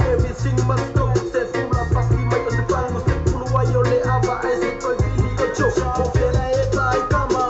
Everything must go. Se fula fasti mai o se pango se pulu ai o le ava ai se toi vili o cho o fela e vai kama.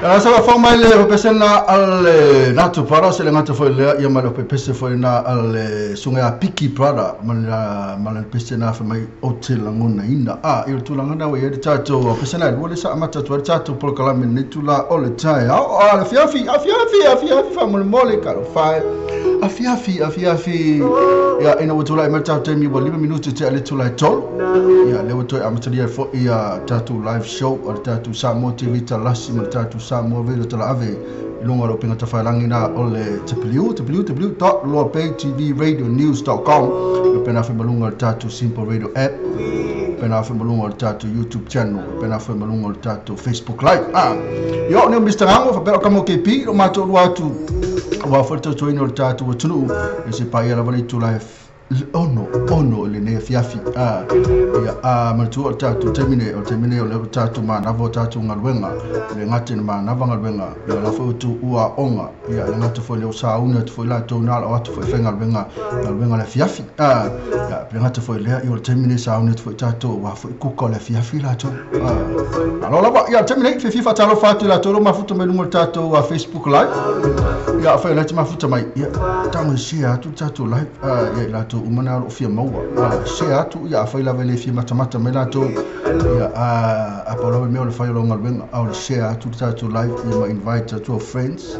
Sa fo mai le pesena al Nato Brother se le ngata foi lea ia ma le pese foi na al sunga a Piki Brother ma le pesena fa mai o te langona ina a i tulaga na ia le tatou pesena lua le sa amata atu ai le tatou polokalame nei tula o le taeao a le fiafi afiafi afiafi fa mo le mole ka fa afiafi afiafi ia ina ua tulai mai tatou taimi ua 5 minuti te ale tulai tolu ia le ua toe amatalia foi ia tatou live show o le tatou Samoa TV Talasi ma le tatou Samoa Radio Talaave i luga o le upega tafailagi na o le www.loapaytvradionews.com pena foi maluga o le tatou Simple Radio app, pena foi maluga o le tatou YouTube channel, pena foi maluga o le tatou Facebook Live. Ia o Mr. Gango fa pera o kamo KP o matou lua atu ua foi tautuaina o le tatou atunuu e se paia lava le itula ono le nei afiafi ia a manatua o le tatou taimi nei o le taimi nei o le tatou manava o tatou galuega le gate na manava galuega ia la foi tu ua onga ia le gate foi le sauni atu foi latou na o atu foi faigaluega galuega le afiafi ia le gate foi lea ia o le taimi nei sauni atu foi tatou ua foi kuka o le afiafi latou alo lava ia le taimi nei fiafia faatalofa atu i latou lo mafuta mai luga o le tatou Facebook Live ia foi le mafuta mai ia tago e share atu le tatou live ia i latou uma na o lo o fia maua share atu ia afai lava i le fia matamata mai latou ia a pau lava mea o le fai o lau galuega a o le share atu le tatou live ia ma invite atu o friends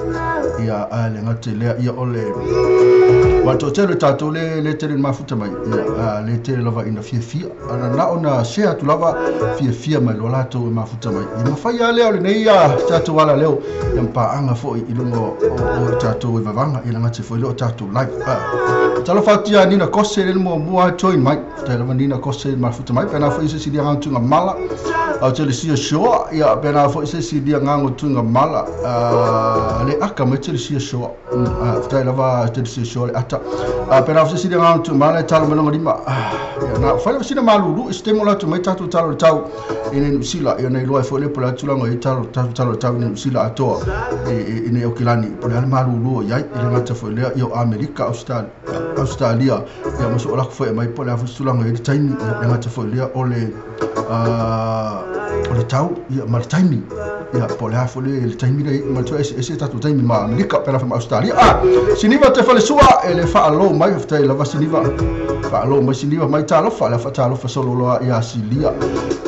ia a le gate lea ia o le ua toatele tatou le tele mafuta mai ia le tele lava ina fiafia ana na ona share atu lava fiafia mai lo latou e mafuta mai ia mafai a lea o lenei ia tatou ala leo ia mpaanga foi i luga o tatou e vavaga ia lagate foi leo tatou live. Talofa atu ia Nina Kose le muamua join mai faafetai lava Nina Kose mafuta mai pena foi se silia gago tuga mala au tele sia shoa ia pena foi se silia gago tuga mala le aka mai tele sia shoa faafetai lava tele sia shoa le ata pena foi se silia gago tuga mala e talo mai longa lima ia na fai lava sina malulu e se temo latu mai tatou talo le tau i nei Nusila ia nei loa foi le pola tulaga i talo tatou talo le tau i nei Nusila atoa i nei Okilani po le ale malulu o iai i le gata foi lea ia o Amerika Australia ia ma so o lako foi mai po le afu tulaga i le taimi ia le gata foi lea o le tau ia ma le taimi ia po le afu le taimi le ma tu ese tatou taimi ma Amerika pela ma Australia siniva te fale sua e le faalo mai faafetai lava siniva faalo mai siniva mai talofa le faatalofa solo loa ia silia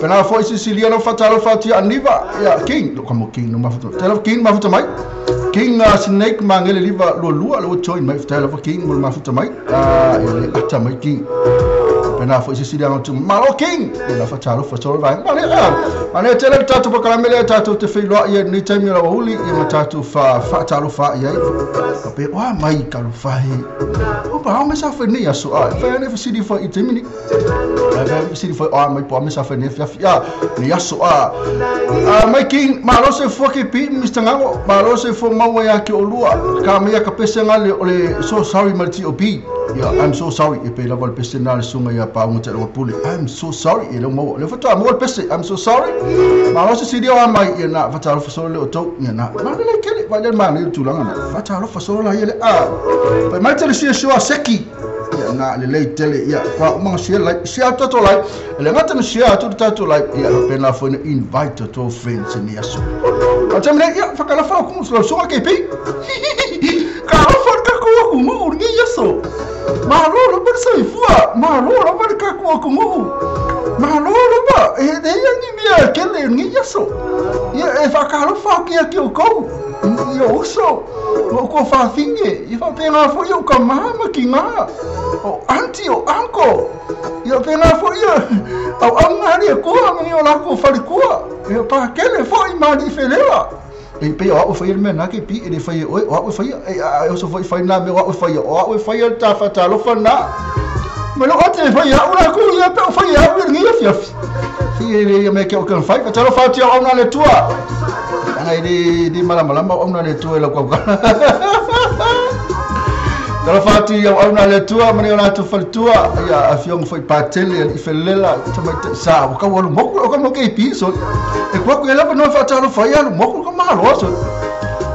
pena foi Sicilia no faatalofa atu ia Aniva ia King lo kamo King no mafuta talofa King mafuta mai King Snake mangele liva lua lua le join mai faafetai lava King mo mafuta mai ia le ata mai King pena foi Sicilia no tu malo King ia faatalofa solo vai ma le ma le tele tatou polokalame lea tatou te feiloai ia nei taimi o la uli ia ma tatou faatalofa ia ka pe oa mai talofa he o pa me sa foi nei aso a fa ne fasili foi i taimi ni fa fasili foi a mai po me sa foi nei fiafi a nei aso a mai King malo se fo ke pi Mr. Gango malo se fo maua ia ke olua ka mai ka pese ngale o le so sorry ma TOP ia I'm so sorry e pe lava le pese na le sunga ia pa unga te longa pule I'm so sorry e le maua le fatoa maua le pese I'm so sorry malo se silia wa mai ia na fatalofa solo le o tau ia na ma le kele vai le ma le tulaga na fatalofa solo la ia le a pai mai tele sia shoa seki ia na le lei tele ia kwa uma share like share tatou like le ngata na share atu tatou like ia pena foi na invite to friends ni aso a tamle ia fakalafa ku so so ke pi ka fa ka ku ku mu ni aso ma lo lo ba sa ifua ma lo lo ba ka ku ku mu ma lo lo ba e de ia ni mia kele ni aso ia e fakalafa ki ki o ko ia uso o ko fafinge i fa penga fo ia ka mama ki ngā o auntie o uncle ia penga fo ia au anga ni ko ni o la ko falikua ia pa kele fo i mali felela e pe o fai le mena ke pi e le fai o o fai e o so fai fai na me o fai o fai ta fa ta lo fa na ma lo ate fai a ula ko ia pe o fai a ni ia fia fi le ia me ke o kan fai ta lo fa ti o na le tua ana i di malamalama o na le tua la kwa Talofa atu ia au na le tua mani o latou faletua ia afioga foi patele i felela tamaitai sa o kau alu moku o ka moke i pi so e kuaku e lava noa faatalofa ia alu moku ka maloa so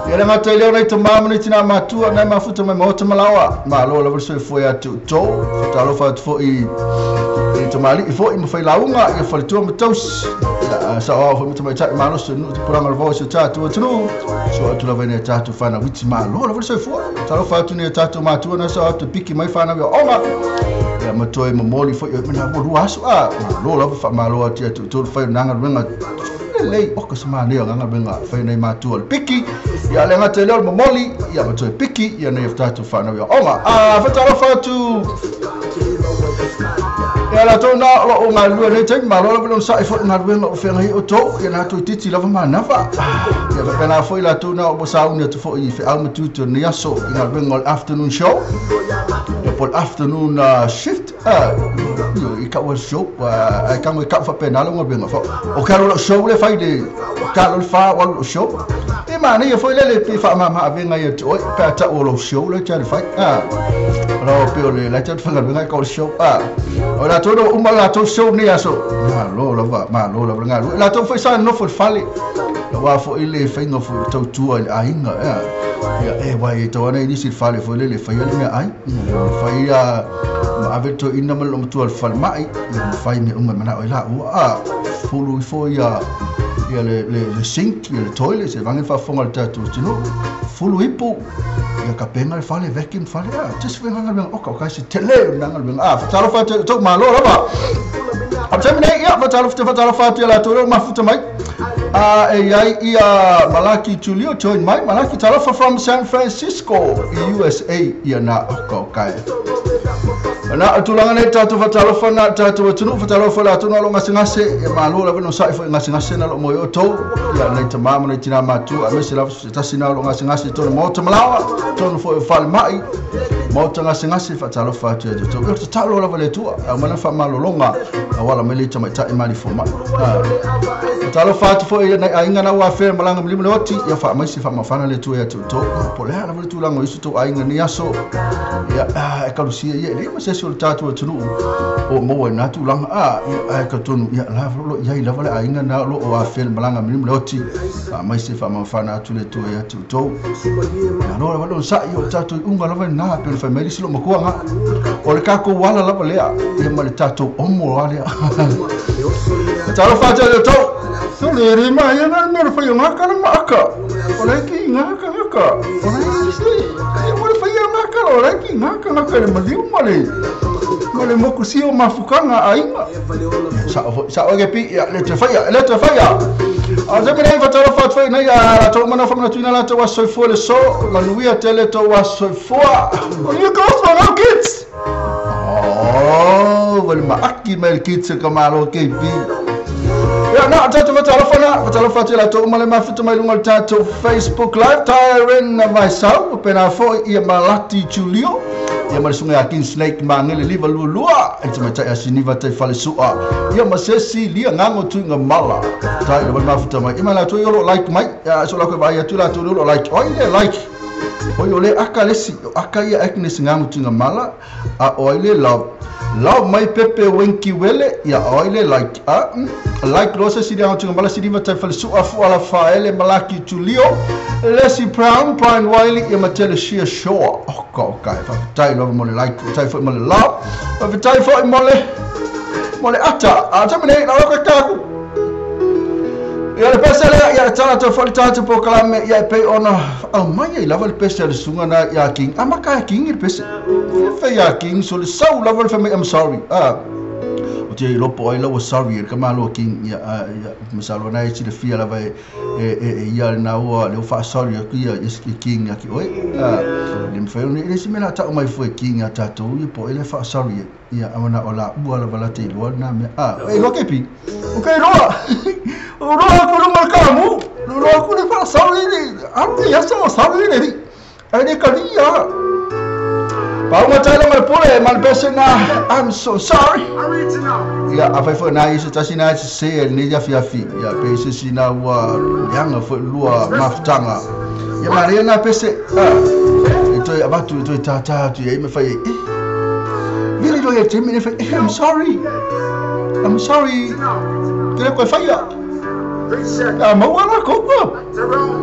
Ia le gata i lea o nai tamā ma nai tinā matua nai mafuta mai maota ma laoa. Malo lava le soifua ia te outou. Faatalofa atu foi i tamalii foi ma failauga, ia faletua ma tausi. Ia saoao foi ma tamaitai malosi o nuu tupulaga o le vao i si o tatou atunuu. Su'a atu lava i nai a tatou fanau iti. Malo lava le soifua. Faatalofa atu i nai a tatou matua na sao atu e piki mai fanau i aoga. Ia ma toe momoli foi mana ua 2 aso. Malo lava faamalo atu ia te outou le fai o na galuega lelei oka se manaia o galuega fai nei matua o le piki. Ia le gata i lea o le momoli, ia ma toe piki ia nei o tatou fanau i aoga. Faatalofa atu ia latou na o loo galulue nei taimi. Malo lava le onosai foi i galuega o feagai ai outou, ia na toeitiiti lava manava. Ia faapena foi latou na o ua sauni atu foi i feau ma tiute o lenei aso i galuega o le afternoon show, ia po o le afternoon shift. I kau show ai kango i kau faapena lau galuega o ke alo lau show le fai le ka alo le fa o alu lau show e manaia foi lele pe faamama avega ia te oe pe a tau o lau show le te fai o lau pe o le lai te faigaluega i kau le show o latou no uma latou show nei aso. Malo lava, malo lava le galue latou foi sa nofo i le fale aua foi le faiga foi o le tautua i le aiga. Ia e wai e tau ana i nisi le fale foi lele faia le meaai, fai ma ave le toeaina ma le loomatua i le falemai, ia ma fai mea uma e manao ai laua. Fulu ifo ia ia le le le sink, ia le toilet, se vage le faafofoga a le tatou atunuu. Fulu ipu, ia kapena le fale, vacuum fale, tasi foi galuega oka o kai se tele o na galuega. Faatalofa atu i tou, malo lava. A o le taimi nei, ia, faatalofa faatalofa atu ia latou lea ua mafuta mai. E i ai ia Malaki Tulio join mai. Malaki, talofa from San Francisco i USA. Ia na oka o kai. Na o tulaga nei tatou faatalofa na tatou atunuu, faatalofa latou na o lo gasegase. Ia malo lava no sa'i foi gasegase na lo mo i outou. Ia nei tamā ma nei tinā matua, aemaise lava se tasi na o lo gasegase i tona maota malaoa, tonu foi o falemai, maota gasegase, faatalofa atu ia te outou. Ia tatalo lava le Atua, au mai lana faamalologa, auala mai le tamaitai ma alii fomai. Faatalofa atu foi ia nai aiga na ua afea malaga ma lima le oti, ia faamaise faamafana le Atua ia te outou. Ia po o le a lava le tulaga o isi outou aiga nei aso. Ia ekalesia ia e leai ma se isi o le tatou atunuu o maua i na tulaga. Ia ae talitonu ia la lo i ai lava le aiga na o lo o afea le malaga ma lima le oti. Faamaise faamafana atu le Atua ia te outou. Malo lava le onosai o le tatou iuga lava lena, pe ona fai mai le isi loomatua ga. O le tatou ala lava lea, ia ma le tatou omo a lea. Talofa atu ia te outou. So le re mai ana le mea o le fai o ngā kala ma aka. O lai ki ngā kangaka. O lai se, e mo le fai o ngā kala, o lai ki ngā kangaka le maliu ma le, ma le mokusia o mafukanga a aiga. Sao foi, sao e ke pi, ia, le te whaia, le te whaia. A te mea nei whatalofa atu foi nei a latou mana whamanatuina latou aso soifua le so, manuia tele tou aso soifua. O you go for no kids. Oh, wale maaki mai le kids e ka malo KP. Ia, na, tatou whatalofa na, whatalofa atu i latou uma le mafuta mai lunga o le tatou Facebook Live, Tyron Vaisau, pena foi ia Malati Julio, ia ma le susuga ia King Snake Magele liva lua lua, e te tamaitai a Siniva tai Falesua, ia ma se isi lia gago tuiga mala, tai lava le mafuta mai. Ia ma latou ia o lo o like mai, ia so lakou e vaai atu latou o lo o like, oi le like, oi o le aka le isi, o aka ia Agnes gago tuiga mala, a o ai le love. Love mai Pepe Winky Wele, ia o ai le like, like loa se isi lia gago tuiga mala, Siniva tai Falesua, Fuala Faele, Malaki Tulio, Leslie Brown, Brian Wiley, ia ma Telesia Shaw. Oka oka e faafetai lava mo le like, faafetai foi mo le love, faafetai foi mo le mo le ata. A taimi nei, na loko e taku. Ia le pese lea, ia e tala atu foi le tatou polokalame, ia e pei ona aumai ai lava le pese a le susuga na ia King. A maka e King i le pese. Fe ia King, so le sau lava le fai mai, I'm sorry. O te iloa po o ai lau ua sorry e le kamalo a King, ia, ia, masalo na e silafia lava e e e ia lena ua le ua faa-sorry atu ia ia King ia ki oe. Le mawhai ona e le si mea la tau mai fua e King ia tatou ia po o ai le faa-sorry e. Ia, a mana o la ua lava la te iloa lena mea. E iloa ke pi? O ke iloa! O loa aku i lunga o le kamu, o loa aku le faa-sorry le, alu le aso o sorry le li. Ai le kali a. Paunga taila ma le pule ma le pese na, I'm so sorry. Ia, afai foi na i se tasi na e sese e lenei afiafi, ia, pe se isi na ua leaga foi lua mafutaga. Ia, manaia na pese, e toe avatu, e toe tātā atu i ai ma fai ai, eh, vili loa ia te taimi nei fai, eh, I'm sorry, I'm sorry, ke le koe whaia. A maua la kouka.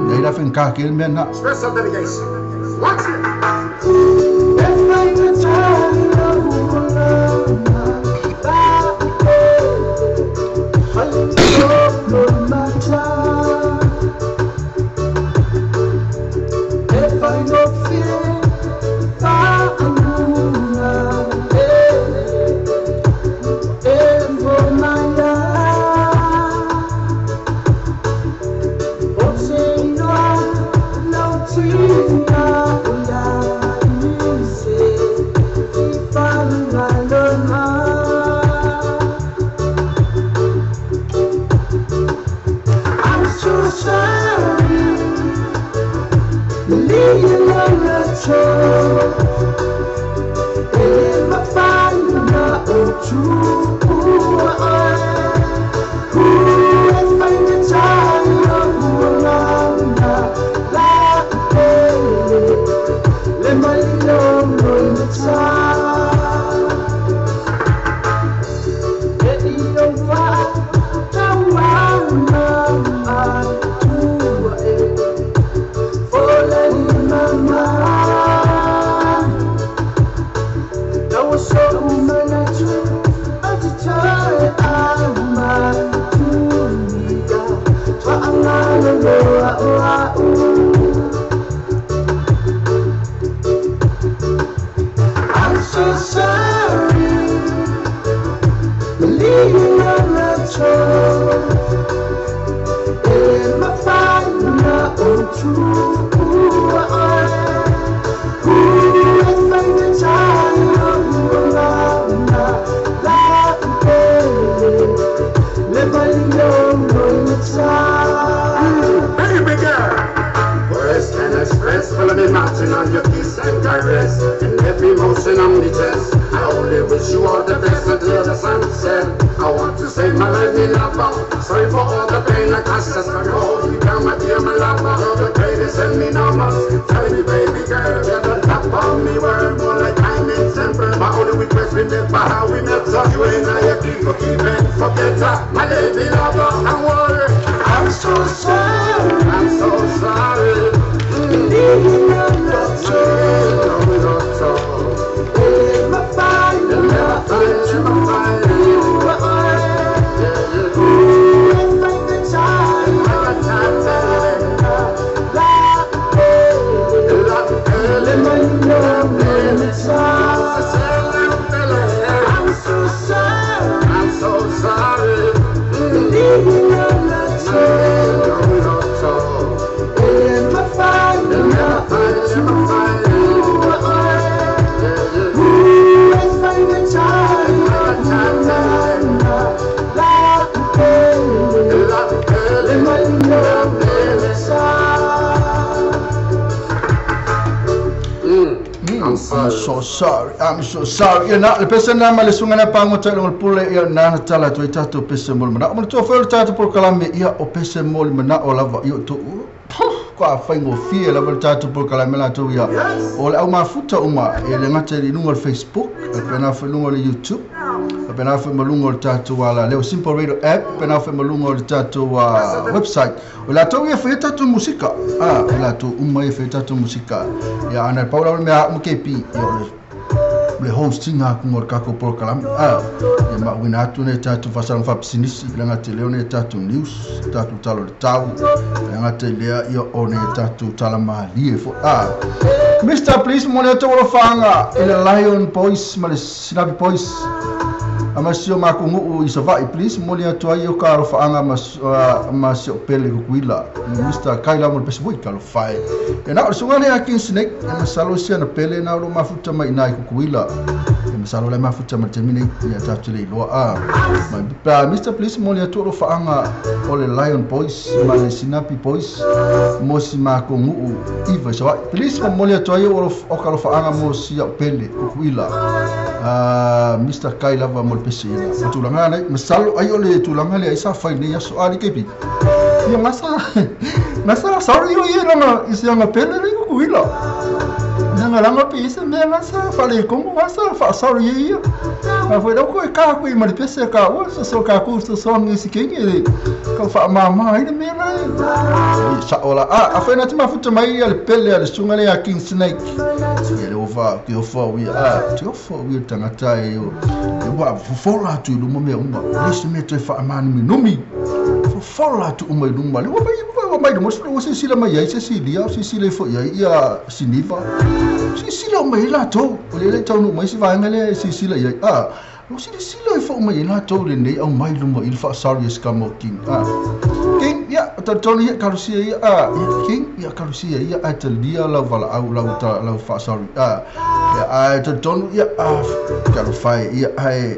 Nei la whenka ke mea na. Special dedication. Watch it. I'm so sorry. Ia na le pese na ma le sunga na pangota le pule ia na tala tu tato pese mol mana. Mo to fo tato por kalame ia o pese mol mana o lava ia to kwa faingo fie lava tato por kalame la to ia. O le au mafuta uma e le ngata i lunga Facebook, e pena fo lunga le YouTube, e pena fo malunga le tato ala le Simple Radio app, pena fo malunga le tato website. O la to ia fo tato musika. Ah, la to uma ia fo tato musika. Ia ana paula me a mkepi ia le hosting a kungor kako por kalam a ia ma wina atu ne tatu fasang fa psinisi langa te leo ne tatu news tatu talo tau langa te lea ia o ne tatu tala malie fo a Mr. Please mo ne to fanga ele Lion Boys ma le Sinabi Boys amasio makungu i Savai please mo ne to ai o ka ro fanga ma sio pele kuila Mr. Kaila mo pese boi ka lo fai e na o sunga ne akin snake e masalo sia na pele na lo mafuta mai na kuila e masalo le mafuta ma temine ia tatu le lo a ma Mr. Please mo ne to ro fanga o le Lion Boys ma le Sinapi Boys mo si makungu i Savai please mo ne to ai o ka lo fanga mo sia pele kuila Mr. Kaila va mo pese ina tulanga nei masalo ai o le tulanga le ai sa fai nei aso ali kepi ia masa sorry o ia na isi anga pele le kuila na Lagalaga pe i se mea la sa faaletonu a sa faasaolo ia ia. A foi lau koe ka aku i ma le pese ka ua soso ka ku soso ngi si kenge le ka faamāmā ai le mea la e. Sao la a foi na te mafuta mai ia le pele a le susuga lea a King Snake. Ia le ofa ke ofa o ia a te ofa o ia tagata e o e ua fofola atu i luma mea uma. Le se mea toe faamanuminumi. Fofola atu uma i luma. Le ua mai ua mai luma ua silasila mai ai Cecilia, silasila ifo i ai ia Siniva. Silasila uma i ai latou. O le le taunuu mai se vaega lea e silasila i ai. A ua silasila ifo uma i ai latou lenei au mai luma i le faasalu i se kama o King. A King, ia, o talitonu ia, kalosia ia, a, ia, King, ia, kalosia ia, ae talia lau valaau, lau, ta, lau faasalu. A, ia, ae talitonu, ia, a, talofa e, ia, ae,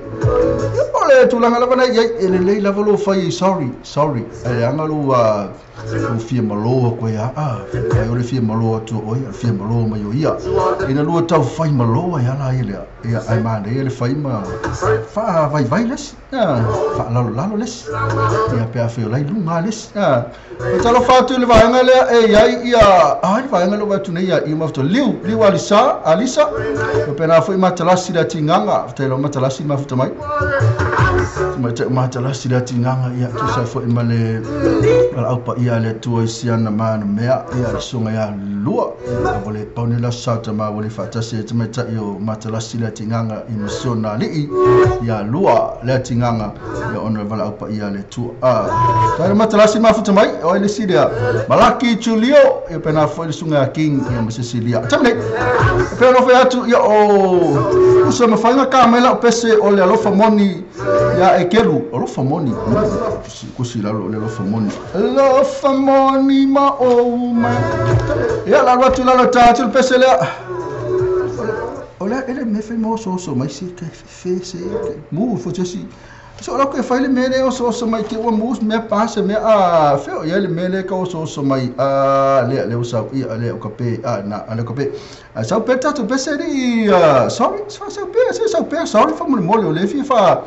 ia, o le tulaga lava na i ai, e lelei lava lou fai i sorry, sorry, ae leaga lou, a, lou fia malo atu ai, a, ai o le fia malo atu o oe, fia malo mai o ia. Ina lua tau fai malo ai ala ai lea. Ia, ae manaia le fai ma faavaivai le isi, faalalolalo le isi. Ia, pe a fai o la i luga le isi. O talofa atu i le vaega lea e i ai ia, ai le vaega lea ua atu nei ia i mafuta liu, liu Alisa, Alisa. Ia pena foi matalasi le atigaga, faafetai lava matalasi mafuta mai. Tamaitai o matalasi le atigaga, ia tusa ai foi ma le valaau paia a le Atua i siana ma ana mea, ia le susuga ia Lua. Ia ua le pau nei le aso sa tama ua le faatasi ai tamaitai o matalasi le atigaga i masiona alii, ia Lua le atigaga, ia ona o le valaau paia a le Atua. Tae le matalasi mafuta mai, o ai le isi lea, Malaki Julio, ia pena foi le susuga ia King, ia ma Cecilia. Tama nei, e pei ona fai atu, ia o uso e mafai ona ka mai lau pese o le alofa moni ia e kelu, alofa moni, kusi lalo o le alofa moni. Alofa moni ma ou mai. Ia, la alu atu lalo ta atu le pese lea. O le ele me fai mo oso oso mai se ke fe se ke mu fo se si. So la ke fai le mea le oso oso mai ke ua mu mea pa se mea a fe o ia le mea le ka oso oso mai a le le usa ia le o ka pe a na a le ka pe. A sau pe tatu pese ni sorry sa sau pe se sau pe sorry fa mo le o le fi fa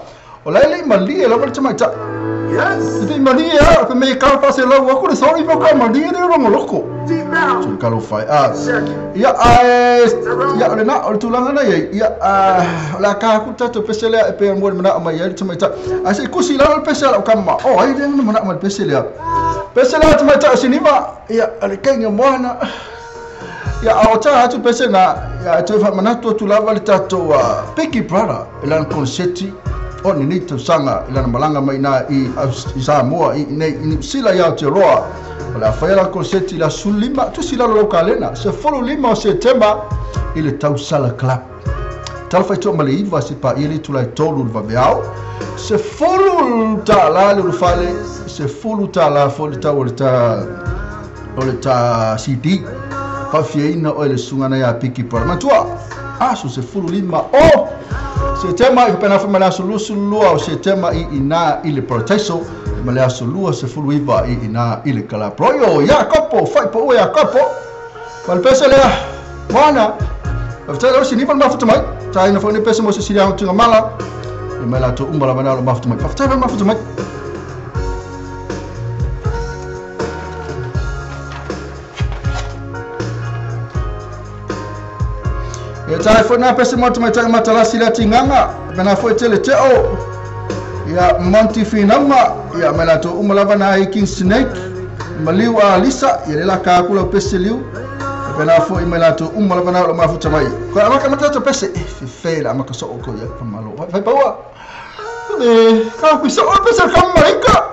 o la le malie lava le tamaita. Yes. Te malie a pe me ka pa se lau aku le sorry fa ka malie le rongo loko. Deep down. So ka lo fai a. Second. Ia a ia o le na o le tulaga na ia ia a o le a ka aku tatou pese lea e pe mo le manao mai ai le tamaita. A se kusi lalo le pese ala o kama. O ai le na manao mai le pese lea. Pese lea tamaita o Siniva. Ia o le kenge moana. Ia a o tā atu pese na ia e toe faamanatu atu lava le tatou Biggie Brother e lana konseti o lenei tausaga i lana malaga mai ina i Samoa i nei i Niu Sila i Aotearoa. O le a faia lana konseti i le aso 15, tusi lalo lau kalena, 15 o Setema i le Tausala Club. Tala faitoa ma le iva se paia le itula e 3 le vaveao. $10 le ulufale, $10 foi le tau o le ta o le ta CD. Faafiaina oe le susuga na ia Biggie Brother. Manatua, aso 15 o Setema i faapena foi ma le aso 22 o Setema i ina i le Parataiso ma le aso 29 i ina i le Kalabroio. Iakopo, faipaua Iakopo. Ma le pese lea, moana. Faafetai lava Siniva le mafuta mai. Taina foi nei pese mo Cecilia Tugamala. E mai latou uma lava na o le mafuta mai. Faafetai lava le mafuta mai. E tae foi nā pese mo tamaitai matalasi le atigaga, pena foi tele teo, ia Monty Finauma, ia mai latou uma lava na ai King Snake, maliu a Alisa, ia le la ka aku lau pese liu, pena foi mai latou uma lava na o mafuta mai. Ko amaka matato pese, e fefe la amaka so ko ia pamalo. Fai paua. Le ka ku so pese ka marika.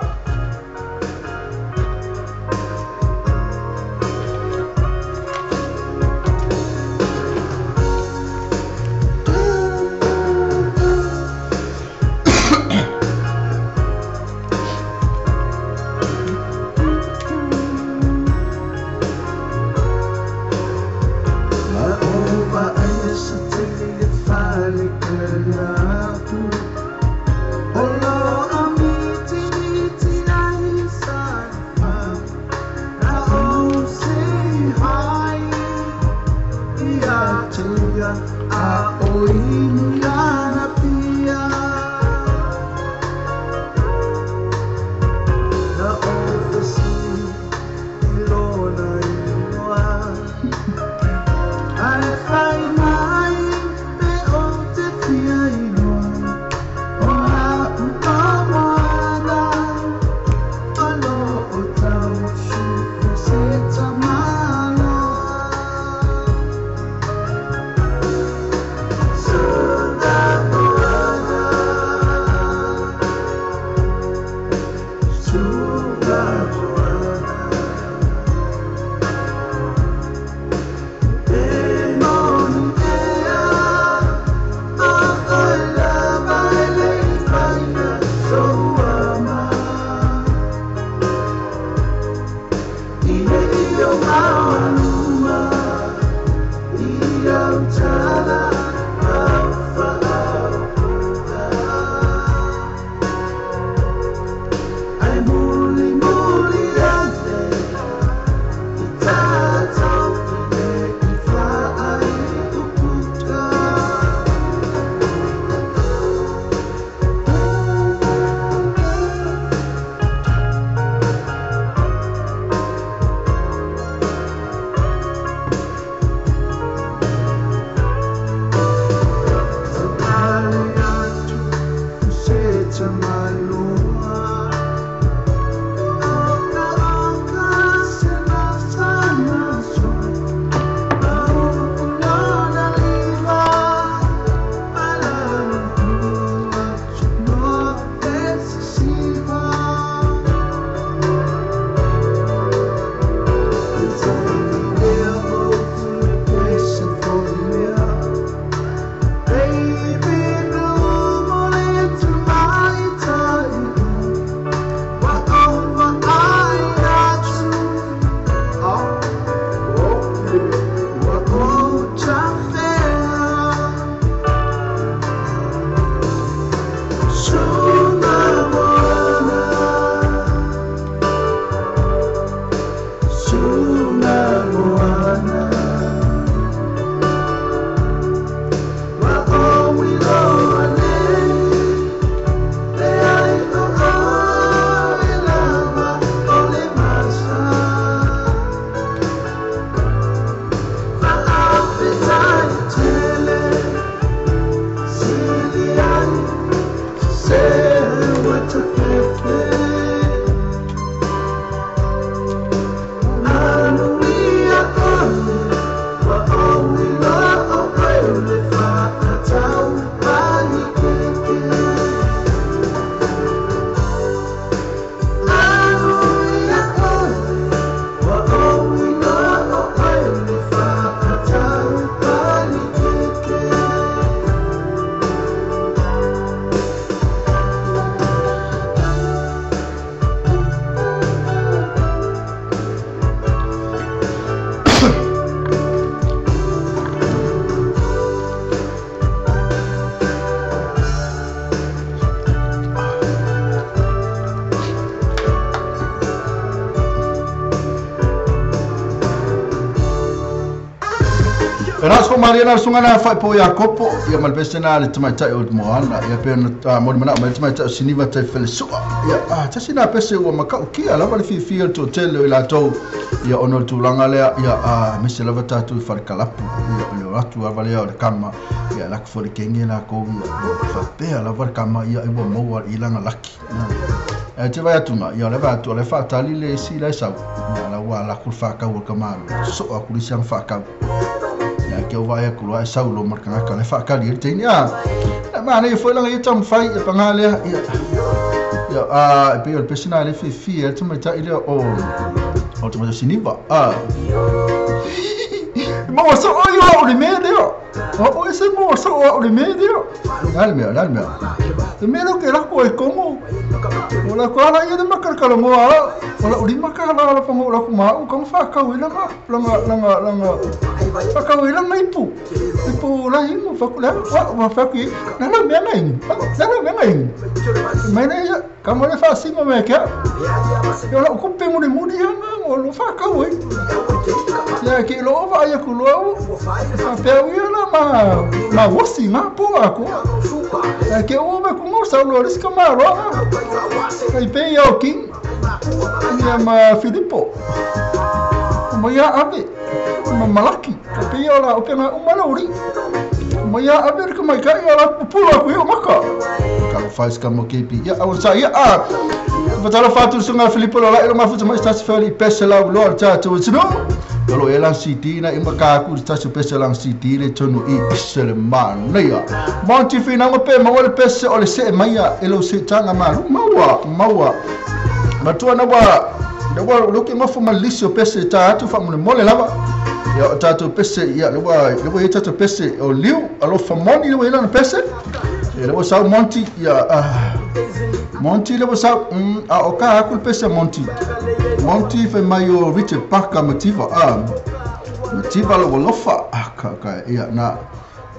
Raso Mariana sunga fa po ya kopo ia malbesena le tamaitai o moana ia pe na mo mana mai tamaitai siniva te felesua ia tasina pese ua makau kia lava le fifi to tele i latou ia ono tulaga lea ia mese lava tatou i falekalapu ia le atu ava lea o le kama ia lako fo le kenge la ko ia faapea lava le kama ia ua maua i laga laki e te vai atu ia le vai atu le faatali le isi la sau ia la ua lako le faakau o le kamalo so'o aku lisi aga faakau ia ke o vai aku loa e sau lo markangaka le faakali le teini a ma nei foi langa ia tamafai e pagā lea ia ia e pei o le pesina le fiafia e tamaitai lea o tamaitai siniva a maua so'o ia o le mea lea o ese maua so'o au le mea lea le mea le mea le mea leo ke lako e komo o la ko ala ia le makalakalagoa o la'u lima ka ala pago o laku ma'u kaga fa'akau ai laga laga laga laga fa'akau ai laga ipu ipu lahimu faku le wa faku na la mea ngai na la mea ngai mai nei ka mo le fa'asima me ke o la'u kupe mulimuli aga o lo fa'akau ai ia ke lo ova ai aku loa fa'apea uia la ma ma wosi nga po aku ke o me ku mo sa lo le sika ma roa kai pe ia o king ia ma Filipo ma ia ave ma Malaki ka pe ia la o pe nga uma lauri ma ia ave ka mai kai la pupula ku ia maka ka lo fais ka mo kepi ia au sa ia a patala fatu sunga Filipo la ilo mafu mai sta se pese la lo ta tu sino lo ela CD na ima ka ku sta se pese la CD le tonu i pese le manaia monti fina mo pe mo le pese o le se maia e lo se tanga ma maua maua matua na wa na wa lo ke mafu malisio pese ta atu fa mo mole lava ia ta tu pese ia le wa ia ta tu pese o liu alo fa moni le wa ila na pese e le wa sa monti ia monti le wa sa a o ka aku pese monti monti fe mai o Richard Parker mativa a mativa lo lofa ka ka ia na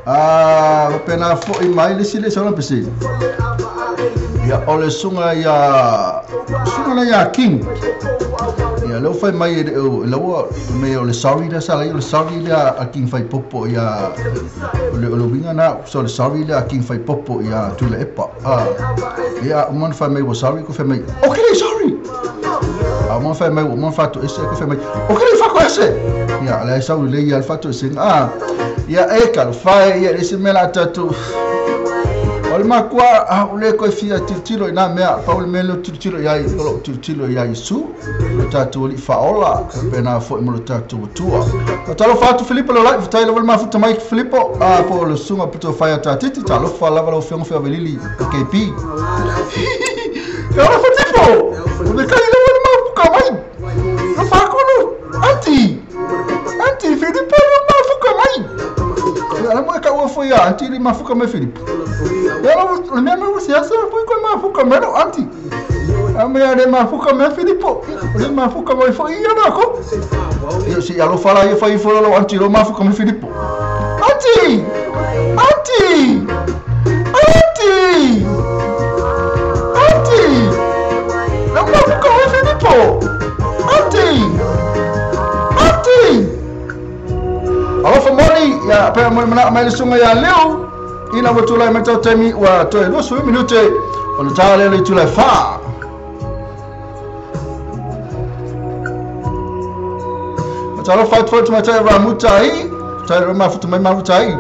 a pena fo i mai le sile sa pese ia o le sunga ia sunga ia king ia le fai mai le wa me o le sorry la sala o le sorry la a king fai popo ia o le winga na so le sorry la a king fai popo ia tu le epa a ia o mon fai mai o sorry ko fai mai okay sorry a mon fai mai o mon fa to ese ko fai mai okay fa ko ese ia le sa le ia fa to ese a ia e ka fai ia ese me la tatu O le makua a ule koe fia tilotilo i nā mea pau le mea lea o tilotilo i ai o loo tilotilo iā Iesu lo tatou alii faaola pena foʻi mo lo tatou Atua. Talofa atu Filipo Leolai, faafetai lava le mafuta mai Filipo a po o le susuga pito fai a tatiti. Talofa lava lau afioga Feavelili KP. Ia alofa Tifo o le kai lava le mafuka mai lo fakulu anti anti Filipo le mafuka mai. Ia la mo ka ua foi a anti le mafuka mai Filipo. Ia le mea mai siasa foi ko mafuka mai lo anti. A mea le mafuka mai Filipo. Le mafuka mai foi ia na ko. Ia si alofa la ia fai fo lo anti lo mafuka mai Filipo. Anti! Anti! Anti! Anti! Lo mafuka mai Filipo. Anti! Anti! Alofa moni ia pe mo mana mai le sunga ia leo. Ina ua tulai mai tau taimi ua toe 20 minute o le tā lea le tulai 4. Talofa atu foi tamaitai Ramutai, tai mafuta mai Mamutai.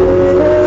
Yeah.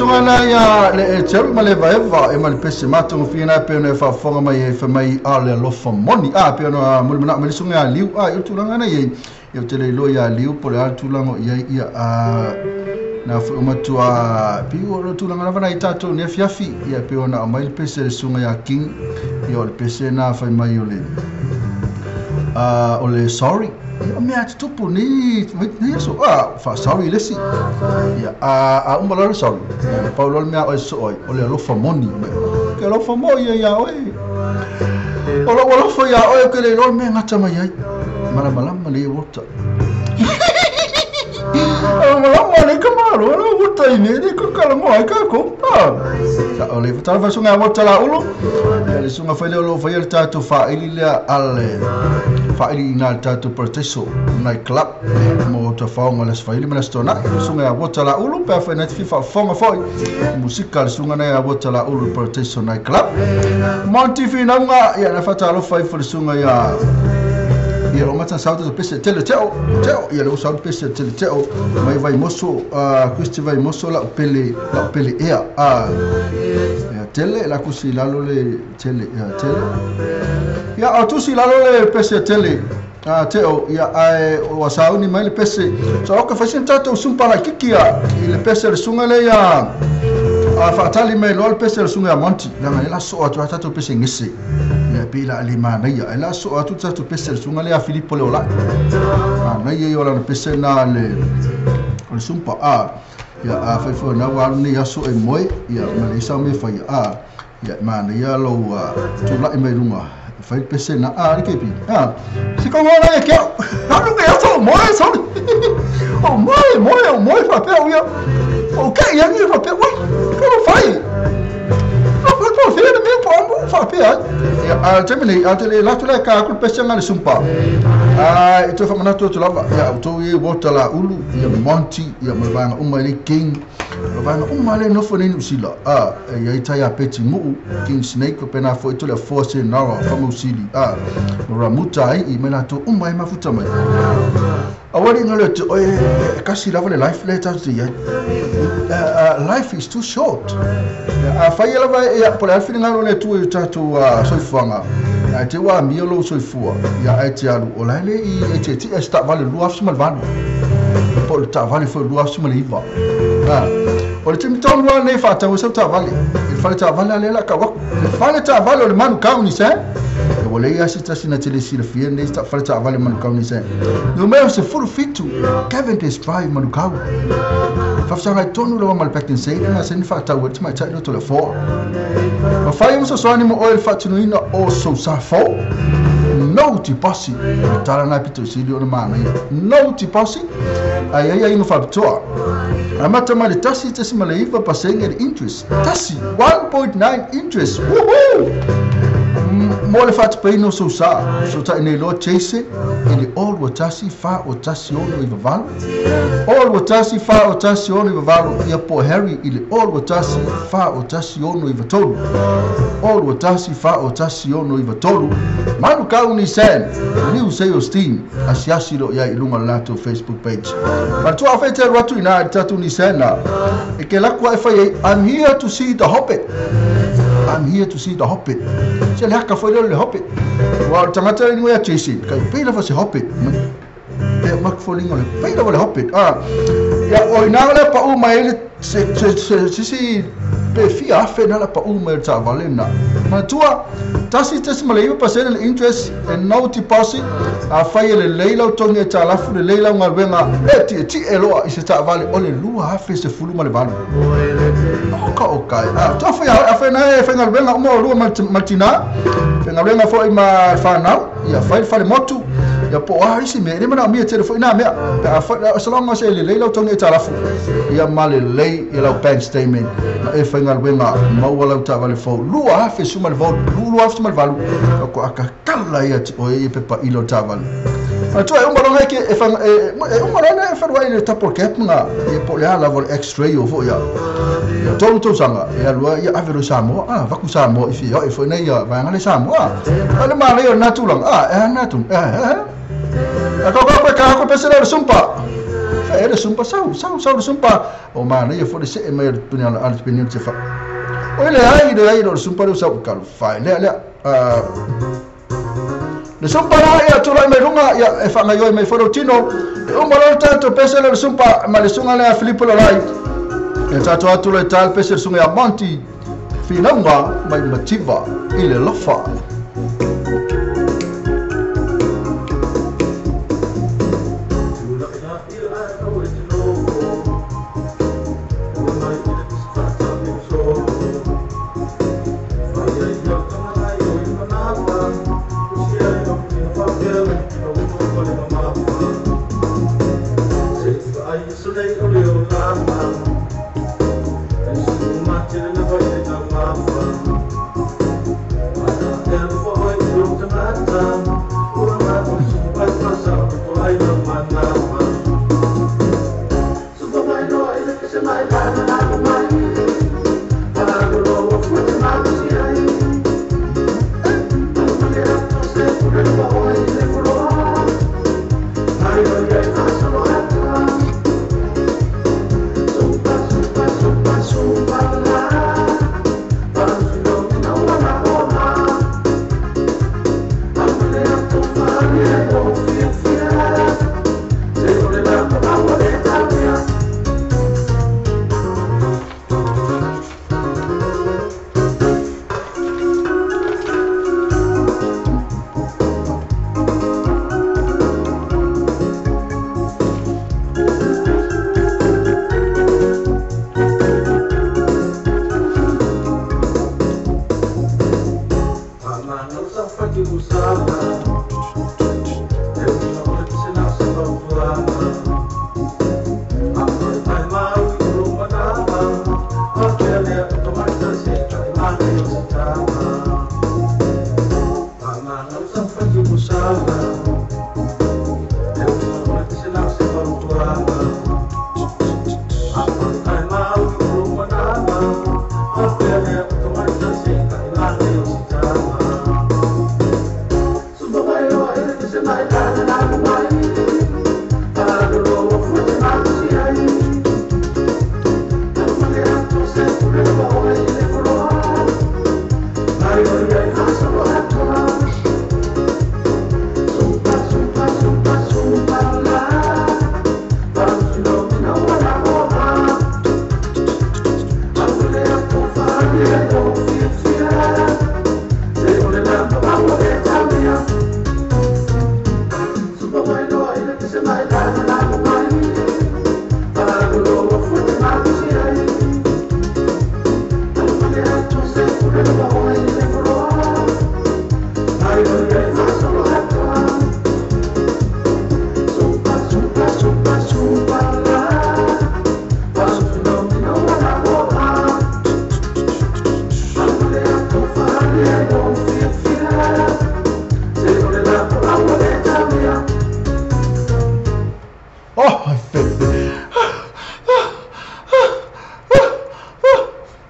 Mariana ia le Jerry maleva eva e malipese mato fina pe no fa fonga mai e fa mai a le alofa moni a pe no muli mana mali sunga liu a i tulanga na ye e tele lo ia liu po le tulanga ia ia a na fu matua pi o lo tulanga na vana itato ne fiafi ia pe ona mai pese le sunga ia king ia o le pese na fa mai o le a o le sorry ia mea tupu ni ni so a fa sorry lesi ia a umala sorry ia paulo mea o so o le alofa moni ke alofa mo ia ia oi o lo alofa ia oi ke le lo mea ngata mai ai mala mala le wota mala mala ka malo lo wota ine ni ko kala mo ai ka ko pa sa o le tala fa sunga wota la ulo ia le sunga fa le lo fa ia tato fa ili le ale fa ili ina tato proteso night club mo ta fa ngala fa ili mana stona sunga wota la ulo pa fa net fifa fonga foi musika le sunga na wota la ulo proteso night club monti finanga ia na fa talo fa le sunga ia ia o mata sauta do pese tele teo teo ia o sauta pese tele teo mai vai moso a Kristi vai moso la pele ea a ia tele la kusi lalo le tele ia tele ia o tusi lalo le pese tele a teo ia ai o sauni mai le pese so o ka fasin tato sumpa la kikia i le pese le sunga le ia a fatali mai lo le pese le sunga monti la mai la so atu tato pese ngese ia pila le mana ia ela so atu tato pese le sunga le a Filipo le ola a na ia ola pese na le o sumpa a ia a fa fo na wa ni aso e moi ia ma le sa me fa ia a ia mana ia lo tu la e mai lunga fa pese na a le kepi a se ko ngona e ke a no ke aso moi so o moi moi o moi fa pe o ia o ke ia ni fa pe oi ko fai o fai me po mo fa pe a temele a tele la tele ka ku pese na le sumpa a e to fa mana to lava ia o to i wota la ulu ia monti ia mo banga uma le king O vaega uma lea e nofo nei Niusila a e i ai tai a Peti Mu'u, King Snake, faapena foi Toleafoa Senara Famausili a ma Ramuta ai i mai latou uma e mafuta mai. Aua le iga lea te oe e kasi lava le life lea tatou te i ai. Life is too short. Afai lava e po o le a le finagalo o le Atua i o tatou soifuaga, ae te ua amio lou soifua, ia ae te alu, o la e le i e tietie se taavale 2008, po o le taavale foi 2009. O le taimi tonu lava lenei e faatau ai sau taavale, i le fale taavale lea o le a tau atu. Le fale taavale o le Manukau Nissan, e ua leai lava se tasi na te le silafia lenei fale taavale Manukau Nissan. Numera 17, Cavendish Drive, Manukau. Faafesagai tonu lava ma le Pack and Save na saini faatau ai le tamaitai lea o Toleafoa. Ma fai e fesoasoani mo oe i le faatinoina o sou sa fou. No deposit. O le tala lena e pito i sili ona manaia. No deposit. Ae i ai aiga faapitoa. Amata mai le 1.9% le interest. Tasi, 1.9 interest. Woohoo! Mo le faatupeina o sou sa, fesootai nei loa Chase i le 0 21 4 1 6 9 8. 0 21 4 1 6 9 8 ia po o Harry i le 0 21 4 1 6 9 3. 0 21 4 1 6 9 3. Manukau Nissan, New Sales Team, asiasi loa i ai i luga o le latou Facebook page. Manatua afai e te alu atu i ina i le tatou Nissan a, e ke laku ae fai ai, "I'm here to see the Hobbit. I'm here to see the Hobbit." Se le haka foi lea o le Hobbit. Aua o le tagata le ingoa ia Jason, kai pei lava se Hobbit. Pe mak foliga o le pei lava le Hobbit. Ia, o ina lea paʻu mai ai le se se se sisi pe fia afe na la paʻu mai o le taavale lena. Manatua, 1.9% le interest and no deposit. Afai e lelei lau togi aitalafu, lelei lau galuega, e tietie loa i se taavale o le 2018. Oka oka e. A, toa fai a na e faigaluega uma o lua ma le tinā, faigaluega foi ma le fanau, ia fai le fale motu, ia po o a isi mea, e le manaomia tele foi nā mea. Pe afai, as long as e lelei lau togi aitalafu, ia ma lelei ia lau bank statement, ma e faigaluega, maua lau taavale fou 2018, 2018, ko akakala ia te oe i pepa ilo taavale. Manatua e uma loa ke e e uma loa e whanua i le double cab nga ia po o le a lava o le x-ray o foi ia. Ia 3 tausaga e alua ia ave loa i Samoa, a vaku Samoa i fia oe foi nei ia vaega le Samoa. A le manaia o lena tulaga, a e ana atu, e e. A kau kau ka ko pese le sumpa. Fa e le sumpa sau, sau sau le sumpa. O manaia foi le see mai le puni ala ala puni te fa. O le ai le ai le sumpa le sau ka fa le le le sumpa la ia tulai mai luga ia e faagaioi mai foi lou tino. E uma loa le tatou pese lea o le sumpa ma le susuga lea Filipo Lolai. E tatou atu loa i ta le pese le susuga ia Monty Finauga mai Mativa i le lofa.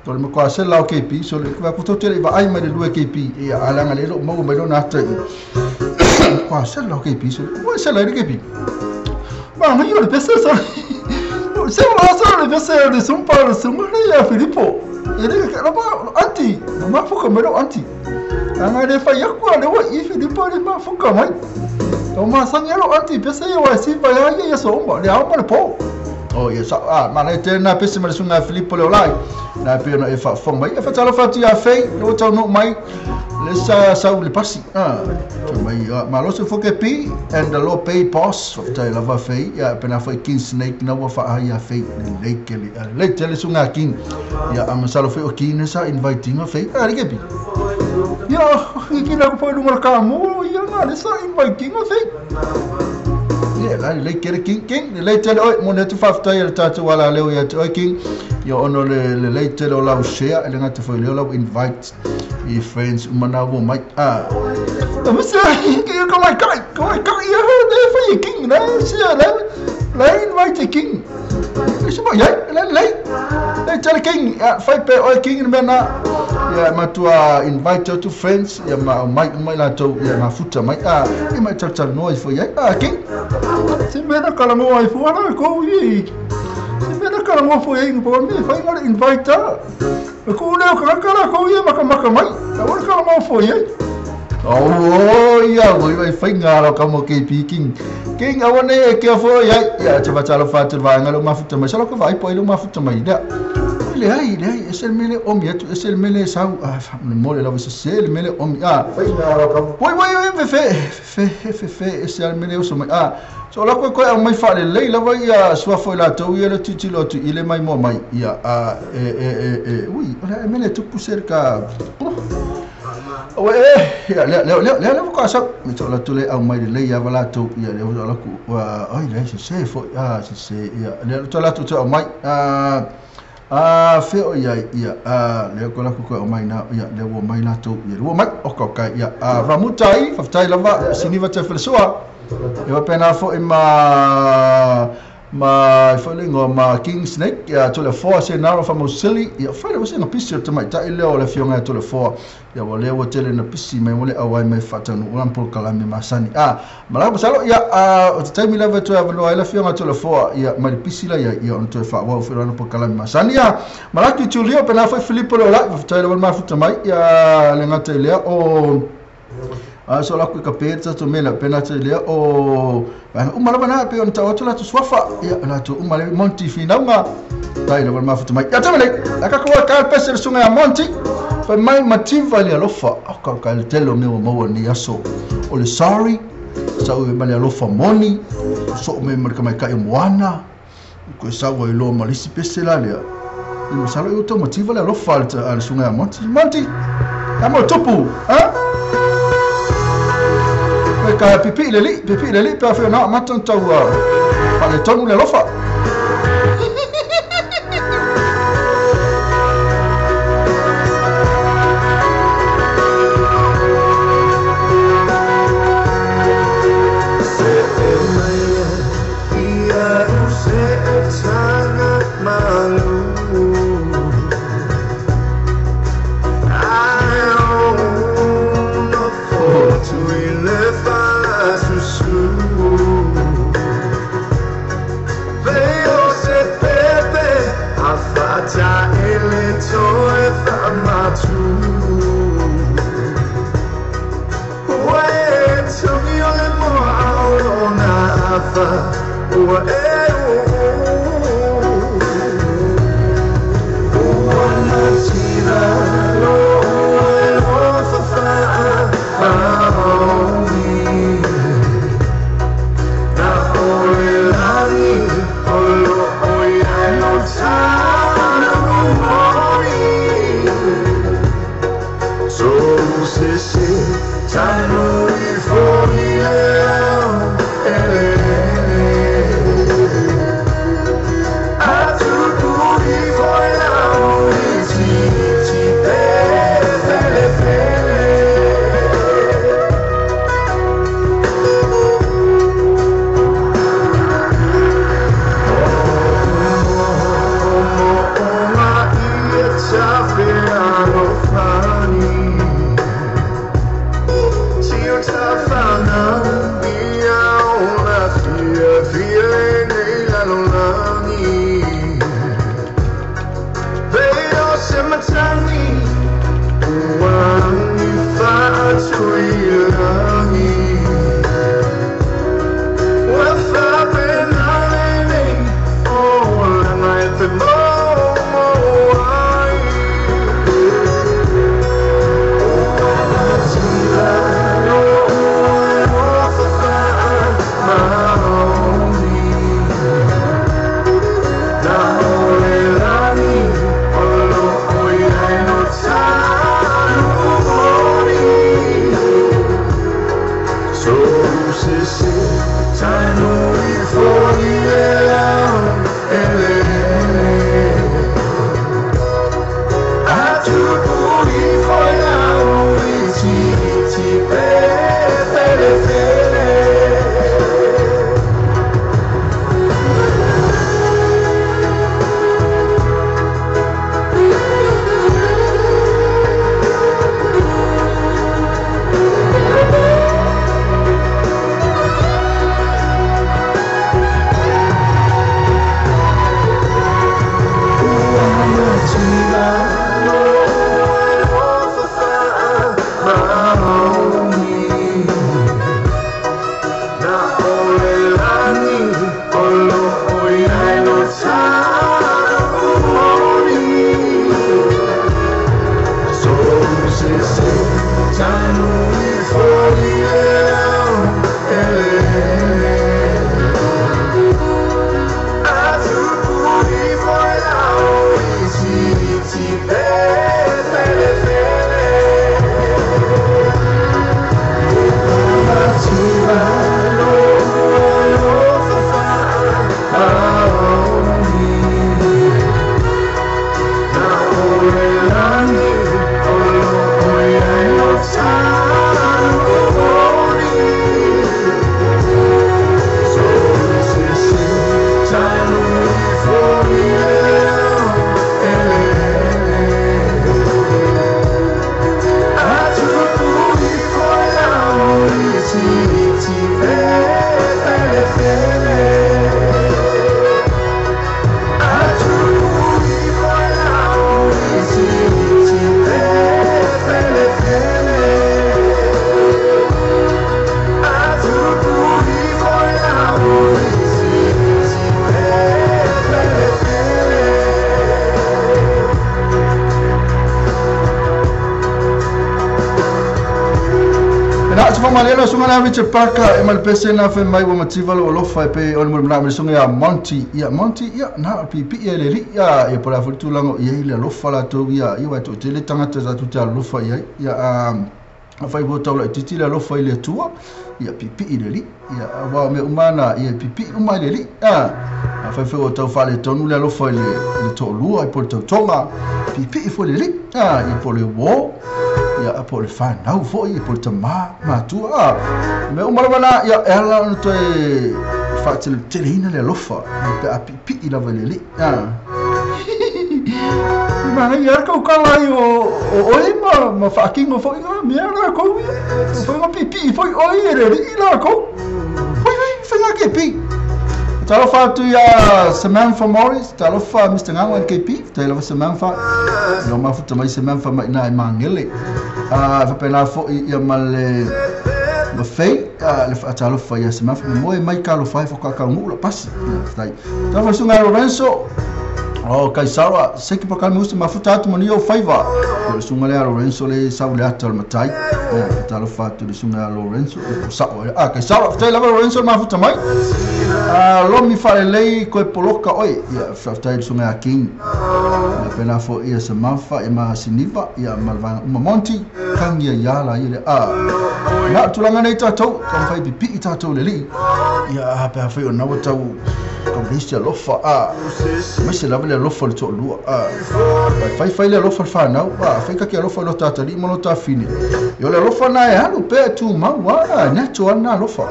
To le matua sela o KP so le ku to tele va ai mai le lue KP ia alanga le lo mo mai lo na tai. Kwa sela o KP so le sela le KP. Ma no yo le pese so. Se o so le pese le sumpa le sumpa le Filippo. E le la ma anti, ma fuka mai lo anti. Anga le fa yakwa le wa i Filippo le ma fuka mai. O ma sanga lo anti pese yo si va ya ya so ma le au ma le po. Oh yes, ah, ma le tena pese ma le sunga Filippo le olai. Na pe no e fa fong mai, e fa talo fa ti a fei, no tau no mai. Le sa sa le pasi. Ah, mai ma lo se fo ke pi and the low pay boss of tai lava fei, ya pe na foi King Snake na wa fa ia fei le le ke le le tele sunga King. Ya am sa lo fe o King sa inviting fei. Ah, le ke pi. Ya, ki na ko no ka mo, ya na le sa inviting fei. Yeah, la le kere King King le tele oi mo ne tu fa tai le tatu wala le ia te King yo ono le le tele o lau share le ngata foi le lau invite i friends mana wo mai ah ma se ki ko mai kai ko mai kai ia le foi King na share le le invite King se mo ia le le le tele King fai pe oi King me na ia matua invite to friends ia ma mai mai la to ia ma futa mai ah i mai tal no i foi ah King se me na kala mo ai fo na ko i se me na kala mo foi ai po me fai ngore invite ko le ko kala ko ia maka maka mai na o kala mo foi ai oh ia voi vai fai ngaro ka mo ke King King awane e ke fo ia ia te va talo fa te va ngalo ma futa mai salo ko vai po ile ma futa mai da le ai le ai ese mele o mi atu ese mele sau ah mo le la se se le mele o mi ah oi oi oi fe fe fe fe ese mele o so mai ah so la ko ko mai fa le le la vai ia sua foi la to ia le titilo tu ile mai mo mai ia a e e e ui ora mele tu puserka o e ia le le le le ko sa mi to la tu le au mai le ia vala tu ia le la ku oi le se se fo ah se se ia le to la tu to mai ah ah fe o ia ia ah le ko la ku ko mai na ia le wo mai na tu ia wo mai o ko ka ia ah ramutai faftai lava siniva te felsoa e wa pena fo e ma ma fo le ngo ma King Snake ia to le fo se na fa mo silly ia fa le se na pisi te mai ta ile o le fionga to le fo ia wo le wo tele na pisi mai wo le awai mai fata no ulan pol kala me masani ah mala salo ia a o te mi lava to avalo ile fionga to le fo ia mai pisi la ia ia on to fa wo fo pol kala me masani ia mala ki tulio pena fo Filippo le la fa le ma futa mai ia le ngata ile o a so la ku ka peta to mela pena te le o ba uma la na pe on ta o la tu swafa ia la tu uma le Monty finaunga tai le ma futa mai ia tamale la ka ko ka pese sunga ya Monty fa mai mativa le alofa o ka ka le telo me o mo ni aso o le sorry sa o me le alofa moni so me me ka mai ka moana ko sa o lo malisi pese la le i mo salo o to mativa le alofa le sunga ya Monty Monty amo tupu ha ka pipi le li pe fe na matan tau pa le tonu le lofa se e mai ia u se e tanga malu ai o no fo tu ile Richard Parker e malpese na fe mai wa mativa lo alofa e pe on mo mna me songa ya Monty ya Monty ya na pipi e le li ya e pola futu lango ye le alofa la to ya ya wa to tele tangata za tuta alofa ya ya afai bo tawla titi le alofa ile tua ya pipi ile li ya wa me umana ya pipi uma ile li ya afai fe o tau fale tonu le alofa ile le to lua e pol tonga pipi fo le li ya e pol wo ya po le whanau foi e po le tamā mātua me umalamana ya ela ona toe whaateleina le alofa pe a pipi lava le li mana ia kau kala i o oi ma whaakingo foi ngā mea la kou ia foi ngā pipi foi oi e re ri la kou foi foi ngā ke pi Talofa atu ia Samantha Morris, talofa Mr. Ngango NKP, talofa Samantha, lo mafuta mai Samantha mai na e mangele. Whapena fo ia male ma fei, le talofa ia Samantha, mo e mai kalo fai whakaka ngula pasi. Talofa sunga Lorenzo, o Kaisara, seki pakal musta mafuta atu mani o faiva. O sunga lea Lorenzo le sau le ata o le matai. Talofa atu le sunga Lorenzo, o sao. Kaisara, ftai lava Lorenzo mafuta mai. Lomi whalelei koe poloka oi ia whaftai sunga a King ia pena fo ia Samantha ia ma Siniva ia malvanga uma Monty kangia ia la ia le a na tulanga nei tātou ka whai pipi i tātou le li ia hape hawhai o nawa tau ka mleisi alofa a maise lava le alofa le to'olua a whai whai le alofa le whanau a whai kake alofa lo tātali ma lo tāfine ia le alofa na e halu pea tū mau a neto ana alofa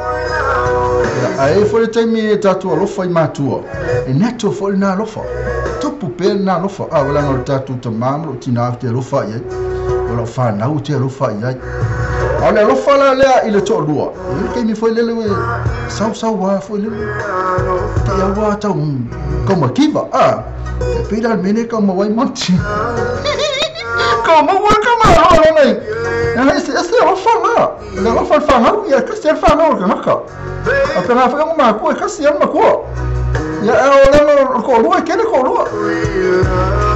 a e fo le taimi e tātou alofa i mātua e neto fo le nā alofa tupu pea nā alofa a wala ngā tātou tamā lo tina te alofa i ai wala o whanau te alofa i ai a le alofa la lea i le to'olua e le kaimi fo i lele we sau sau wā fo i lele te ia wā tau kaumakiva a E pei la le mea lea e maua ai Monty. Ka maua ka malo la nei. Ia ese ese alofa la. Le alofa le fanau, ia kasi le fanau o le kanaka. A pena foi uma makua, e kasi le makua. Ia o le o ko lua, kele ko lua.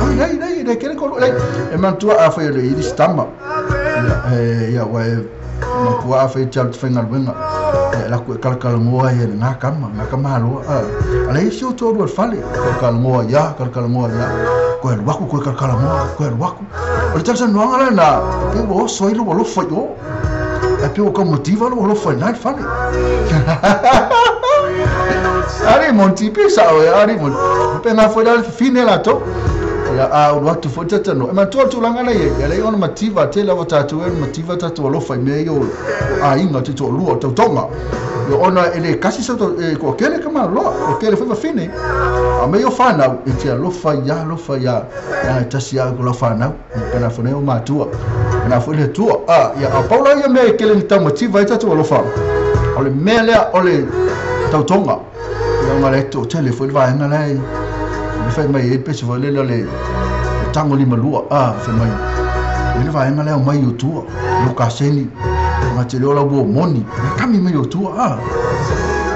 Ai nei nei nei kele ko lua. E mantua a foi le iris tama. Ia e ia wa e makua a foi tau whaingaluega. E la ku e kalakalagoa ia le ngā kama aloa. A le isi o tōru al fale. Kalakalagoa ia, kalakalagoa ia. Koe alu aku, koe kalakalagoa, koe alu aku. O le talanoaga lena, e pei ua oso ai lou alofa i o. E pei ua kaumativa lou alofa i na i le fale. Ari Monty, pe sao e, ari Monty. Pe ngā foi la le fifine latou. Ia a ulu atu foi tatano. E matua tulaga nei e, ia le ona mativa te lava tātou e mativa tātou alofa i mea ia o aiga te toalua o tautoga. Ia ona e le kasi sa e ko kele ka maloa, ko kele foi fafine. A mea o whanau, e te alofa ia, alofa ia, ia e tasi ia ko lau whanau, e pena foi nei o matua. Pena foi le tua. A, ia a paula ia mea e kele ni tau mativa e tātou alofa. O le mea lea o le tautoga. Ia nga le to tele foi le vaenga lea le fai mai e pese foi le le tango lima lua a fai mai e le vaenga lea o mai o tua lo kaseni nga te leo la ua moni e kami mai o tua a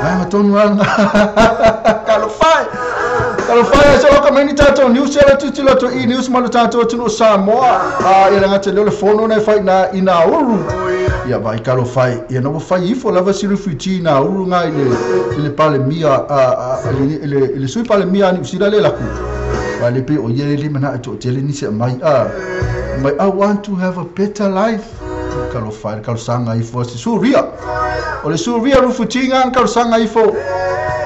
vaenga tonu anga kalofai kalofai so ka mai ni tātou news e la tutu la to e news ma le tātou atunu o Samoa a ia nga te leo le fono nei fai na i nā uru ia vai kalofai ia na fai ifo lava si refugee na uru ngai le palemia a le sui palemia ni usila le laku vai le pe o ia le mana to tele ni se mai a mai I want to have a better life kalofai kalosanga ifo si suria o le suria refugee ngai kalosanga ifo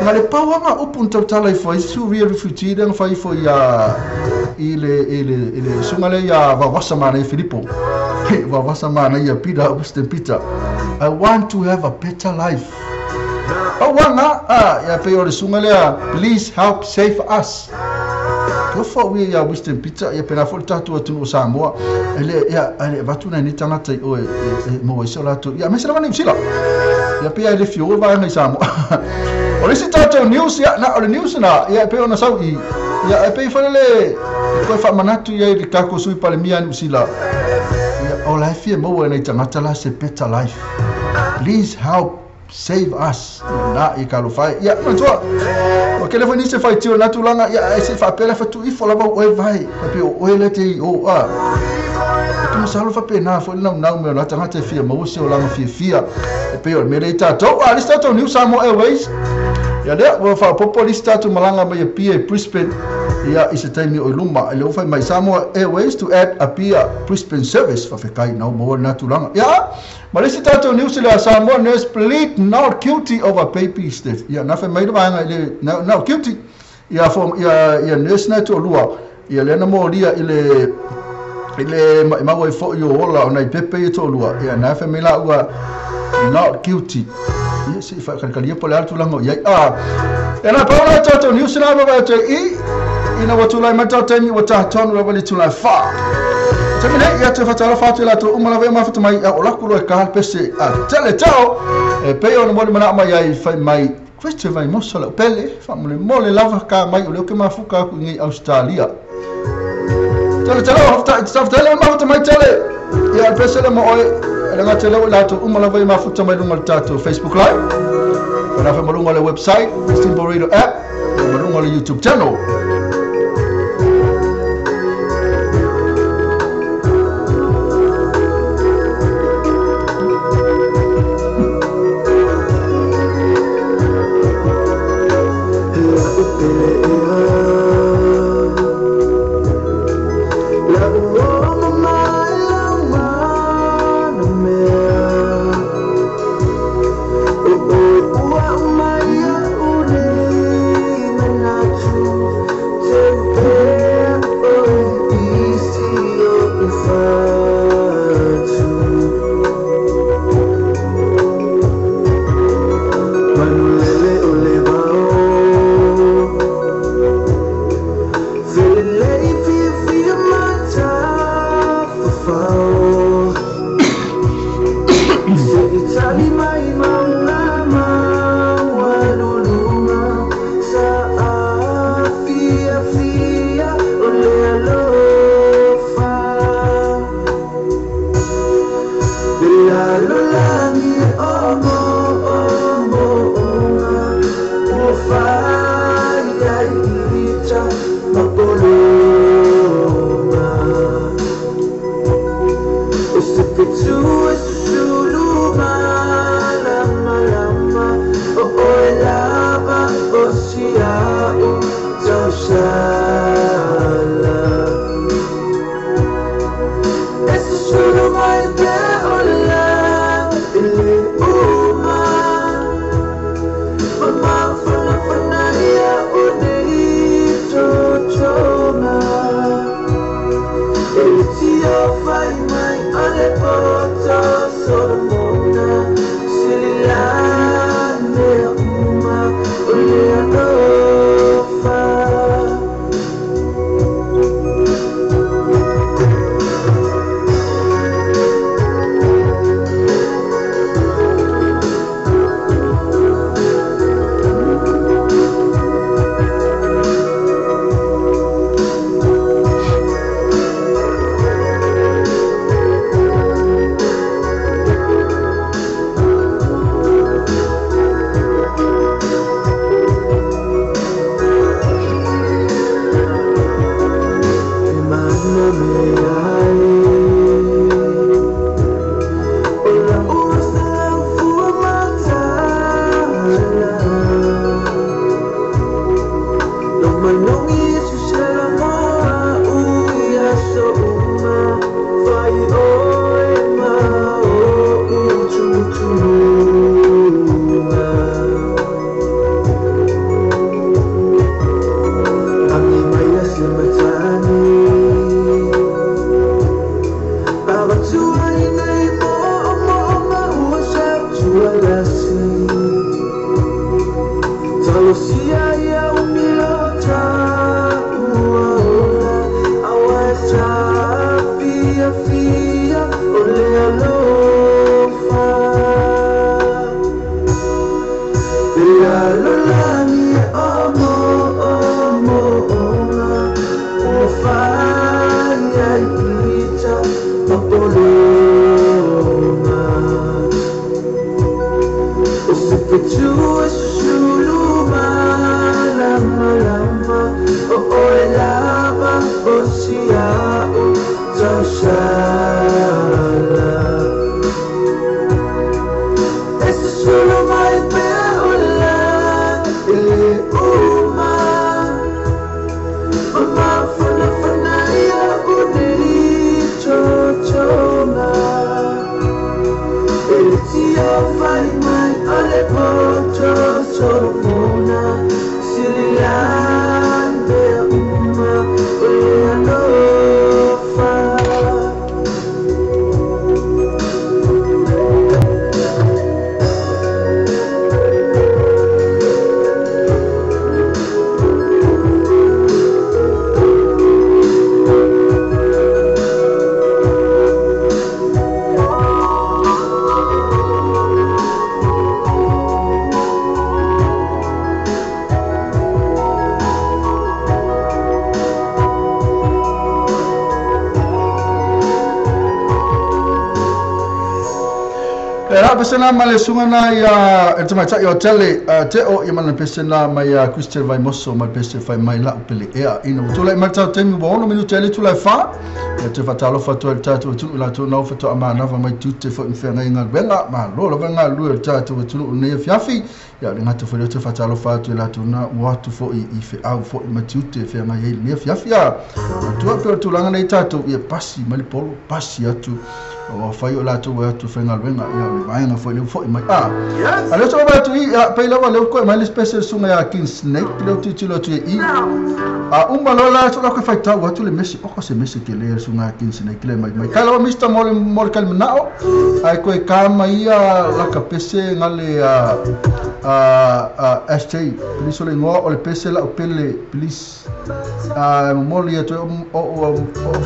nga le pauanga upu ntautala ifo i suria refugee le fai ifo ia i le sunga le ia vawasa mana i Filipo. Hey, vawasa mana ia Peter, Winston Peter. I want to have a better life. Pauanga a ia pe o le sunga lea please help save us. Ko fa ui ia Winston Peter ia pena foi tātou atunu o Samoa. Ele ia ele vatu nei tangata i oe e mo i so latou. Ia me se lava ni usila. Ia pe ia le fio vai ngai Samoa. O le si tātou news ia na o le news na ia pe ona sau i ia e pe foi le koe whaamanatu ia i le kako sui palemia ni usila. Ia o la fia maua nei tangata la se better life. Please help save us. Na i kalofai. Ia matua. O kele foi nise fai tio na tulaga ia e se faapea fatu ifo lava oe vai. Pe o oe le te i o a. Tu masalo faapena foi nau nau me o la tangata e fia maua se o langa fia fia. E pe o le mele i tātou. A lista tātou New Samoa Airways. Ia lea, ua whaapopo lista tātou malanga mai Apia e Brisbane. Ia i se taimi o i luma. E le ufai mai Samoa Airways to add Apia Brisbane service. Whawhekai nau maua nā tulaga. Ia, ma lisi tātou news le Samoa nurse plead not guilty over baby death. Ia, nā whai mai le vaenga i le not guilty. Ia, ia nurse nā tō lua. Ia lena mō lia i le maua i fo i o ola o nei pepe i tō lua. Ia, nā whai mai la ua not guilty. Ia, se i whakarikalia po le atu langa o iai. A, e nā paula tātou news nā wawa atu i ina ua tūlai mai tātou taimi ua tātonu rawa le tūlai whā. Taimi nei, ia te whatala whātu i lātou umalawe e mawhata mai a o laku loe kahal pese a tele tau. E pei ona moli mana mai ai whai mai Christopher vai mosa lau pele, whamole mole lava ka mai o leo ke mafuka aku ngai Australia. Tele tele, tele mawhata mai tele. Ia pese le mo oe, e ngā te leo i lātou umalawe e mafuta mai lunga le tātou Facebook Live. Wena whai malunga le website, Simple Radio app, malunga le YouTube channel. Mai Pesena ma le sunga na ia e tamatai o tele te o ia mana pesena ma ia Christian Vaimoso ma pese fai mai la pele ea ina tula mai tau temi bo ono minutu ele tula fa ia te fatalo fa to tatu tu la tu no fa to amana fa mai tu te fo inferna inga benga ma lo lo benga lu tatu tu ne fiafi ia le ngata fo te fatalo fa tu la tu na wa tu fo i fe au fo ma tu te fe nga ye ne fiafi ia tu tu tu la ngai tatu ia pasi mai polo pasi atu o fai o la tu wa tu fe nga benga ia le vaenga fo le fo mai a ale so ba tu ia pe la le ko mai le special sunga ya King Snake le tu tu tu i a uma lo la so la ko fai tau atu le mesi o ko se mesi ke le sunga King Snake le mai mai kala Mr. Mole mole kal nao ai ko ka mai ia la ka pese ngale a SJ please le ngo o le pese la o pele please a mole ia to o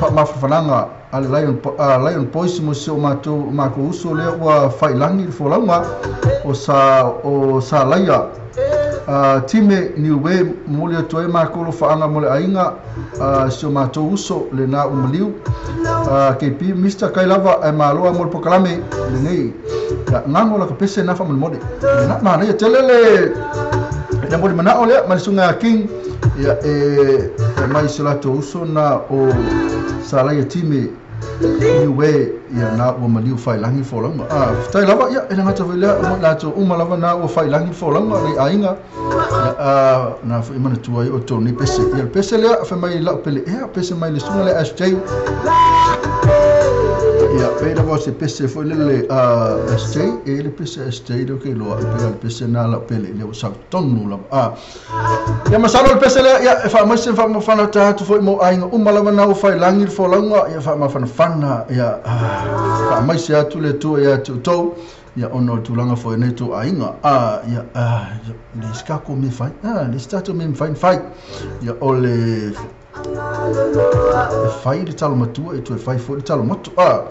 fa ma fananga ale Lion Lion Boys mo se o matou ma ko uso le ua fai langi fo lauma o sa laia time ni we mo le toe ma ko lo fa anga mo le ainga se o matou uso le na o maliu KP Mr. Kailava e maloa mo le pokalame le nei ngango la ka pese na fa mo le na ma ne telele na mo le mana o le ma le sunga King ia e mai se la to uso na o sa laia time ni we ia na ua maliu fai langi fo langa a tai lava ia e ngata foi lea mo la to uma lava na ua fai langi fo langa le ainga a na foi mana tua o to ni pese ia pese lea fa mai la pele ia pese mai le sunga le SJ ia pe la voce pese foi le SJ e le pese SJ do ke lo pe le pese na la pele le o sa tonu la a ia masalo le pese lea ia fa mai se fa mo fana ta tu foi mo ainga uma lava na ua fai langi fo langa ia fa ma fana fana ia fa mai se atu le tu ia tu to ia ono tulanga fo nei tu ainga a ia le ska ko me fai le stato me fai fai ia o le fai le talo matua e tu fai fo le talo motu a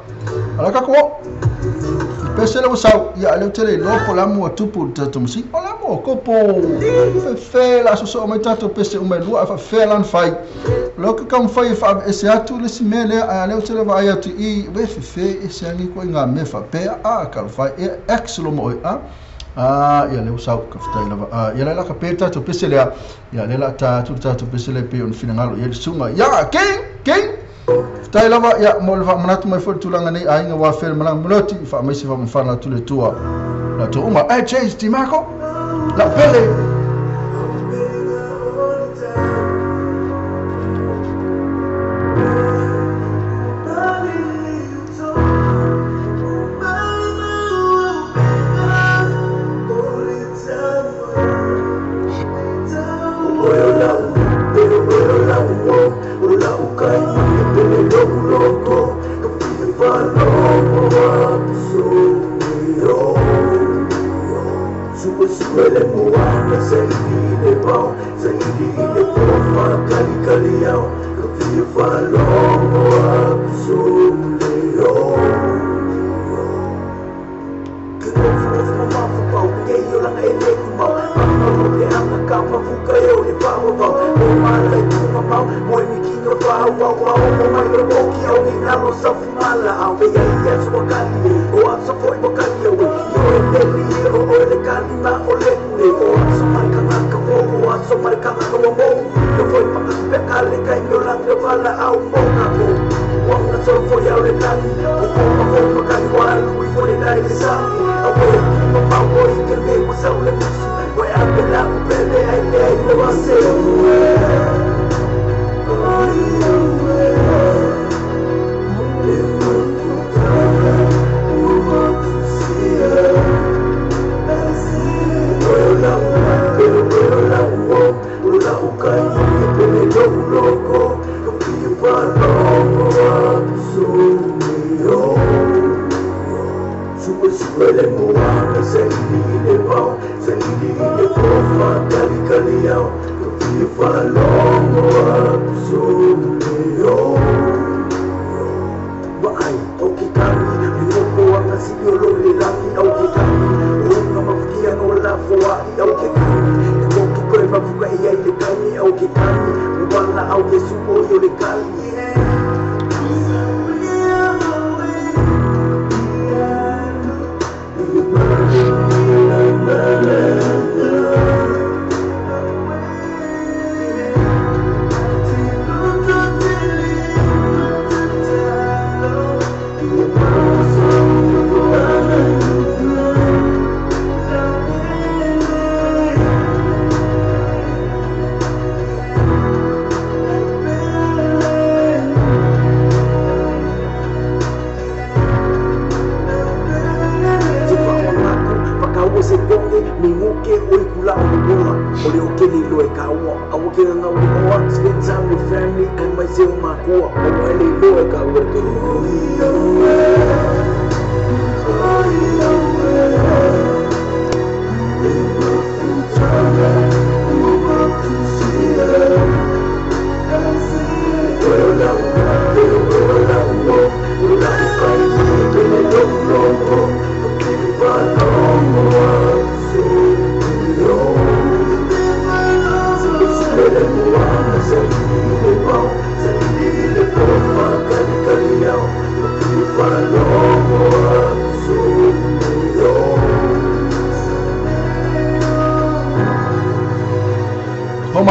ala ka ko pese le usau ia le tele lo po la mo tupu te musi o la mo ko po fe la so so mai tato pese o mai lua fa fe lan fai lo ka kam fai fa ese atu le simele a le tele va ia tu i we fe ese ani ko nga me fa pe a ka fai e ex lo mo a ia le usau ka ftai lava ia la ka peta to pese le ia le la ta tu ta to pese le pe on finangalo ia sunga ia king ftai lava ia mo le fa manatu mai fo tulanga nei ainga wa fel malang moloti fa mai se fa mfana tu le tua la to uma e Chase Di Marco la pele Mo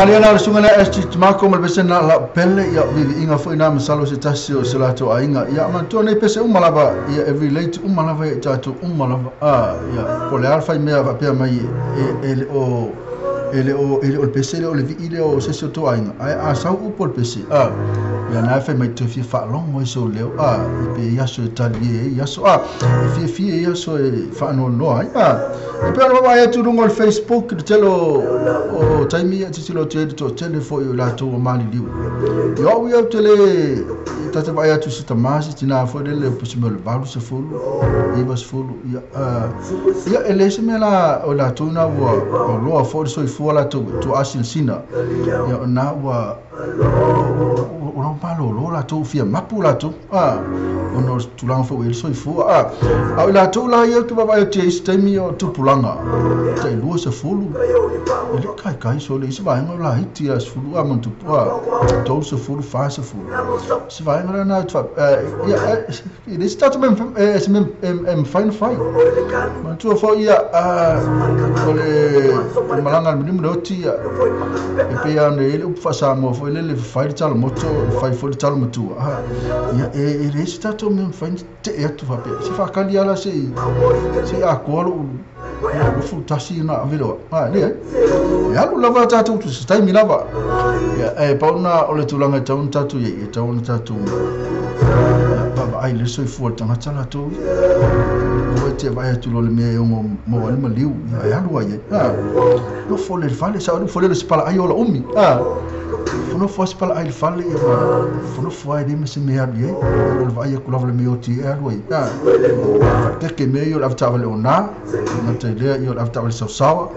Mariana sunga na esti mako mal besena la pele ia vivi inga foi na masalo se tasi o se lato ainga ia ma to nei pese uma lava ia every late uma lava ia tato uma lava a ia pole alfa mea va pea mai e o ele o ele o pese o le vi ile o se to ainga ai a sau u pol pese a ia na fe mai te fi fa long mo so leo a e pe ia so talie ia so a fi fi ia so e fa no no ai a e pe no vai tu no Facebook te telo o taimi te telo te to tele fo i la to mali liu yo we tele tata vai atu se tamasi tina fo le pusi mo le valu se fulu e vas fulu ia ia ele se mela o la to na ua o loa fo so i fo la to to asin sina ia na ua o lo palo lo la to fia mapu la to a o no tulanga fo ele so i fo a a la to la ia tu vai te taimi o tupulanga te lua se fulu ele kai kai so le se vai la hiti as fulu a montu pua to se fulu fa se fulu se vai na tu ia ele está também se em fine fine mas tu fo ia o le malanga ni mo ti e pe ia ne ele fa sa mo fo ele le fai talo moto fai fo talo moto a ia ele está também fine te e tu fa pe se fa kali ala se se a kolo o fu tasi na velo a le e alu lava tatu tu se taimi lava ia e pauna o le tulanga taun tatu ia e taun tatu ba ai le so fu tanga tala tu o te vai atu lo le me o mo ale maliu ia alu ai a no fo le fale sa fo le spala ai ola umi a fo no fo spala ai fale ia fo no fo ai de me se me alu ia o vai ku lava le me oti e alu ai a fa ke me yo lava tava le ona na te le yo lava tava le sawa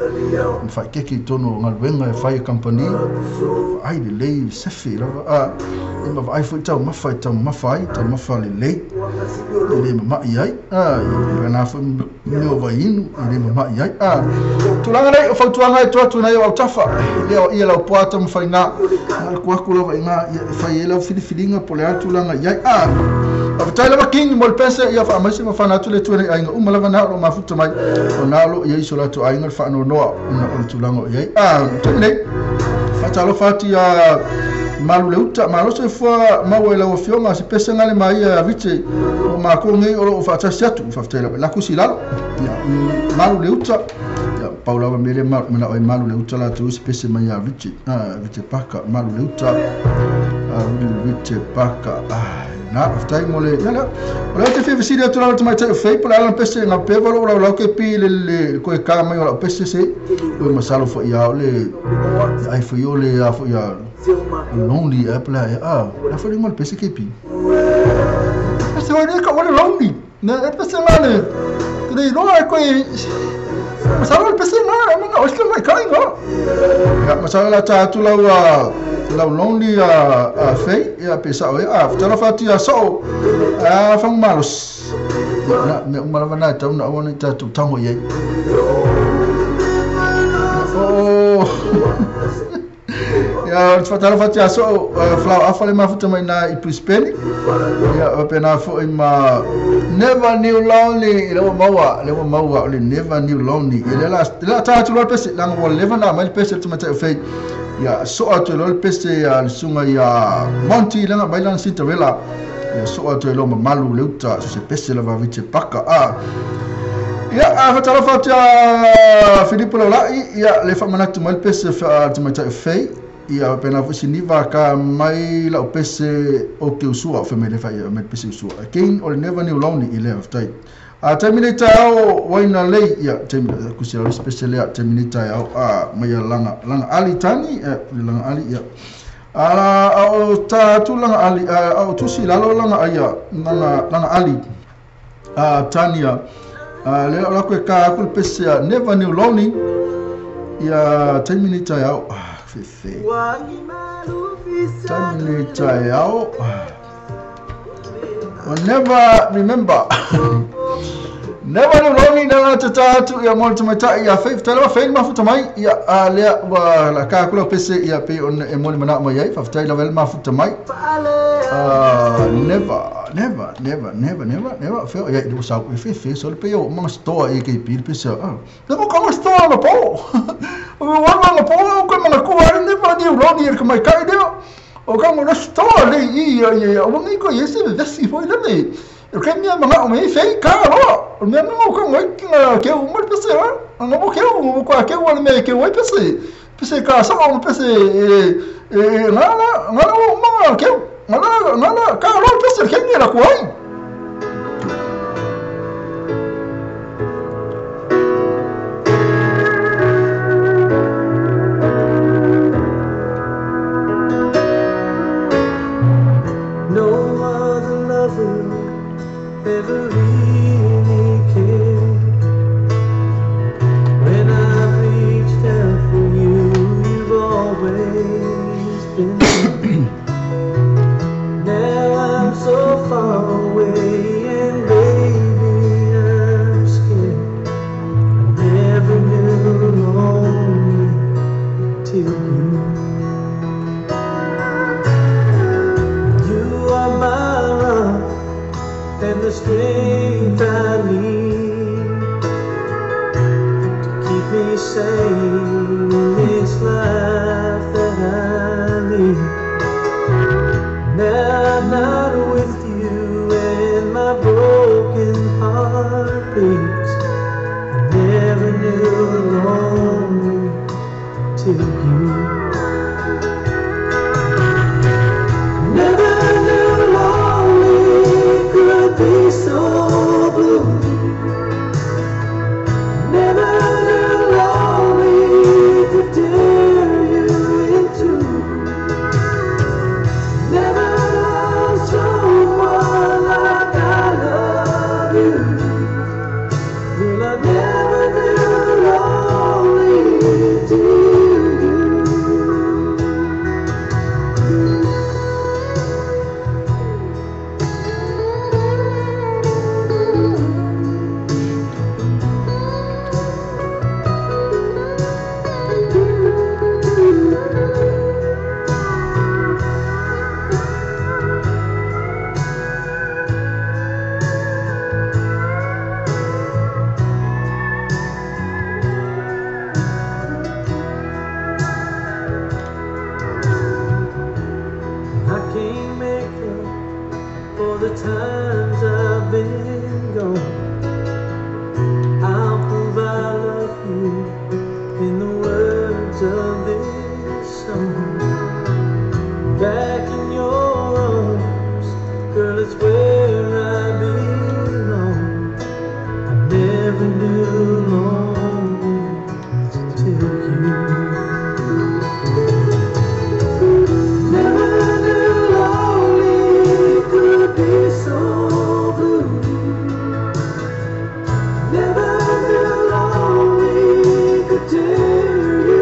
fa ke ke tono ngalwenga e fai company ai le le se fi lava a e ma vai fo tau ma fai tau ma fai tau ma fa le le le ma ai a na fo me vai inu le ma ai a tulanga nei o fautuanga e tuatu nei o tafa le o ia lau poata ma fai na Faalekuaku lava iga ia e fai ai lau filifiliga po o le a tulaga i ai a faafetai lava King mo le pese ia faamaise ma fana atu le Atua i aiga uma lava na o loo mafuta mai ona o loo i ai so latou aiga le faanoanoa ona o le tulaga o i ai a taimi nei faatalofa atu ia malu le uta malo soifua maua i lau afioga se pese gale ma ia Avite o makou nei o loo faatasi atu faafetai lava la kusi lalo ia malu le uta ia pau lava mea lea manao ai malu le uta latou se pese mai ia Avite Avite Paka malu le uta Avite Paka na faafetai mo le ia lea o lea te fia fesili atu lava tamaitai o Fei po o le a lana pese gapeva lou laulau ke pi le le koe ka mai o lau pese se oi masalo foi ia o le ai foi o le a foi ia lonely e pla e a la foi le pese ke pi se oi ka o le lonely na e pese la le te roa e koe masalo le pese na ma o se mai kai no ya masalo la ta atu lau lau lonely a Fei ia pe sao e a talofa atu ia so a fang malos na me uma lava na tau na aua nei tatou tago i ai oh ia faatalofa atu ia so flau afa le mafuta mai na i Brisbane ia pena foi ma Never Knew Lonely le ua maua o le Never Knew Lonely ia le la ta atu loa le pese langa ua leva na mai le pese le tamaitai o Fei ia so atu loa le pese ia le suga ia Monty langa mai lana Cinderella ia so atu e lo mamalu le uta so se pese lava Avite Paka a ia a faatalofa atu ia Filipo Laulai ia le faamanatu mai le pese tamaitai o Fei ia pena foi siniva ka mai lau pese o ke usua fe mai le fai mai pese usua again o le Never Knew Lonely i le faafetai a taimi nei taeao waina lei ia taimi kusi lau pese lea taimi nei taeao a mai ia langa langa ali tani langa ali ia a o ta atu langa ali a o tusi lalo langa aia langa langa ali a tania a le la koe ka aku le pese a Never Knew Lonely ia taimi nei taeao fefe taimi nei taeao o never remember Never Knew Lonely na la tata atu ia mo le tamaitai ia Fei faafetai lava Fei le mafuta mai ia a lea ua la ka aku lau pese ia pe ona e mo le manao mai ai faafetai lava le mafuta mai never never never never never never feo ia i sa e fefe so le pe o manga stoa e ke pi le pese a le mo ka stoa la po o wa ma po o ko manga ko ari Never Knew Lonely e ka mai kai lea o ka mo stoa le i ia ia o ngi ko yese vesi foi le nei o ke mea manga o mei fei ka roa o mea manga o ka ngoi ki ke o mo pese a ngo mo ke o mo ko ke o le me ke o pese pese ka sa o pese e na na na o manga ke na na na ka roa pese ke ni la ko ai No other lover ever really cared. When I've reached out for you, you've always been there. Now I'm so far away, and baby, I'm scared. I never knew lonely till you. You are my rock and the strength I need to keep me sane in this life that I lead. Now I'm not with you and my broken heart beats. I never knew lonely till you. Never knew lonely could be so blue. Never knew lonely could tear you in two. Never loved someone like I love you. Well, I never knew lonely till you. For the times I've been gone, I'll prove I love you in the words of this song. Back in your arms, girl, it's where I belong. I never knew lonely till you. Never knew lonely could be so blue. Never knew lonely could tear you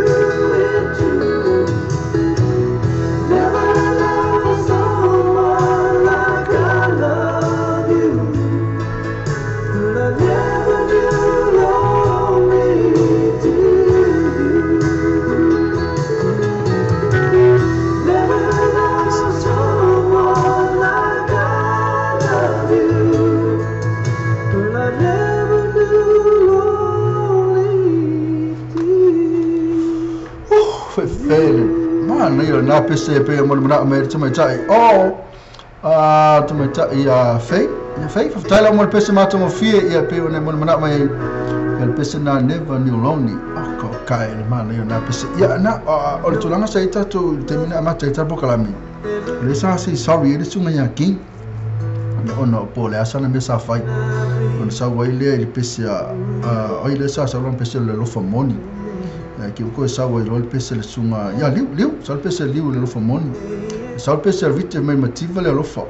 in two. Never loved someone like I love you. But I never knew lonely till you. Never loved someone like I love you. But I never knew lonely till you. Fefele. Mana ia na pese pe mo le mana mai te mai tai. O a te mai tai a fei. Ia fei fa tai mo le pese ma mo fie ia pe o ne mo le mana mai ia le pese na Never Knew Lonely. O ko kai le mana ia na pese. Ia na o le tulaga sa i tatou i le taimi na amata ai tatou kalami. Le sa se sorry le sunga ia ki. Ia ona po le asa na me sa fai. Ona sa wai le i le pese a oi le sa sa le pese le lofa moni. Ki ko sa wai le pese le sunga ia liu liu sa le pese liu le lofa moni. Sa le pese rite mai mativa le lofa.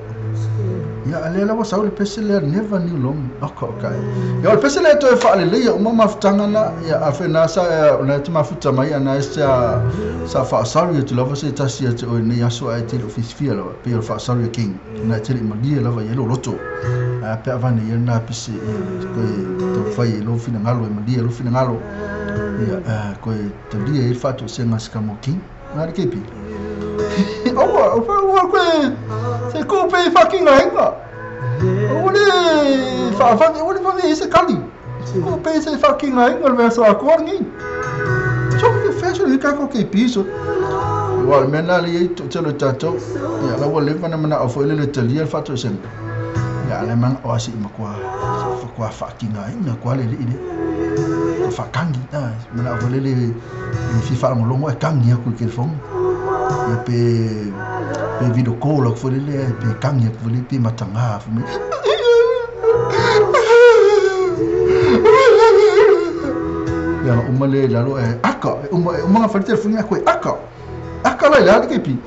Ia ale la sa le pese le Never Knew Lonely. O ko kai. Ia le pese le to e fa le ia uma mafutanga na ia a fe na sa na te mafuta mai ana sa sa fa sorry tu lava se tasi atu o nei aso ai te office fia lava pe o fa sorry king na te le malia lava ia lo loto. A pe avane ia na pese ko to fai lo fina ngalo e malia lo fina ngalo. Ia ko te lia e fatu se ngas ka mo king. Na le kepi. O o o ko se ko pe fucking lainga. O le fa fa o le fa se kali. Ko pe se fucking lainga le verso a korni. So ke fashion le ka ko ke piso. Wa mena le i to le tato. Ia la wa le va na mana o fo le le talia fatu se. Ia le mang o asi ma kwa fa kwa fucking lainga kwa le le. Fa kangi ta mana o le le fi fa ngolongo e kangi ku ke fong. Ia pe pe video call ko le le pe kangi ku le pe matanga fu me. Ia uma le lalo e aka uma uma fa telefone ko aka. Aka la la ke pi.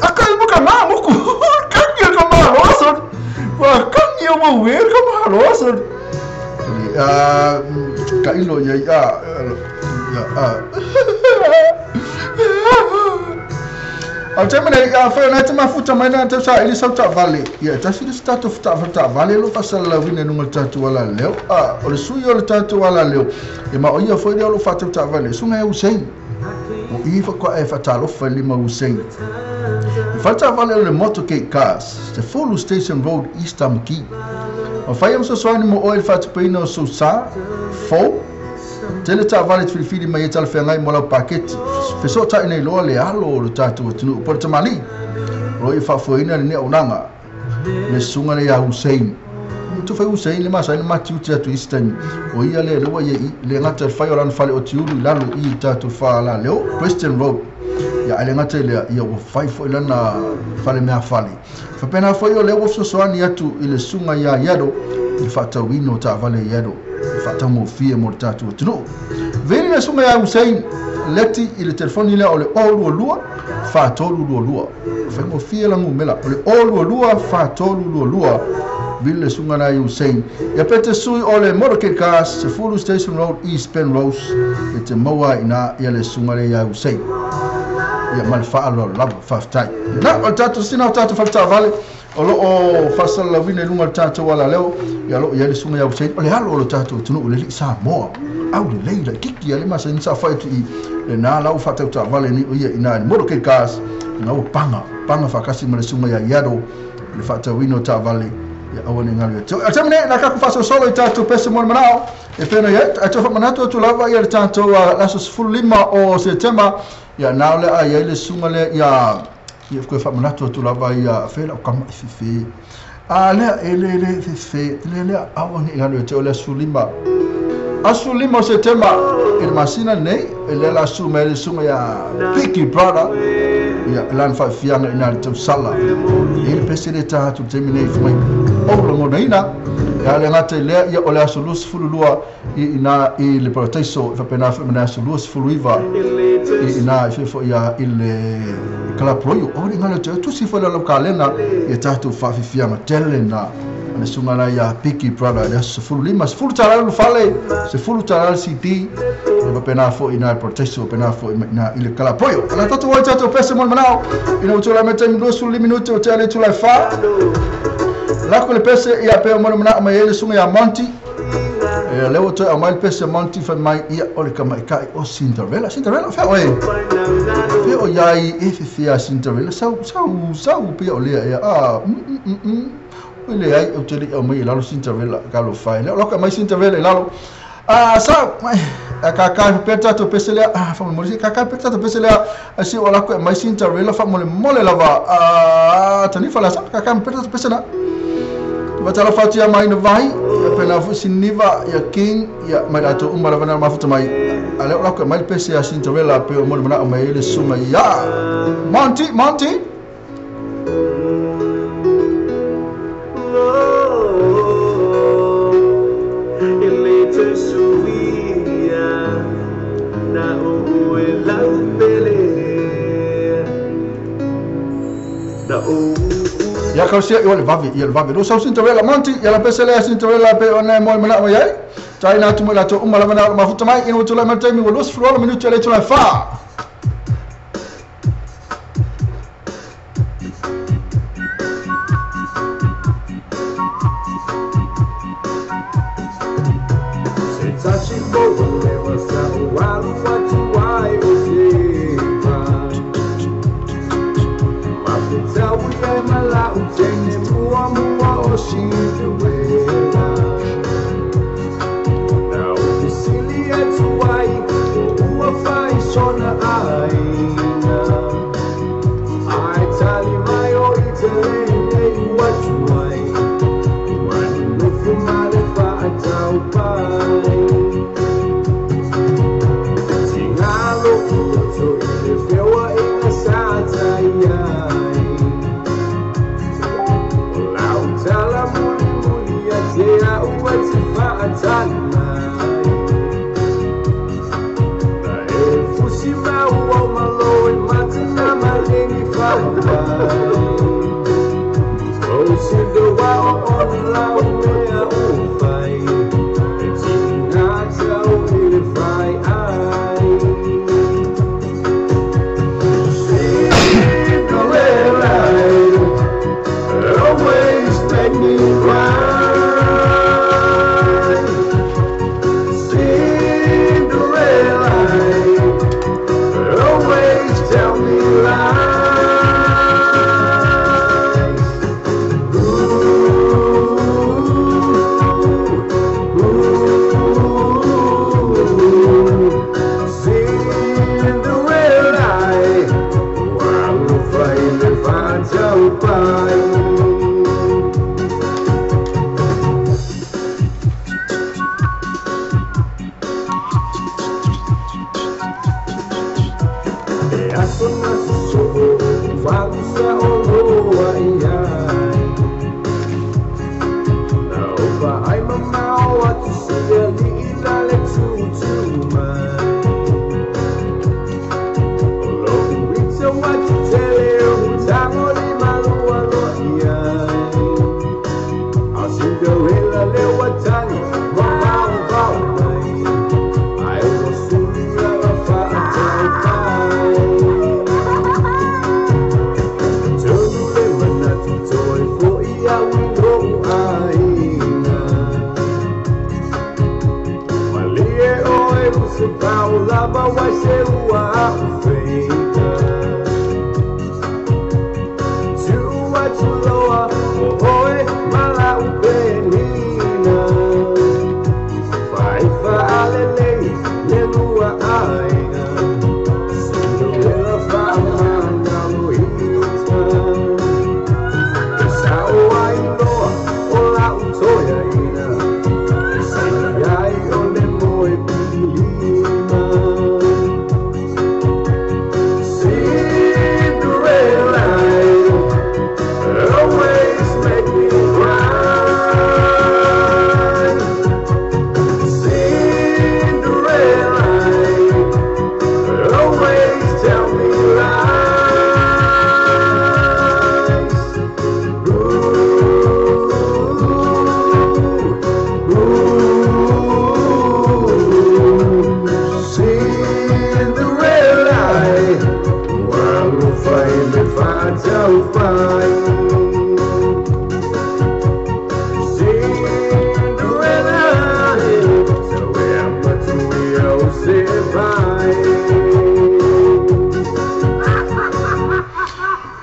Aka i mo ka ma mo ku. Kangi ka ma ro so. Wa kangi o mo we ka ma ro so. A ka ilo ia ia a. Au te mene a whai na te mafuta mai na te sa ili sau ta vale. Ia tasi le statu ta ta vale lo fasala wine nunga tatu ala leo. A o le sui o le tatu ala leo. E ma o ia foi leo lo fatu ta vale. Sunga e Hussein. O i fa kwa e fatalo fa lima Hussein. E fata vale o le motorcade cars. Te Fulu Station Road East Tamaki. O whai am sosoani mo oil fatu peina o sousa. Fo. Tele ta vale te filifili mai e tala whangai mo lau paketi. Feso ta inei loa le alo o le tātou atunu. Po le tamali. Ro i whaafuaina le nea unanga. Le sunga le ia Hussein. Tu whai Hussein le masa ina mati uti atu isi taimi. O ia le lewa ia i le ngata le whai o lana whale o tiulu i lalo i tātou whaala leo. Preston Road. Ia ale ngata le ia ua whai fo ilana whale mea whale. Whapena whai o leo sosoani atu i le sunga ia iado. I whaatauino ta vale iado. Whaatau mo fia mo le tātou atunu. Veni le sunga ia Hussein. Leti i le telefoni lea o le 022 4322. Whai mo fia la ngumela. O le 022 4322. Vili le sunga na Hussein. Ia pete sui o le motorcade cars. Se Fulu Station Road East Penrose. E te maua ina ia le sunga le ia Hussein. Ia male whaalo lava whaftai. Na o tātou sina o tātou whaftai o lo o fasala wine lunga le tātou ala leo. Ia lo ia le sunga ia Hussein. O le alo o le tātou tunu o le li Samoa. Au le leila kiki ia le masa insa whai tu i le nā lau whatau tā vale ni o ia ina ni motorcade cars. Ngā o panga. Panga whakasi ma le sunga ia iado. Le whatau wino tā vale. Ia awa ni ngalu. A temene na kaku faso solo i tātou pese mo le manao. E pena ia. A tau whamanatu atu lava ia le tātou laso 15 o Setema. Ia nā le a ia le sunga le ia Ia koe whaamanatu atu lava ia fe lau kama i fefe. A lea e le le fefe, le lea awa ngi ngalo e te o le aso 5. Aso 5 o Setema, e le masina nei, e le la su mai le sunga ia Biggie Brother. Ia lan whaafianga ina le tausala. E le pese le taha tu te mine i fumai. O longona ina, ia le ngata i lea ia o le aso 22 i ina i le parataiso, i whapena whamana aso 29 i ina i fefo ia i le kalaproio. O le ngalo te tusi fo le lau kalena ia tātou whaafifianga tele na. Ana sunga la ia Biggie Brother le aso 15, 10 tala lu fale, 10 tala CD. E whapena fo ina i parataiso, whapena fo ina i le kalaproio. Ala tātou oi tātou pese mo le manao. Ina utula me taimi 25 minute o te ale tula e wha. Lako le pese ia peo mo le manao mai ele sunga ia Monty. E leo toe au mai le pese Monty whai mai ia o le kamaikai o Cinderella. Cinderella, fea oe. Fea o iai e fefea Cinderella. Sau, sau, sau pia o lea ea. Ah, O le ai o te li au mai i lalo Cinderella kalo whai. Leo loko mai Cinderella i lalo. Ah, sau, mai. A kakai pea tātou pese lea. Ah, whamole mole. Kakai pea tātou pese lea. A si o lako mai Cinderella whamole mole lava. Ah, tanifa la sa. Kakai pea tātou pese na. Watala whatia mai na vai, ia pena fu Siniva, ia King, ia mai rātou uma lava na mafuta mai. A leo lako mai le pese a Cinderella pe o mole mana o mai ele suma ia. Monty, Monty! Ia kausia i o le vave, ia le vave. Lo sau Cinderella, Monty, ia la pese lea Cinderella pe o nei moe mana o iai. Tai nā tumu la tō uma lava nā mafuta mai, ina utula mai taimi wa 28 minuti le tula wha. Ooh.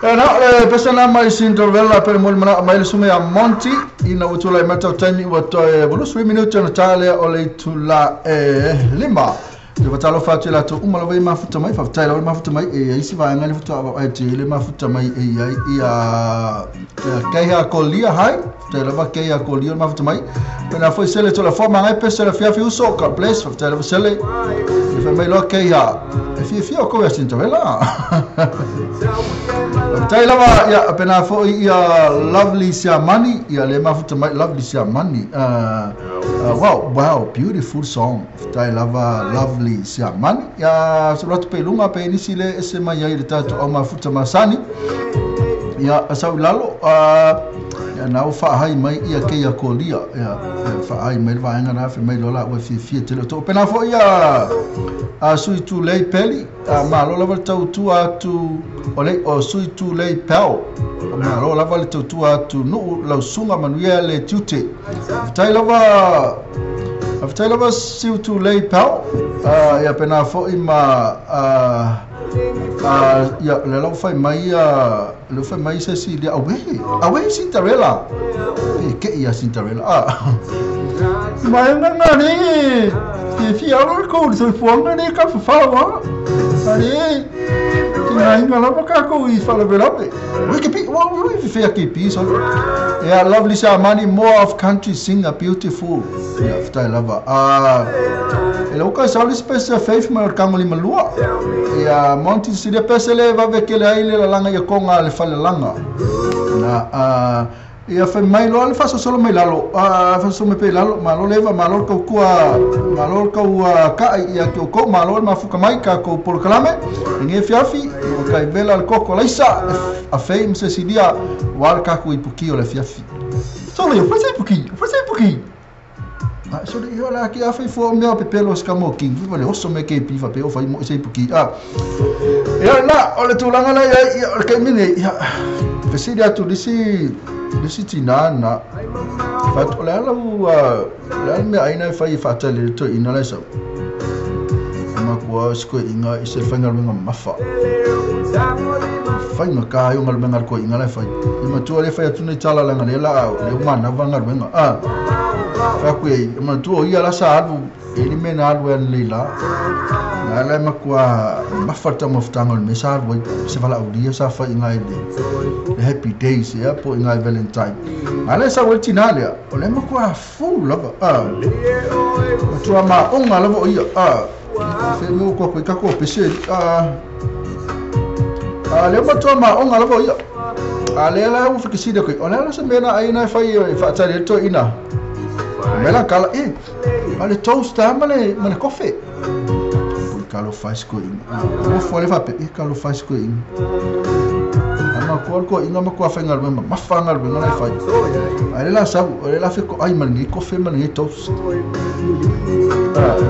E na le pesa na mai Cinderella pe mo mana mai le sume a Monty ina ua tulai mai tau taimi ua toe 8 minute na ta lea o le itula e 5. Te fatalofa atu i latou uma lava i mafuta mai, faafetai lava le mafuta mai e ai si vaega le faatoa ai te le mafuta mai e ai ia keiha kolia hai. Faafetai lava keiha kolia le mafuta mai. Pena foi sele tola fo mangai pesa le fiafi uso, God bless. Faafetai lava sele. E fai mai loa keiha e fiafia o kou ia Cinderella. Faafetai lava ia pena foi ia Lovely Siamani ia le mafuta mai Lovely Siamani. Wow, wow, beautiful song. Faafetai lava Lovely Siamani. Ia so ratu pe lunga pe nisi le ese mai ai le tatou au mafuta masani. Ia asau lalo ia na o faahai mai ia keia kolia ia faahai mai le vaega na fe mai lola ua fiafia tele to pena foi ia a sui tu lei peli a malo lava le tautua atu o le o sui tu lei peo malo lava le tautua atu nuu lausuga manuia le tiute. Faafetai lava, faafetai lava siu tu lei peo ia pena foi ma ia le lau fai mai ia le fai mai se si le awe awe Cinderella e ke ia Cinderella mai nga nga ni fi fi alo ko le soifuaga le ka fafawa ale te ngaiga lava kakou i faalavelave ui ke pi ui fefea ke pi so yeah, Lovely Shamani, more of country singer, beautiful. Yeah, faafetai lava e lau kai sau le special faith mai o le kago limalua ia Monty silia pese le vave kele ai le lalaga ia koga le falelaga na ia fai mai loa le faasosolo mai lalo faasosolo mai pe lalo malo leva malo le kaukua malo le kau ka'i ia ke oukou malo le mafuka mai kakou polokalame e ge fiafi ua kai vela le koko laisa a fei ma sesilia ua le kakou ipuki o le fiafi solo ia fai ipuki fai ipuki. So le ia la ki a fai fo mea pepelo se ka mo king fi le oso me ke pi fa pe o fai mo se ipuki a ia la o le tulaga la ia ia o le kaimine ia fesili atu lisi lisi tinā na fatu o le ala ua le ala mea aina e fai e faatali le toeʻina lae sau makua se koeʻiga i se faigaluega mafa faiga ka ai o galuega le koeʻiga lae fai i matua le fai atu nei tala laga le la le umanava galuega a faku e matua o ia la sa alu e le mea na alu ai nei la na la makua mafa le taumafataga o le mea sa alu ai se valaaulia sa fai i gai le Happy Days ia po i gai Valentine a le sa ua tinā lea o le makua fou lava a matua maʻoga lava o ia a fe mo kua koe kako pese a a le matua maʻoga lava o ia a lea la ua fekesili koe o le ala se mea na ai na fai e faatali ai toeʻina mela kala e a le toast a ma le kofe pui kalo fai se koeʻiga ua fua le faapea e kalo fai se koeʻiga ama kua le koeʻiga ma kua faigaluega mamafa galuega la e fai ae le la sau o le la fekoʻai ma lenei kofe ma lenei toast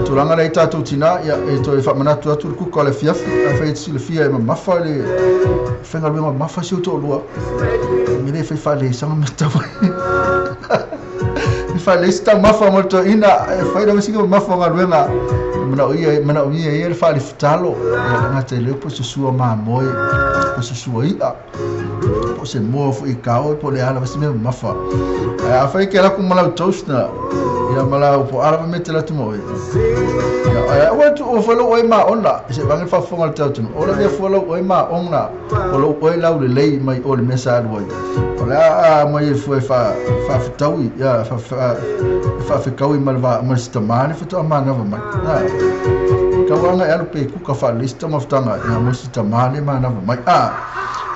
tulaga lea i tatou tinā ia e toe faamanatu atu le kuka o le afiafi afai e silafia e mamafa le faigaluega mamafa si o toalua me le fai faalesaga matau e faaleisi taumafa mo le toeʻina e fai lava sika mamafa o galuega manao ia manao ia ia le faalifutalo ia gata i leo po se sua mamoe po se sua i'a po se moa fo'i kao po le ala se mea mamafa ae afai ke laku ma lau toast na ia ma lau po ala me te latu mo ia ae ua tu o falo oi ma ona se vange faafofoga le tautunu o le mea fua lau oi ma ona o lou oe lau lelei mai o le mea sa alu ai o le a mai e fua e faafetaui ia faafekaui ma le ma le sitamā le fatoa manava mai kauaga e alu pe kuka faalelei se taumafataga ia mo sitamā le manava mai a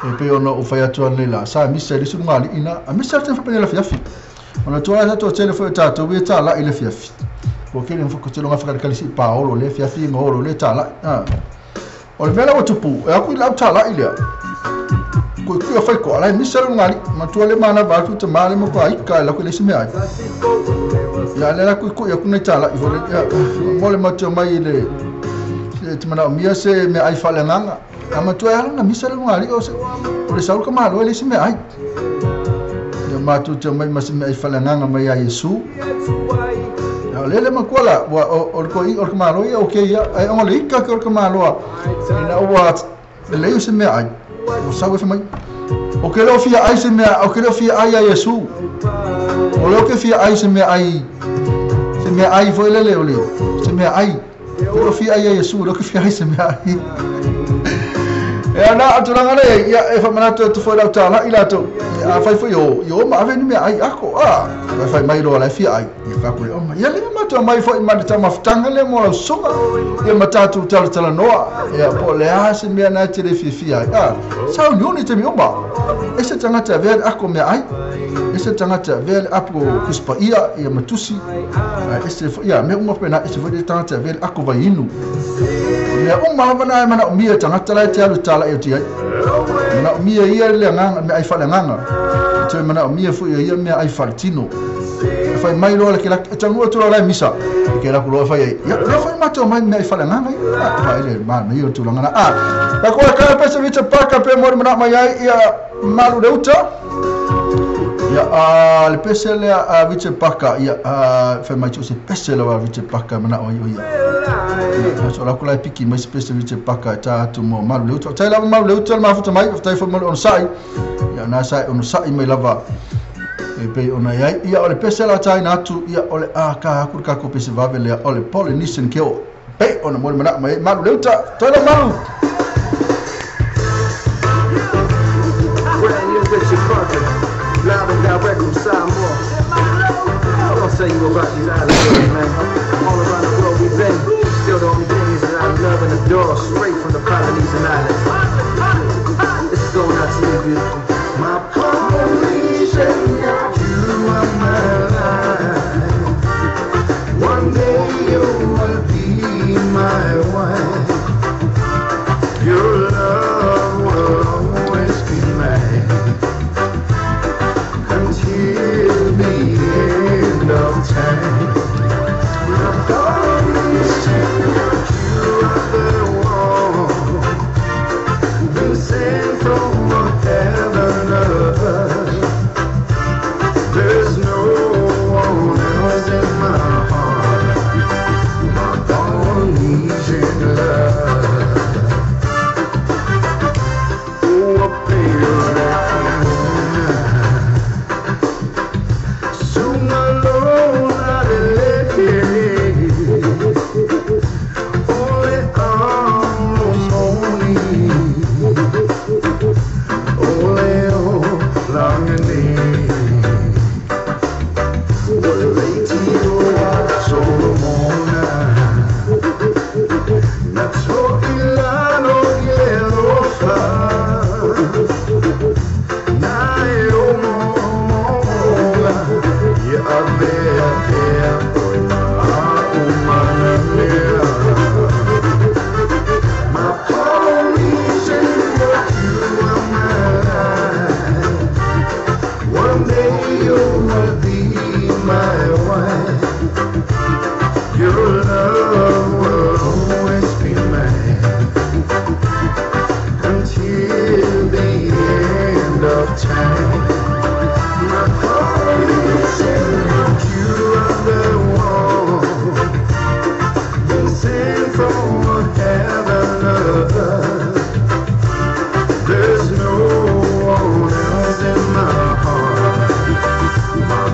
e pei ona ou fai atu anei la sa misa i le sulugalii na a misa le fapene le afiafi ona tua sa toatele foi o tatou ia talaʻi le afiafi ua kele fakotelo gafakalikali si paolo le afiafi ma olo le talaʻi a o le mea la ua tupu e aku i lau talaʻi lea kuikui fai ko ala misa le ngali matua le mana va tu te male mo ko aika la ko le sime ai ya le la kui aku nei talaʻi fole ya mo le matua mai le te mana mia se me ai fale nganga a matua ala na misa le ngali o se o le saul ka malo le sime ai ya matu te mai ma se me ai fale nganga mai a Yesu ya le le makua la wa o o ko i o ka malo ia o ke ia ai o le ika ke o ka malo ina ua Le leai o se meaai, ua sau e fai mai, Ou te le o fia ai se mea, ou te le o fia ai ia Iesu. O lea ou te fia ai se meaai, se meaai foi lele o le, se meaai. Ou te le o fia ai ia Iesu, o lea ou te fia ai se meaai. E ana o tulaga lea, ia e faamanatu atu foi lau talai latou. Ia afai foi o, i o ma ave ni meaai ako, a, fai fai mai loa la e fia ai. Ia ka kule oma. Ia lea matou mai foi ma le taumafataga lea mo lau susuga, ia ma tatou talatalanoa, ia po o le a se mea na e te le fiafia ai. A, sauniuni taimi uma. Ese tagata e avea le ako meaai, ese tagata e avea le apo Tusi Paia, ia ma tusi, a ese foi, ia mea uma faapena, ese foi le tagata e avea le ako vaiinu. O mea uma lava na e manaomia e tagata la e te alu e talai atu i ai. Manaomia e ia le agaga, meaai faaleagaga. E toe manaomia foi e ia meaai faaletino. E fai mai loa le kelaki, e taunuu atu loa la e misa, e kelaku loa e fai ai, ia, lea foi matou omai ma meaai faaleagaga ia. A, vaai le manaia o le tulaga na. A, la koe ka pese Richard Parker pe mo le manao mai ai, ia, malu le uta. Ia, a, le pese lea a Richard Parker, ia, a, fai mai so se pese lava a Richard Parker manao ai o ia. Ia, so la ko la e piki mai se pese Richard Parker e tā atu mo malu le uta. Faafetai lava malu le uta le mafuta mai, faafetai foi mo le onosai. Ia, na sa e onosai mai lava e pei ona i ai. Ia, o le pese la tāina atu, ia, o le a kā aku le kākou pese vave lea, o le Polynesian Keo. Pei ona mo le manao mai ai malu le uta. Faafetai lava malu! Brand new Richard Parker, live and direct from Samoa. I'll tell you about these islands, man. All around the world we've been. Still the only thing is that I love and adore, straight from the Polynesian Islands. This is going out to you, beautiful. My Polynesian, you are my life. One day you will be my wife. Your love will always be mine until the end of time. My Polynesian, you are the one been sent from heaven above. There's no one else in my heart. My Polynesian love. Oh, a My Polynesian, you are my life. One day you will be my wife. Your love will always be mine until the end of time. My Polynesian, you are the one been sent from heaven above. There's no one else in my heart. My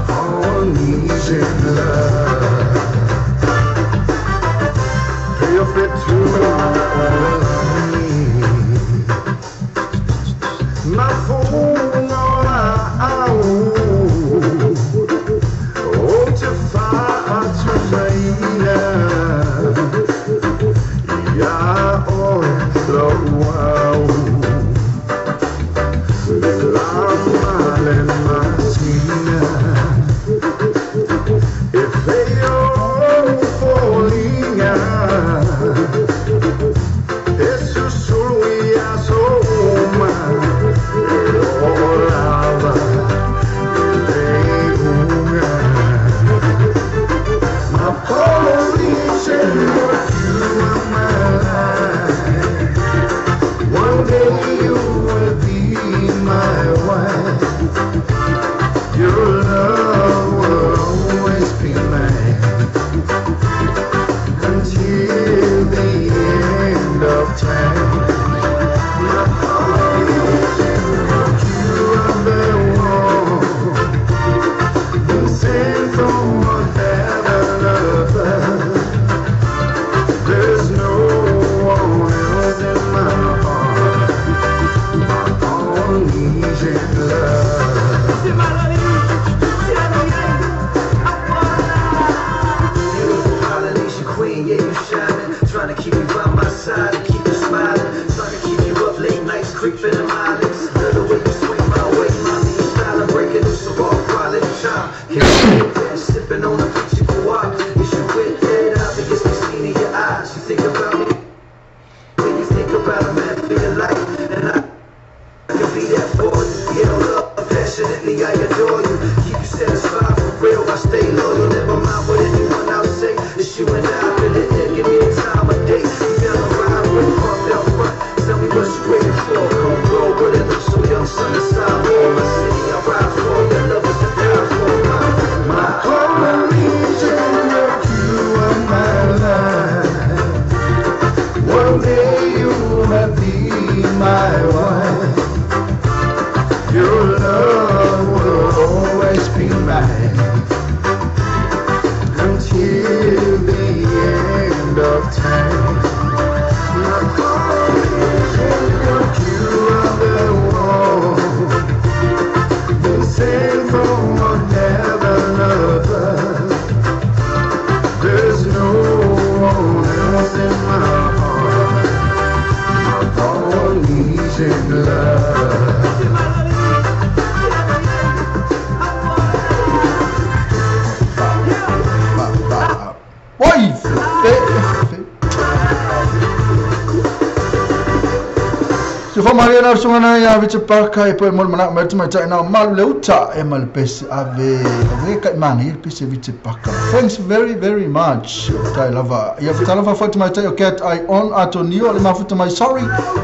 Sofa maria na sunga na ia vice paka e po mo mana mai mai tai na malu le uta e mal pese ave ave kai mani pese vice paka. Thanks very very much. Tai lava. Ia tala fa mai tai cat I on Antonio le mafuta mai sorry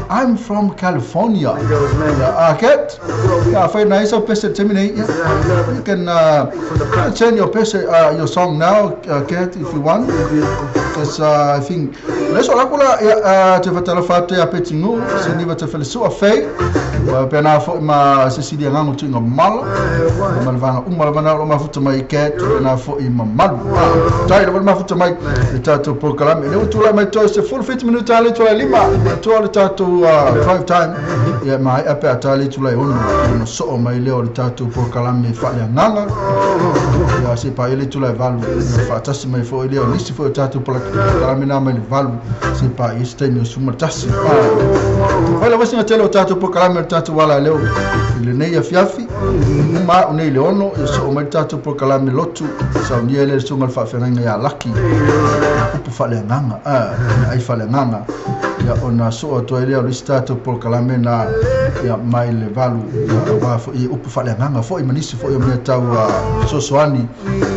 I'm from California. Cat. Yeah, fa nice of pese terminate. You can send your pese your song now Cat if you want. Because I think let's all kula te fatala fatu ya petingu se ni vata fele sua fei pe na fo ma Cecilia ngango tu ngomala malvanga umalvana lo mafuta mai Cat na fo i mamalu tai lo mafuta mai tato program le utula mai to se full 50 minutes ale to lima to le tato 5 time ya mai ape atale to le ono no so mai le o tato program me fa le nganga ya se pa ile to le valu fa tasi mai fo ile o nisi fo tato program na mai valu se pa este mi suma tasi Olha, você não tem o tato por calamento tato wala leo ile nei afiafi ma o nei leono e so o tato por calamento lotu sa ni ele so ngal fa fenga ya laki upu fa le nganga ai fa le nganga ya ona so to ele o tato por calamento na ya mai le valu ya wa fo i upu fa le nganga fo i manisi fo i me tau so soani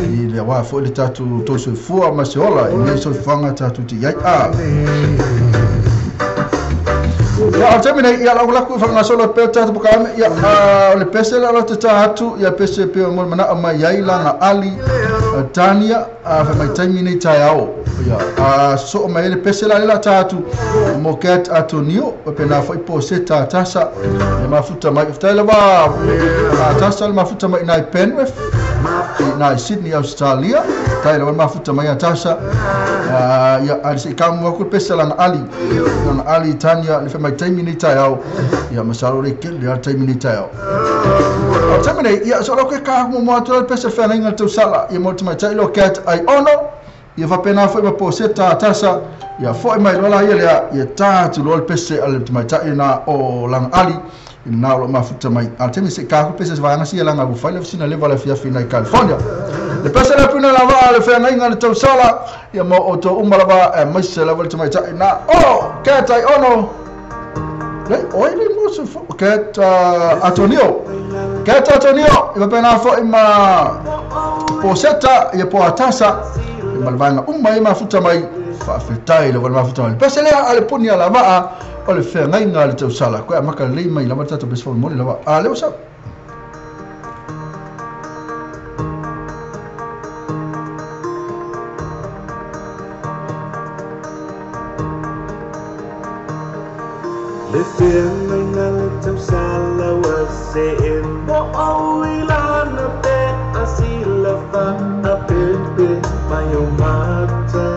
i le wa fo le tato to so fua ma se ola i nei so fanga tato ti ai a Ya termina ya la la fa solo pe ta buka ya le pese la ta atu ya pese pe mo mana ma yai la na ali Tania fa mai taimi nei tai ya so mai le pese la la ta atu mo cat Antonio pe na fo ipo se ta tasa e mafuta mai fta la ba tasa mafuta mai nai Penrith nai Sydney Australia tai la mafuta mai tasa ya ali se kamu ku pese la na ali Tania le fa mai taimi nei tai ya masalo le ke le taimi nei tai o taimi nei ya so lo ke ka mo mo to pese fa na ngal sala ya mo mai tai lo cat ai ono ya fa pena fo po se ta tasa ya fo mai lo la ya ya ta tu lo pese al mai tai na o lang ali na lo mafuta mai al taimi se ka pese va na si la nga bu fa le sina le vala fia fina California le pese la puna la va le fa na ngal tau sala ya mo o to umala ba mai se la volta mai tai na o cat ai ono le oi le mo se cat Antonio cat Antonio e va pena fo ma poseta e po atasa e malvanga umma e mafuta mai fa fetai le mafuta mai pese le ale punia la va o le fe ngai ngal tau sala ko amaka le mai la va ta bes fo mo le va ale o sa Le feanga le tausala wa se mo oilana pe asila fa a pepe mai o mata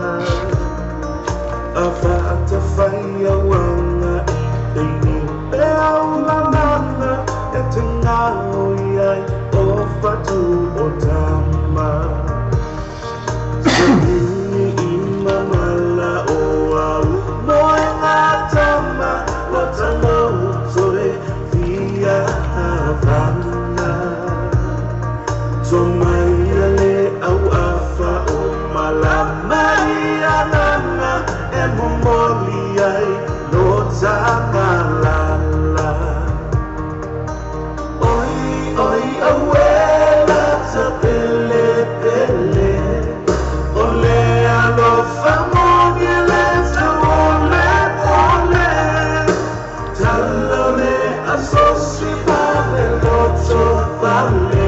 a fa ta fai a wanga e ni pe aula nana e te ngao iai o fatu o tama se ni i mamala o au mo e ngā tama So mai le au afa o malamai anana e momoli ai lo takalala Oi oi awela ta pele pele ole alofa moni le ta ole ole Talole asosi pale loto pale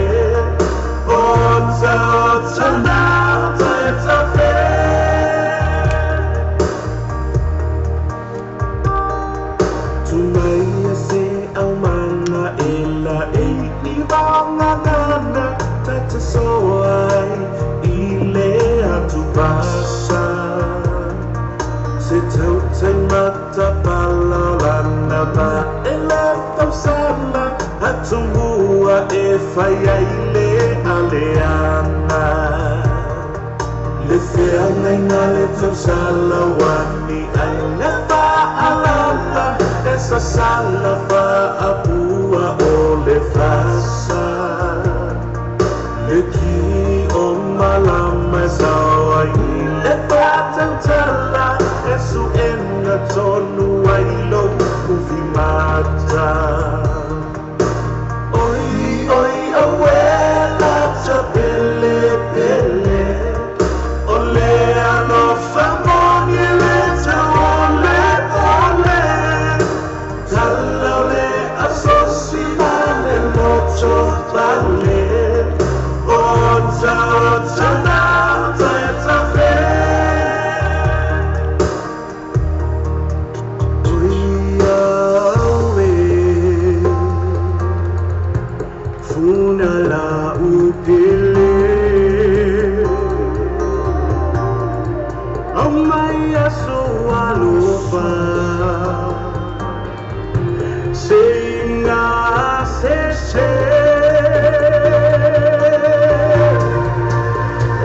E fai le aleana Le feanga ina le tausala wani ai le fa'alala E sasala fa'apua o le fasa Le ki o malama e saoa i le fa'atautala E su'enga tonu ai lou Ufimata. Oi oi awela ta pele pele ole alofa moni le ta ole ole talaule asosi male moto pale ota ota na ta fe Funa la upele Amai aso alofa Seinga se se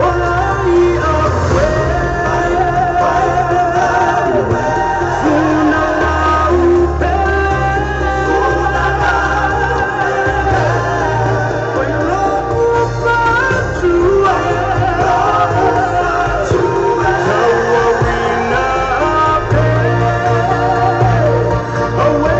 Oi awe Funa la upele Oi loku fatue Tauawina pe Awe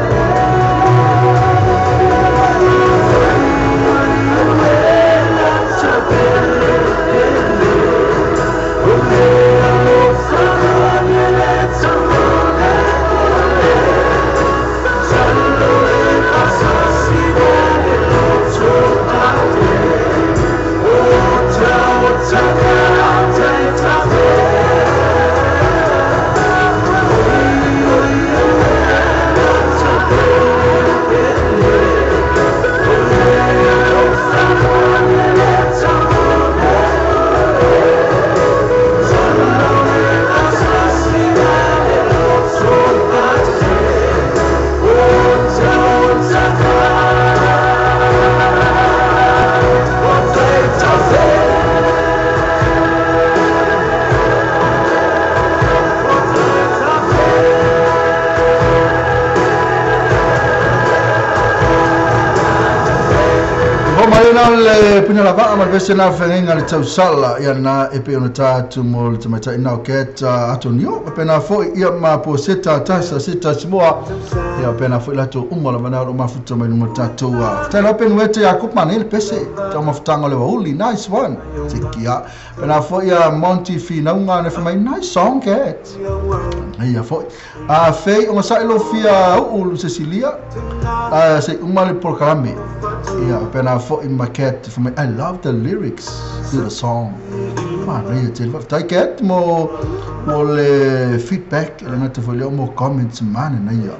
Le pina lava ma vese na fenga le tausala ia na e pe ona tatu mo le tamaita ina o ket atonio pena fo ia ma po seta tasa seta smoa ia pena fo lato uma la mana o mafuta mai no tatu tala pen wete ia kup manel pese ta mafutanga le wauli nice one tikia pena fo ia Monty Finaunga na mai nice song ket ia fo a fei o sa ilo fia u Cecilia a se uma le programe ia pena fo i maquette for me. I love the lyrics to the song. Man, take it mo le feedback le ngata fo le mo comments man na ia.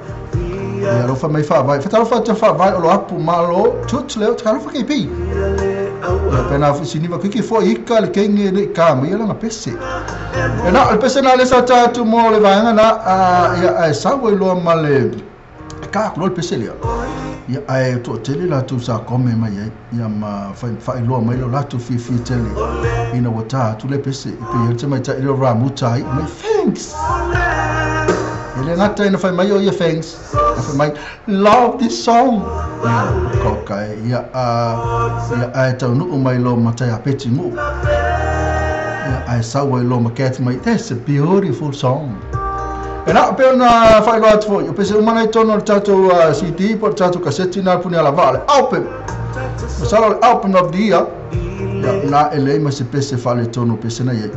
Ia ro fa mai fa vai. Fa fa fa vai o lo apu malo tut le tra fa KP. Ia pena fo siniva kiki fo ika le kenge le ka mai la pese. E na le pese na le sa tatu mo le vaanga na ia sa wo lo male ka lo le pese le. Ia ai to tele la tu sa kome mai ia ma fa iloa mai lo la tu fi fi tele ina wata tu le pese pe ia te mai ta ilo ra mutai mai thanks ele ngata ina fa mai o ia thanks fa mai love this song ko kai ia ia ai tau nu mai lo matai a peti mu ia ai sa wa lo ma cat mai that's a beautiful song. E na pe na whailoa atu foi, o pese umana i tono le tātou CD, po le tātou kaseti nā puni ala vaa le album. Masala le album of the year, ia nā e lei ma se pese whale tono pese na iei.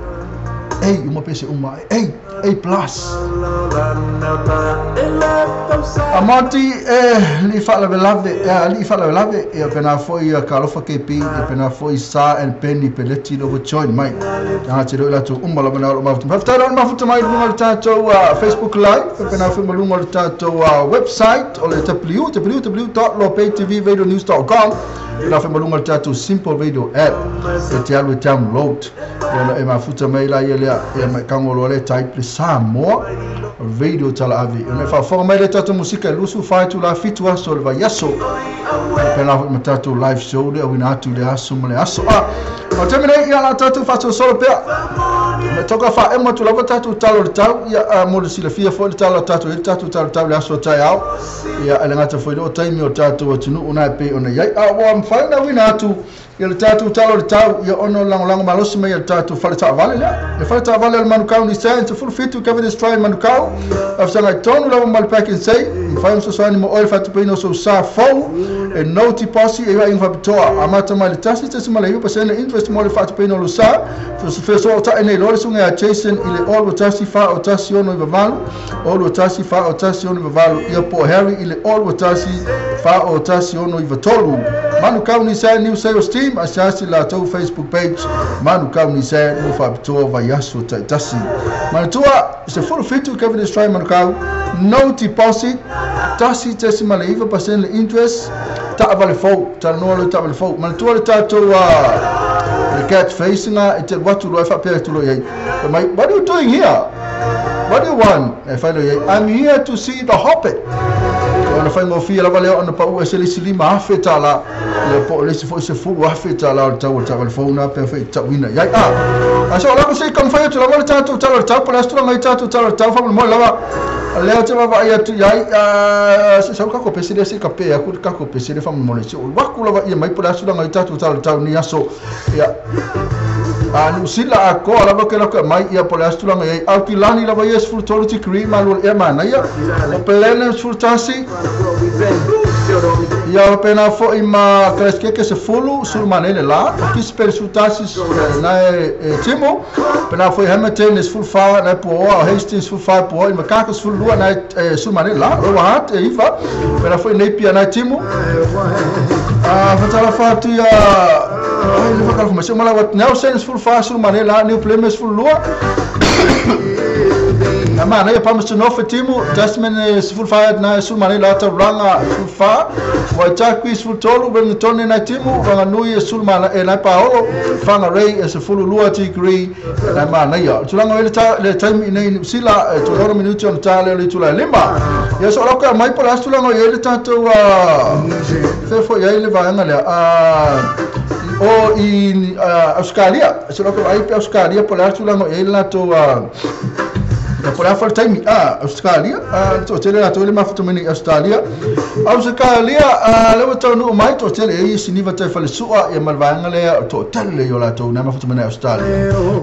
Ei, uma pese uma, ei, A plus. A Monty, li whaalavelave, li whaalavelave, ia pena foi a Kalofa KP, ia pena foi Sa and Penny Peleti lo join mai. Tanga te roi latou uma lava na o mafuta. Whaftai o mafuta mai lunga le tātou Facebook Live, pena foi malunga le tātou website, o le www.lopaytvradionews.com, pena foi malunga le tātou Simple Radio app, e te alu e download. Ia e mafuta mai la ia lea, ia mai kangolo le type le Samoa Radio Tala Avi. E whaafora mai le tātou musika e lusu whaitu la fitu aso le vai aso. Pena foi ma tātou live show le awina atu le aso ma le aso. O te mene ia la tātou whato solo pea. Me toka wha ema tu lava tātou talo le tau. Ia mo le silafia foi le talo tātou e tātou talo tau le aso tai au. Ia ele ngata foi le o taimi o tātou atunu una e pe ona iai. A wam mafai ona auina atu ia le tatou tala o le tau ia ona o le lagolago malosi mai a le tatou fale taavale lea. Le fale taavale o le Manukau Nissan 17 Cavendish Drive Manukau, fesagai tonu lava ma le Pack and Save, e mafai ona fesoasoani mo oe le faatupeina o sou sa fou e no deposit e iuaiga faapitoa. Amata mai le 1.9% interest mo le faatupeina o lou sa. Fesootai nei loa le susuga ia Jason i le 021 4 01 98 021 4 01 98 ia po o Harry i le 021 4 01 93. Manukau Nissan New Sales Team, asiasi latou Facebook page Manukau Nissan mo faapitoa vaiaso taitasi. Manatua 17 Cavendish Drive Manukau, no deposit, 1.9% le interest, taavale fou, talanoa le taavale fou. Manatua le tatou le catchphrase nga e te watu loa e faapea atu loa i ai. Mai, "What are you doing here? What do you want?" E fai loa i ai, "I'm here to see the Hobbit." Ona faigofie lava lea ona pau ese le isi $5,000 ia po o le isi foi $10,000 o le tau o le taavale fou na pe fai tauina i ai. A so lako se i taumafai atu lava le tatou tala o le tau po o le aso tulaga i tatou tala o le tau faamolemole lava lea ou te vaavaai atu i ai se sau kako pese lea se i kape aku le kako pese lea faamolemole se o aku lava ia mai po o le aso tulaga i tatou tala o le tau ni aso ia a Niu Sila atoa lava ke lako mai ia po o le aso tulaga i ai Aukilani lava ia 13 tikeri malu o le ea manaia o Pelene 11 ia pena foi ma Christchurch 10 sulumanele la o Gisborne 11 na e timu pena foi Hamilton 14 na Puoa o Hastings 14 Puoa i Makaka 12 na e sulumanele la o Wahat e iva pena foi Napier na timu a fatalafa atu ia ai le fakalafa mai se malawa Nelson 14 sulumanele la New Plymouth 12 na mana ia Palmerston North timu Tasman 14 na sulumanele la Tauranga 14 Waitaki 13 Wellington na timu Wanganui e sulumana e na Paolo Whangarei e 12 degree na mana ia tulaga le taimi i nei Niu Sila e 36 minuti ona ta lea o le itula e 5 ia so lauka mai po le aso tulaga i ai le tatou fe foi ai le vaega lea o i Australia so lauka ai pe Australia po le aso tulaga i ai le latou ia po le afa le taimi Australia toatele latou le mafuta mai nei Australia Australia le ua taunuu mai toatele e Siniva tai falesua ia ma le vaega lea o toatele i o latou na mafuta mai nei Australia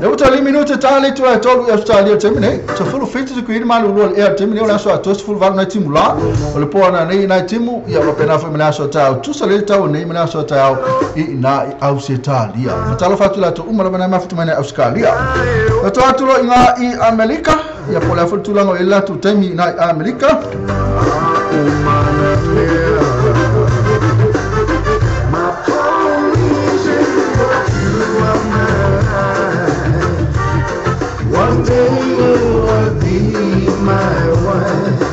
le ua tali minute ta le itula e 3 i Australia le taimi nei 17 tikeri malulu o le ea le taimi nei o le aso atoa 18 nai timu la o le poa na nei nai timu ia faapena foi ma le aso taeao tusa le tau nei ma le aso taeao i ina i Ausetalia fatalofa atu latou uma lava na mafuta mai nei Australia Tatou atu loa i ngā i Amerika ia po o le a foi le tulaga o i ai le latou taimi i ina i Amerika. One day you'll be my wife.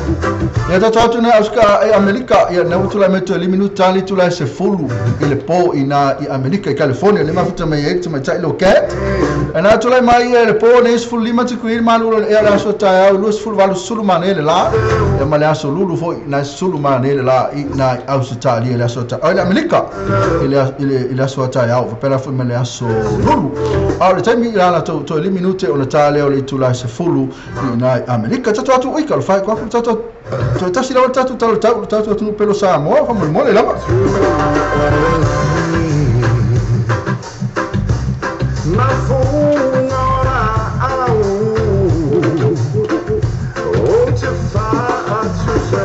Ia tatou atu nei Auska e Amerika ia na ua tulai mai toe 5 minuti ta le itula e 10 i le po i na i Amerika i California le mafuta mai ai le tamaitai lo Cat. E na tulai mai e le po nei 15 tikeri malulu o le ea le aso taeao 28 sulumanē le la ia ma le aso lulu foi na sulumanē le la i na i Ausetalia le aso taeao le Amerika i le aso taeao faapena foi ma le aso lulu a o le taimi i la latou toe 5 minute ona ta lea o le itula e 10 i na i Amerika. Tatou atu ui ka le fai ko tatou toe tasi lava le tatou tala o le tau le tatou atunuu pele o Samoa faamolemole lava. Mafunga au o te whaatusaina.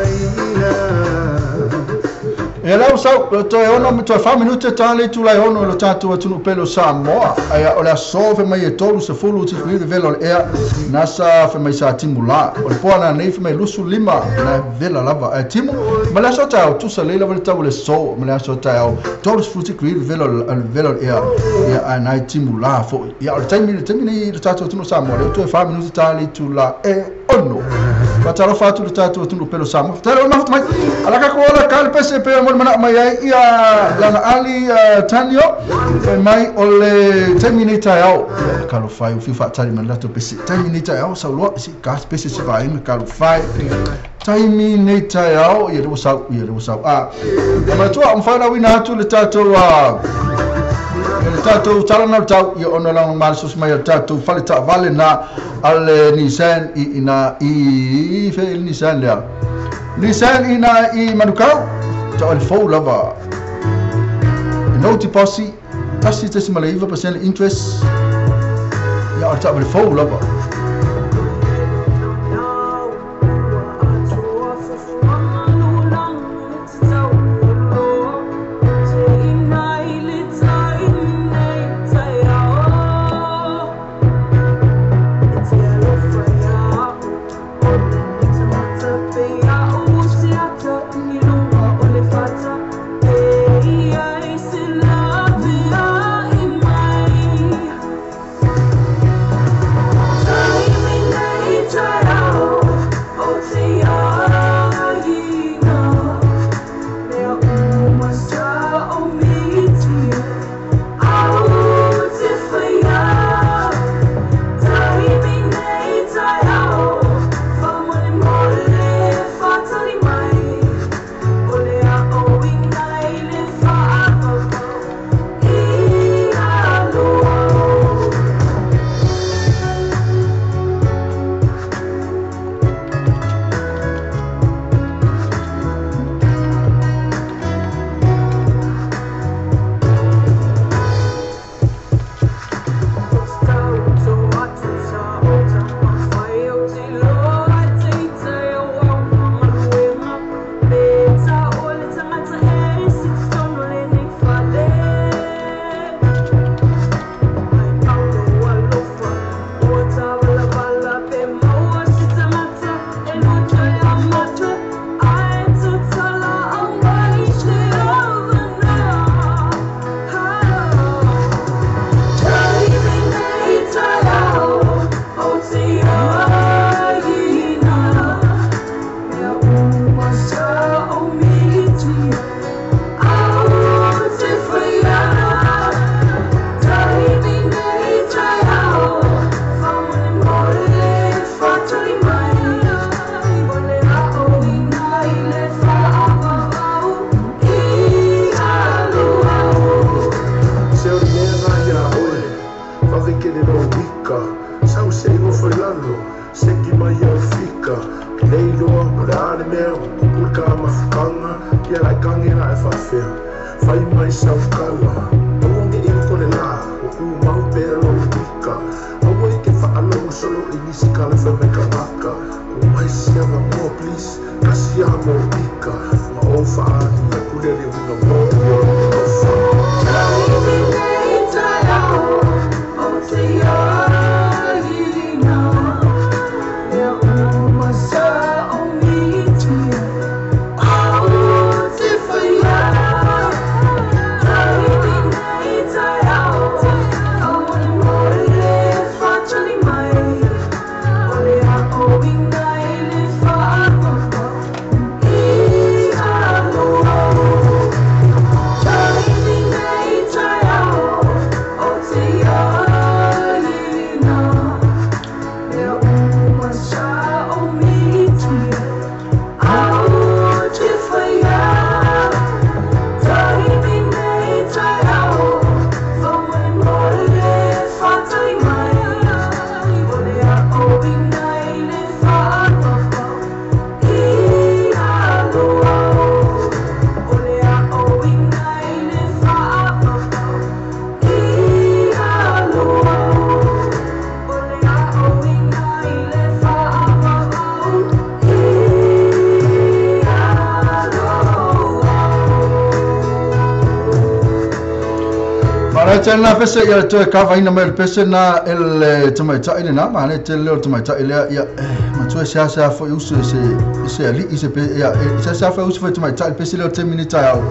E lau sau toe 6 toe 4 minute ta le itula e 6 lo tatou atunuu pele o Samoa ai o le aso fe mai e 30 tikeri le vela o le ea nasa fe mai sa timu la o le poa na nei fe mai 25 na vela lava ai timu ma le aso taeao tusa lei lava le tau o le so ma le aso taeao 30 tikeri le vela o le ea ia ai nai timu la foi ia o le taimi nei le tatou atunuu Samoa le toe 4 minute ta le itula e 6 Fatalofa atu le tatou atunuu pele o Samoa. Tele o mafuta mai. Ala ka ko ola ka le pese pe mo le mana mai ai ia lana ali Tanio fai mai o le taimi nei taeao. Ia ka lo fai o fiu faatali mai le latou pese. Taimi nei taeao sau loa si ka pese si vaega ka lo fai. Taimi nei taeao ia le ua sau ia le ua sau. A manatua mafai ona auina atu le tatou le tatou tala na o le tau ia ona laga malosi mai o le tatou fale taavale na a le Nissan i ina i fe le Nissan lea Nissan ina i Manukau taavale fou lava. No deposit, 1.9% interest. Ia o le taavale fou lava. Tena pese ia toe kavaina mai le pese na ele tamaitai le na ma le tele o tamaitai lea ia ma toe sea sea foi usu se ali se pe ia sea sea foi usu foi tamaitai pese le o te minita au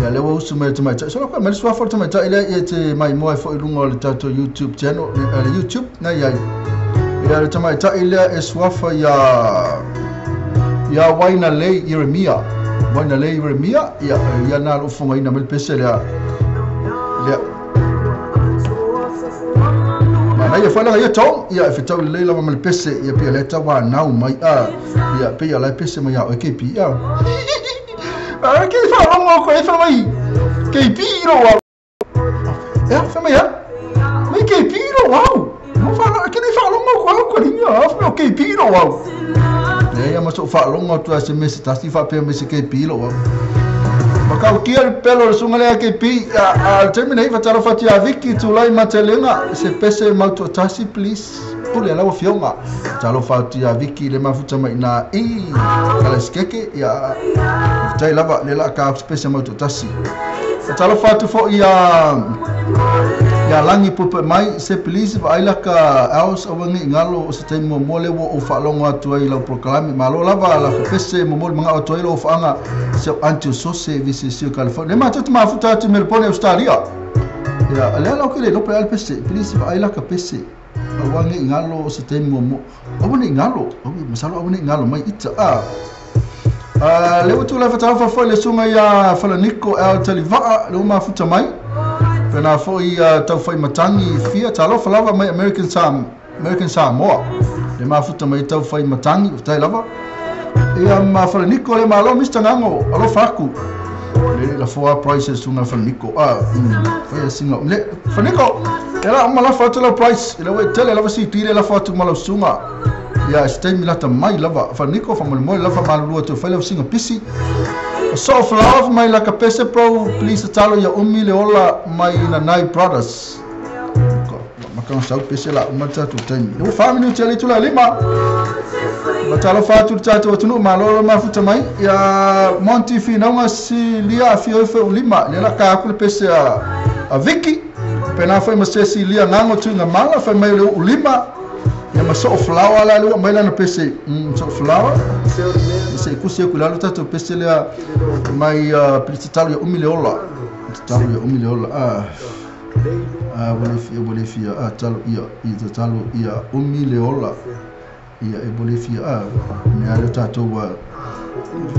ia le usu mai tamaitai so ko mai sua foi tamaitai lea ia te mai moe foi lunga o le tatou YouTube channel le YouTube na ia ia le tamaitai lea e suafa ia ia Waina Lei Ieremia Waina Lei Ieremia ia ia na lo fonga ina mai pese lea lea Ia whainga ia tau, ia e whitau le lava ma le pese, ia pia le tau wā nau mai a, ia pia lai pese mai a, oe KP ia. A ke wharongo koe wha mai, KP ro au. Ea, wha mai a, mai KP ro au. No wha, ke nei wharongo koe au koe ringa, a wha mai o KP ro au. Ia ma so wharongo atu a se mese, tasi whapea mese KP ro au. Ma Kaukia le pelo le sunga le AKP a le taimi nei fatalofa atu ia Viki Tulai Matelega se pese mautoatasi please pule lau afioga talofa atu ia Viki le mafuta mai ina i Kalasikeke ia faafetai lava le la ka se pese mautoatasi talofa atu foi ia ia Lagi Puepu'e mai se please vaai laka hours aua nei galo o se taimi muamua lea ua ou faalogo atu ai i lau polokalame malo lava laka pese momoli mana'o atu ai lou ofaaga si au aunty o Sose VCC o California le matou te mafuta atu i Melbourne Australia ia lea la ou ke le iloa pe a le pese please vaai laka pese aua nei galo o se taimi muamua aua nei galo masalo aua nei galo mai ita a lea ua tulai fatalofa foi le susuga ia Falaniko L Talivaa le ua mafuta mai pena foi taufai matagi fia talofa lava mai American Sam American Samoa le mafuta mai taufai matagi faafetai lava ia ma Falaniko le malo Mr Gago alofa aku le lafoa price le susuga Falaniko fai singa le Falaniko e la uma lafo atu lau price le ua tele lava si tile lafo atu ma lau susuga ia se taimi lata mai lava Falaniko faamolemole lava malulu atu fai lau singa pisi o so flower mai la ka pese pro please talo ia umi le ola mai Nanai Brothers makanga sau pese la uma tatou taimi le ua 4 minuti ale tula lima matalofa atu le tatou atunuu malo mafuta mai ia Monty Finauga si lia afio e ulima le la ka aku le pese a Vicky pena foi ma se si lia ngango tuinga mala fai mai le ulima ia ma so flower la le mai lana pese so flower se kusi aku lalo tatou pese lea mai talo ia umi le ola talo ia umi le ola ua le fia talo ia i talo ia umi le ola ia e ua le fia mea le tatou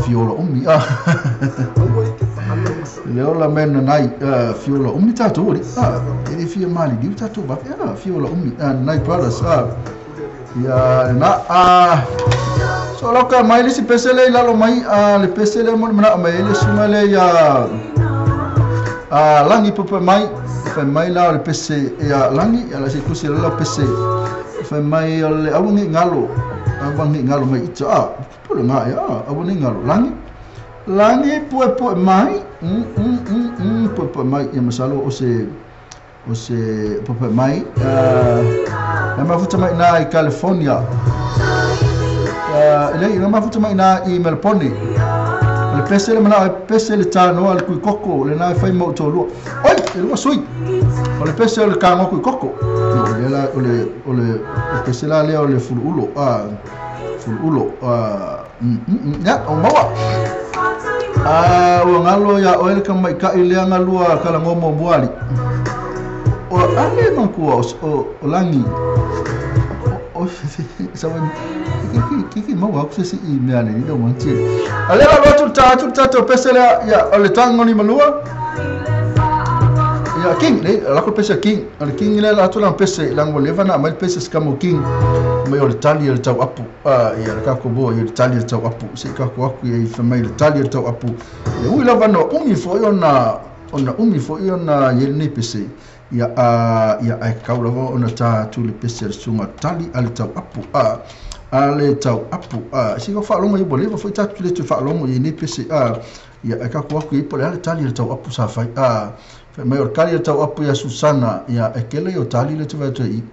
fiola umi le ola me nanai fiola umi tatou ali e le fia maliliu tatou vafe fiola umi Nanai Brothers ia na so lauka mai le isi pese le i lalo mai le pese le mo le mana'o mai ai le susuga le ia Lagi Puepu'e mai fai mai la o le pese ia Lagi ia la se kusi la pese fai mai o le aua nei galo aua nei galo mai ita pule nga ia aua nei galo Lagi Lagi Puepu'e mai Puepu'e mai ia masalo o se Puepu'e mai e mafuta mai na i California e le mafuta mai na i Melbourne o le pese le mana'o e pese le tanoa le kuikoko le na e fai mau tolua oi e lua sui o le pese o le kagoa kuikoko o le la o le o le pese la lea o le fuluulo fuluulo ia o maua ua galo ia oe le kamaika'i lea galua kalagoa muamua ali o ale makua o Lagi o sa kiki maua aku se si i mea nei le wanti ale la atu ta atu tatou pese lea ia o le tagoni malua ia King le la ko pese King o le King le la atu la pese la ngo leva na mai pese skamo King mai o le tali o le tau apu ia le kako bo ia le tali o le tau apu se kako aku ia i mai le tali o le tau apu le ui lava no umi foi ona umi foi ona ia nei pese ia ia ai kau lava ona ta atu le pese le susuga tali a le tau apu a le tau apu si ko faalogo ia ua leva foi tatou le toe faalogo i nei pese ia ai kako aku ia po le a le tali le tau apu sa fai fai mai o le kali le tau apu ia Susana ia e kele o tali le te vai i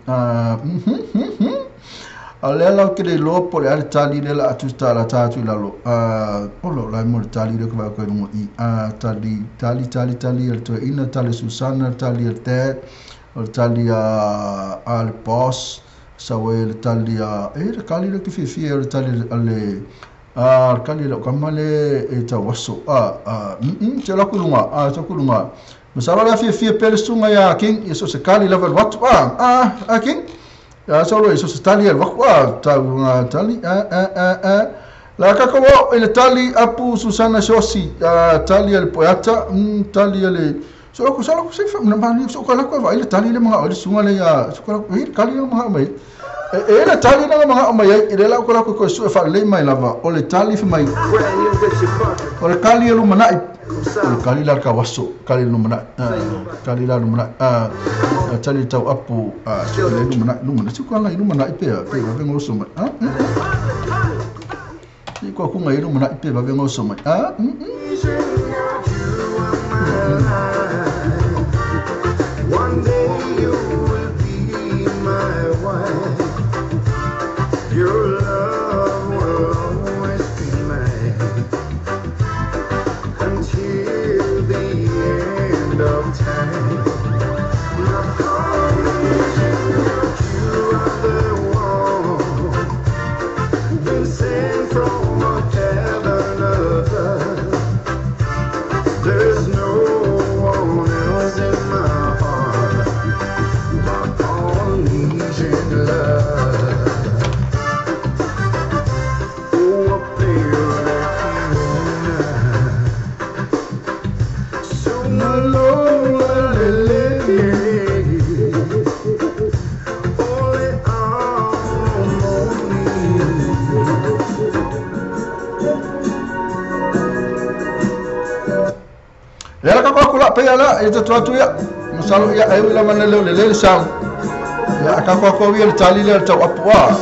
a lea lau ke le iloa po le a le tali le la atu ta la ta atu i lalo o lo la mo le tali le ka vai ko lunga i tali tali tali tali le toeina tali Susana tali le dad o le tali a le boss sa e le tali a e le kali le ke fiafia o le tali a le kali le kama le e tau aso te la kulunga te kulunga masalo le fiafia pe le susuga ia King ia so se kali lava le watu a King ia solo so se tali le waku tau nga tali la kako o le tali apu Susana Sosi tali le poeata tali le so ko solo se fa na mani so ko la ko vai le tali le mga o le susuga le ia so ko la kali le mga mai e le tali na mga mai e le la ko la ko su e fa le mai lava o le tali fa mai o le kali e lumana'i o le kali la ka waso kali lumana'i kali la lumana'i tali tau apu so le lumana'i lumana'i su ko la lumana'i pe pe va vengo so mai si ko ku ngai lumana'i pe va vengo so mai my life. One day you will be my wife. Your love will always be mine until the end of time. My Polynesian girl, you are the one been sent from a heaven above. There's no one else in my heart, my Polynesian love. Oh, Lea la kako la pe ala e te tuatu ia. Masalo ia e ula mana leo le le sau. Ia kako ako ia le tali le tau apu a.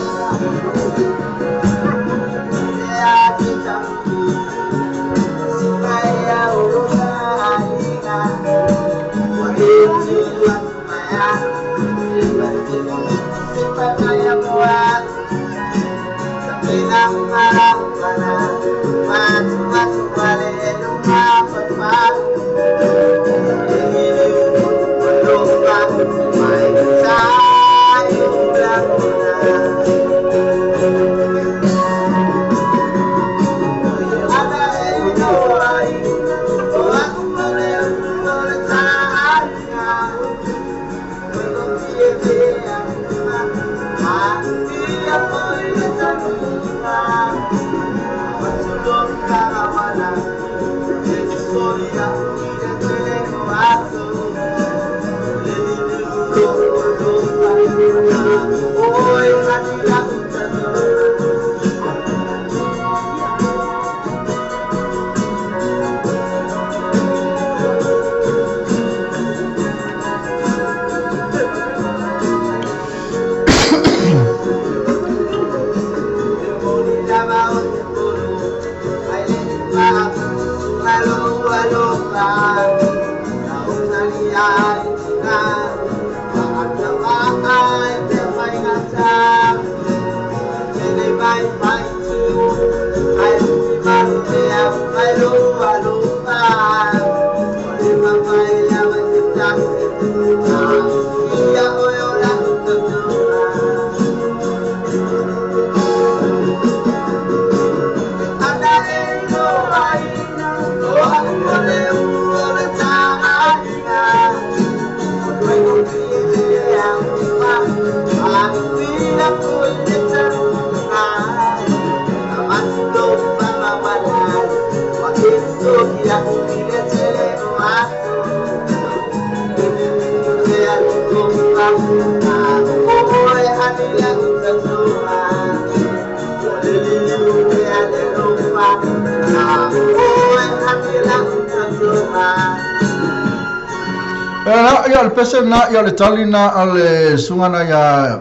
Ia le pese na ia le tali na ale sunga na ia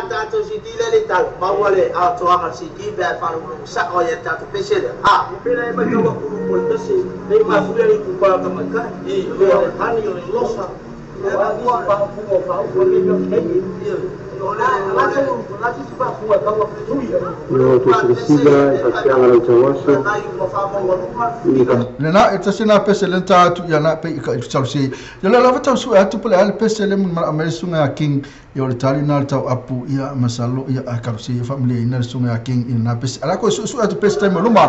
tato si tile le tal maua le atoaga si ti pe faalogologo sao ia tatou pese lea a pena e mai kaua kulu o le pese nei mafuia le itupa tamaitai o le pani o le losa o a nisi faafuga o faaupu le mea kei Lena e tasi na pese le ta atu ia na pe i ka tau si. Ia le lava tau su atu pele ale pese le mun ma sunga king ia le tali na tau apu ia masalo ia a ka si family ina sunga king ina pese. Ala ko su su atu pese tai maluma.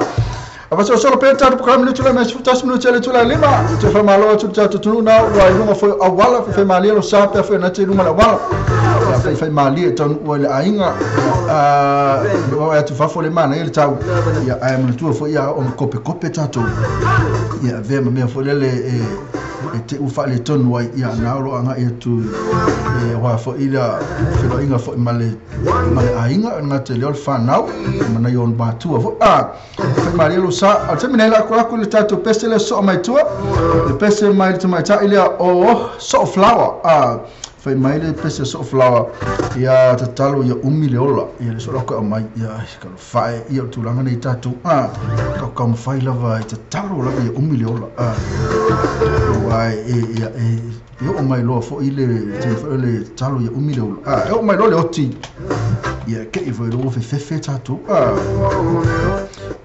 Ava so solo penta tu kram ni tula mes futas minuti le tula lima. Te fa malo atu ta tu na wa i lunga foi awala fe malia lo sa pe fe na te lunga la wala. Ia fe fe malia tau ua le ainga a o atu fa fo le mana ile tau. Ia ai mun tu fo ia o kope kope tatou. Ia ve ma mea fo le e te ufa le tonu ai ia na ro anga ia tu e wa fo ila felo inga fo male male ainga nga te le fa nau mana yon ba tu fo a fe malia lo sa al te minela ko ko le tatou pese le so mai tua le pese mai te mai ta ile o so flower a Fai mai le pese so flower ia tatalo ia umi le ola ia le so ka mai ia ka fae ia tulaga nei tatou a ka ka mafai lava e tatalo lava ia umi le ola a ua e ia e e oo mai loa foʻi le taimi foi le tatalo ia umi le ola a e oo mai loa le oti ia ke i foi loa fefefe tatou a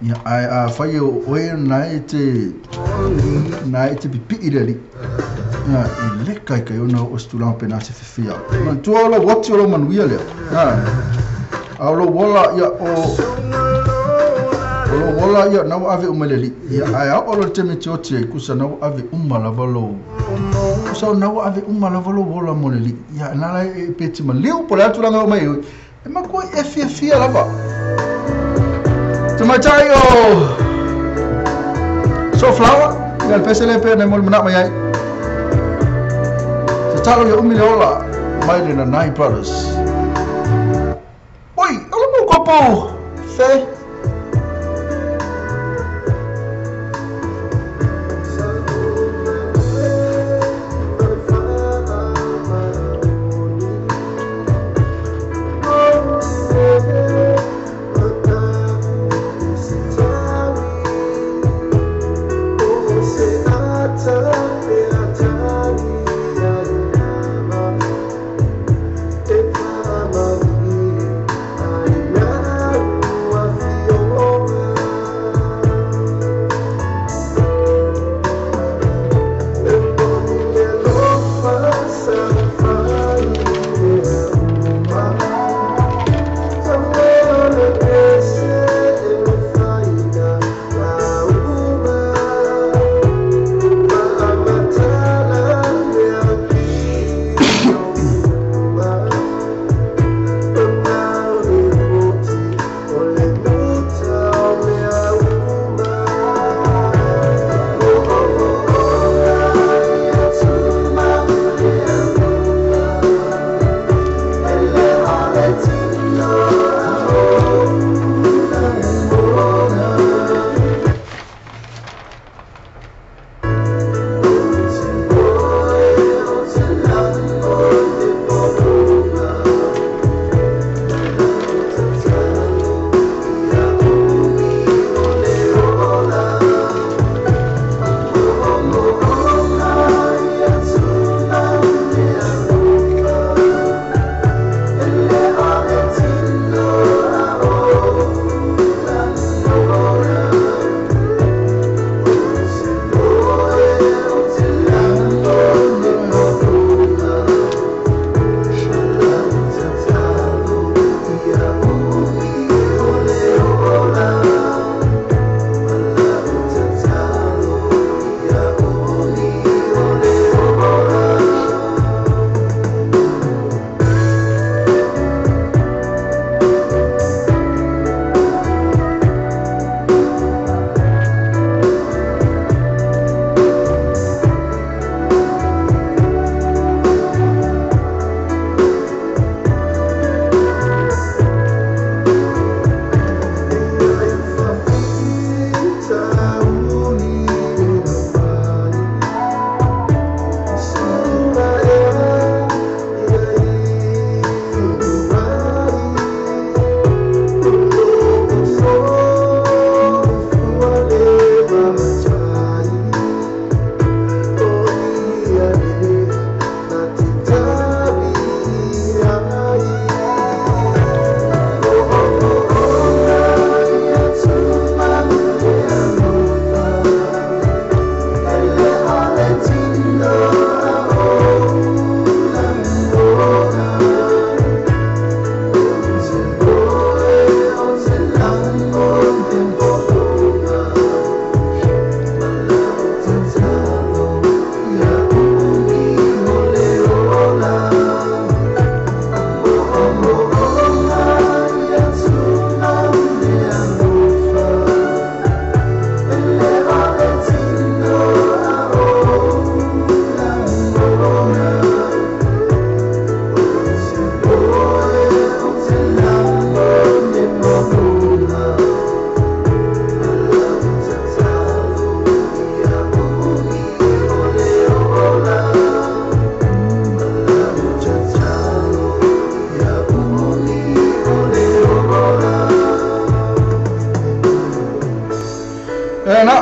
ia ae a fai o oe na e te na e te pipii le alii e le kaikai ona o se tulaga pena se fefea manatua o lau oti o lau manuia lea a o lou ola ia o lou ola ia na ua ave uma i le alii ia ae a oo loa le taimi e te oti ai kusa na ua ave uma lava lou kusa na ua ave uma lava lou ola mo le alii ia na la e pe te maliu po o le a tulaga o mai ai e matua e fiafia lava tamaitai o Soulflower ia le pese lea pea na e molimanaʻo mai ai tatalo ia umi le ola mai le Nanai Brothers. Oi, o le mau kopo fe.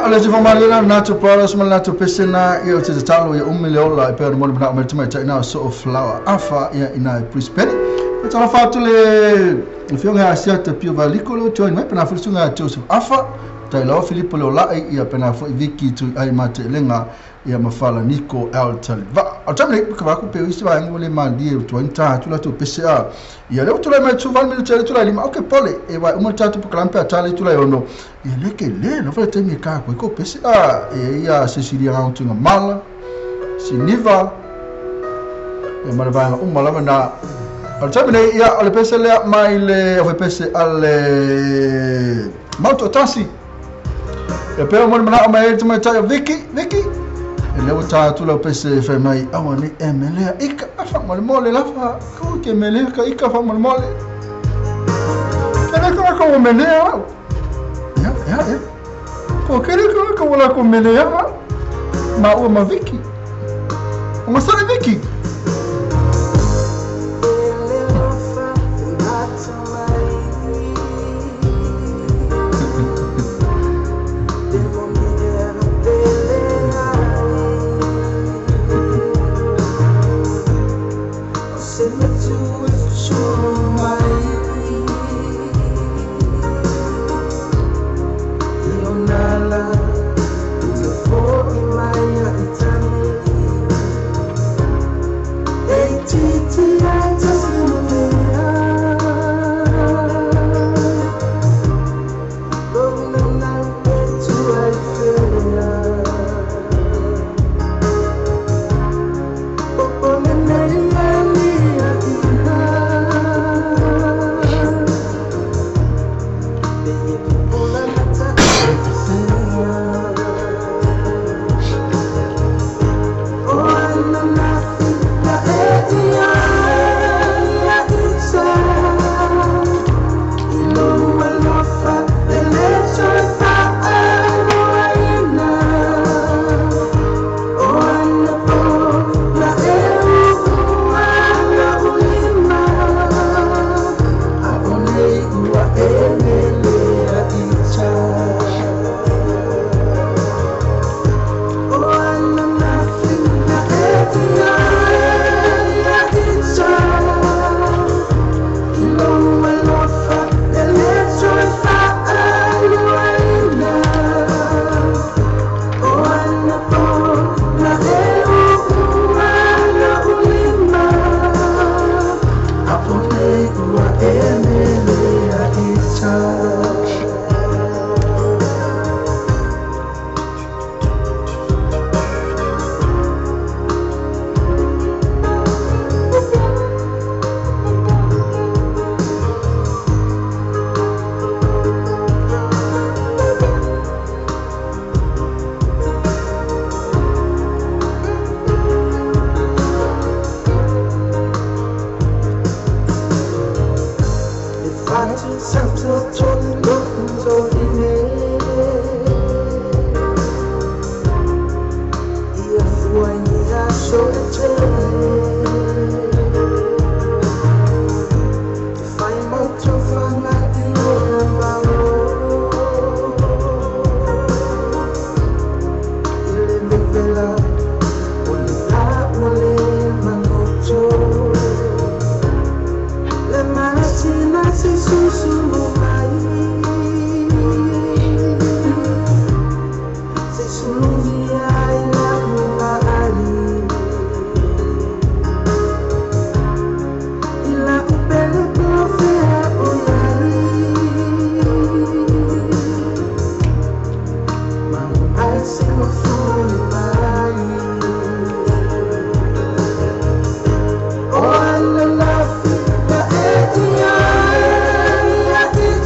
Ia, o le tifamalie na tu brothers ma na tu pesena ia o te tatalo ia umi le ola e pea na mole mana o mai tamaitai na o soo flower afa ia ina e Brisbane. E tala fatu le fionga asia te pio valiko le join mai pena fulisunga Joseph Afa tai lau Filipo le olai ia pena foi Vicky tu ai mate lenga ia mafala Nico El Taliva. O tamle ka va ku pe isi va ngole ma die tu anta tu la tu PCA. Ia le tu la mai tu val mi tu la lima. Okay pole e va uma tatu pu kalampe atale tu la ono. Ia le ke le no fa te mi ka ko ko PCA e ia Cecilia ga tu mala. Siniva. E ma va uma la na. O tamle ia o le PC le mai le o PC ale Mauto Tasi. E pea mo mana o mai tu mai tai Vicky Vicky. E leo tā tula pese whai mai awa ni e melea ika afa mole mole lafa ko ke melea ka ika fa mole mole kere ko ko melea ya ya ya ko kere ko ko wala ko melea ma o ma Vicky o ma sara Vicky. Oh, I love you,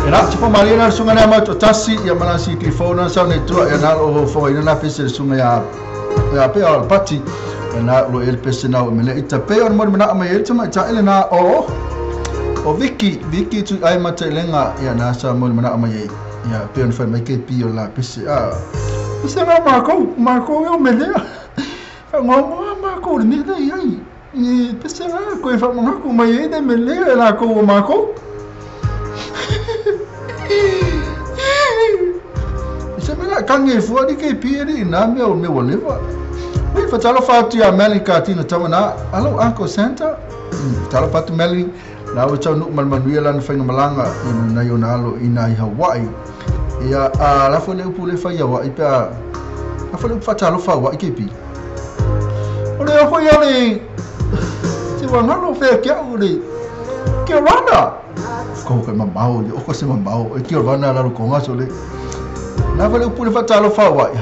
E na te whamaria na sunga nea mau tasi ia mana si ki fona sa nei tua ia na o fo ina na pese le sunga ia ia pe o pati e na lo el pese na o mele ita pe o mo mana mai el tama ta ele na o o Vicky Vicky tu ai mata lenga ia na sa mo mana mai ia pe on fa mai ke pi o la pese a pese na Marco Marco eu mele fa ngo Marco ni le ai e pese na ko fa mo mai e de mele la ko Marco. Se me la kange fua di ke pi ri na me o me walewa. Ui fatalo fatu ya Melanie Katina tawana. Alo Uncle Santa. Talo fatu Melanie na o tau nu malmanuia lana whainga malanga i na iona alo i na i Hawaii. Ia a la fole upu le whai Hawaii pe a la fole upu fatalo fa Hawaii ke pi. O le hoi ale te wangalo whea kia o le kia rana. Ko ka mamao le o ko se mamao e kia rana la konga so le. Na fole upu le fatalo fa Hawaii.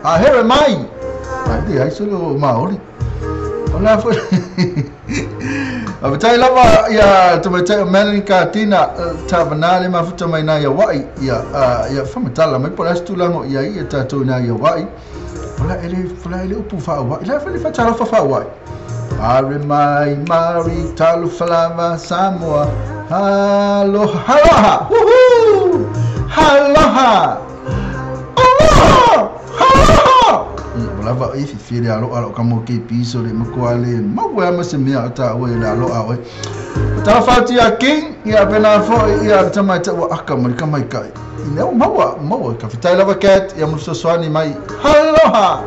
A here mai. Ai te ai solo maori. O la fole A vatai lava ia tamaitai o Melanie Katina tavanā le mafuta mai nā ia wai ia ia whamatala mai po la situlango ia ia tātou nā ia wai. Pola ele upu wha wai. La fale fatalo fa wai. Are mai mari talufalava Samoa. Aloha aloha. Woohoo! Aloha. Aloha. Aloha. Lava e fifi le alo alo ka mo ke piso le mo le maua ma se mea ta o le alo a o ta fati a king ia pena fo ia tama ta wa aka mo ka mai kai ina maua maua ka fitai lava cat ia mo so mai aloha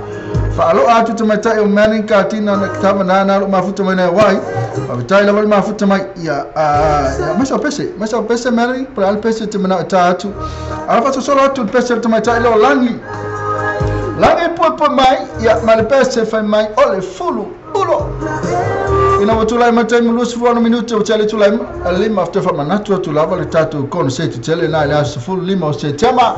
fa alo a tu tama ta o mani ka tina na tama na na lo mafuta mai na wai fa fitai lava mafuta mai ia a mas o pese mani para al pese te mana ta atu ala fa so atu pese tama ta lo langi Langi pue mai, ia malepese fai mai, ole fulu, ulo. Ina wa tulai matai mulusi fuano minute o tele tulai lima after fa manatu atu lava le tatu kono se te tele na ile aso fulu lima o se tema.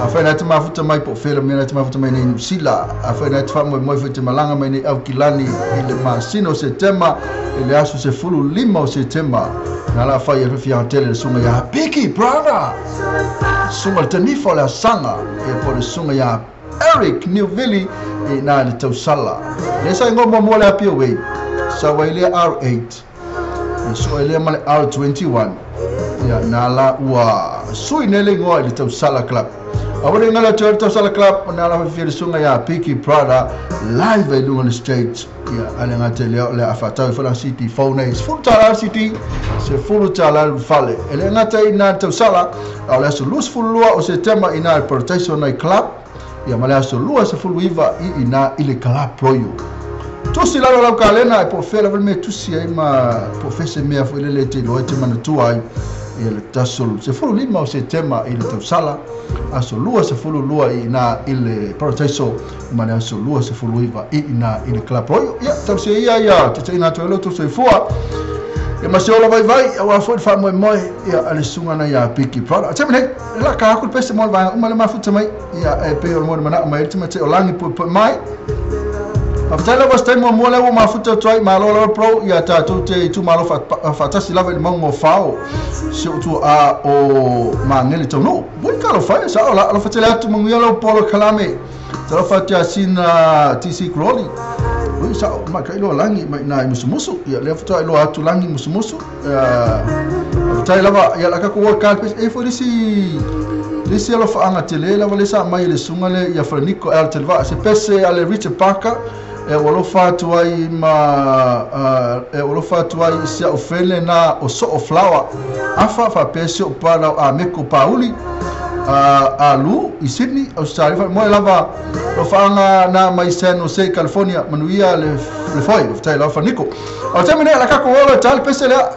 A whai nai te mafuta mai po whela mea nai te mafuta mai nei Nusila. A whai nai te wha moi moi fai te malanga mai nei Aukilani i le masino se tema i le aso se fulu lima o se tema. Nā la whai e whiwhi tele le sunga ia Piki Brother. Sunga le tanifa o le asanga e po le sunga ia Eric Newville e nā le tausala. Le sa ingo mua mua le apia wei. Sa wailea R8. E so elea ma le R21. Ia nā la ua sui nele ingoa i le tausala club. A wale ngala te tausala club nā la whiwhi le sunga ia Piki Prada live e lunga le stage. Ia ale ngā te leo le awhatau whala city phone e. Sefulu tāla city, sefulu tāla fale. Ele ngā te i nā tausala, a le aso lus fulua o se tema i nā le Paradise Night Club. Ia ma le aso lua se fulu iwa i ina i le kala proio. Tusi lalo lau kalena e po whela wale me tusi ai ma po whese mea fo ile le te loe te manatua ai. Ia le taso se fulu lima o se tema i le tausala. Aso lua se fulu lua i ina i le Paradise ma le aso lua se fulu iwa i ina i le kala proio. Ia tausi ia ia te te ina tuelo tu soifua. Ia ma se ola vai vai, awa fo i wha moe moe, ia ale sunga na ia Piki Prada. Te mene, la ka aku pese mo le uma le mafuta mai, ia e pe o le moe mana mai, te mate o langi pue pue mai. A whataila was te mua mua le mafuta tuai, ma lo lo pro, ia tātou te tu malo whatasi lava i le maunga o whao, se o tu a o mangele tau no. Woi ka lo whai, sa o la, alo whatele atu manguia lau polo kalame, te lo whatea sina TC Crowley. Ui sa mai ka iloa langi mai nā i musumusu ia lea whatua iloa atu langi musumusu whatai lava ia la kako ua kalpes e fo lisi alo whaanga te le lava lesa mai le sunga le ia Franiko el telva se pese ale Richard Parker e ua lofa atu ai ma e ua lofa atu ai sia o fele na o soo flower afa fa pese o pala a meko pauli a Lu i Sydney, Australia. Mo lava lo whaanga na mai San Jose, California, manuia le foi, whatai lau whaniko. O te mene, la kako ola, tali pese lea,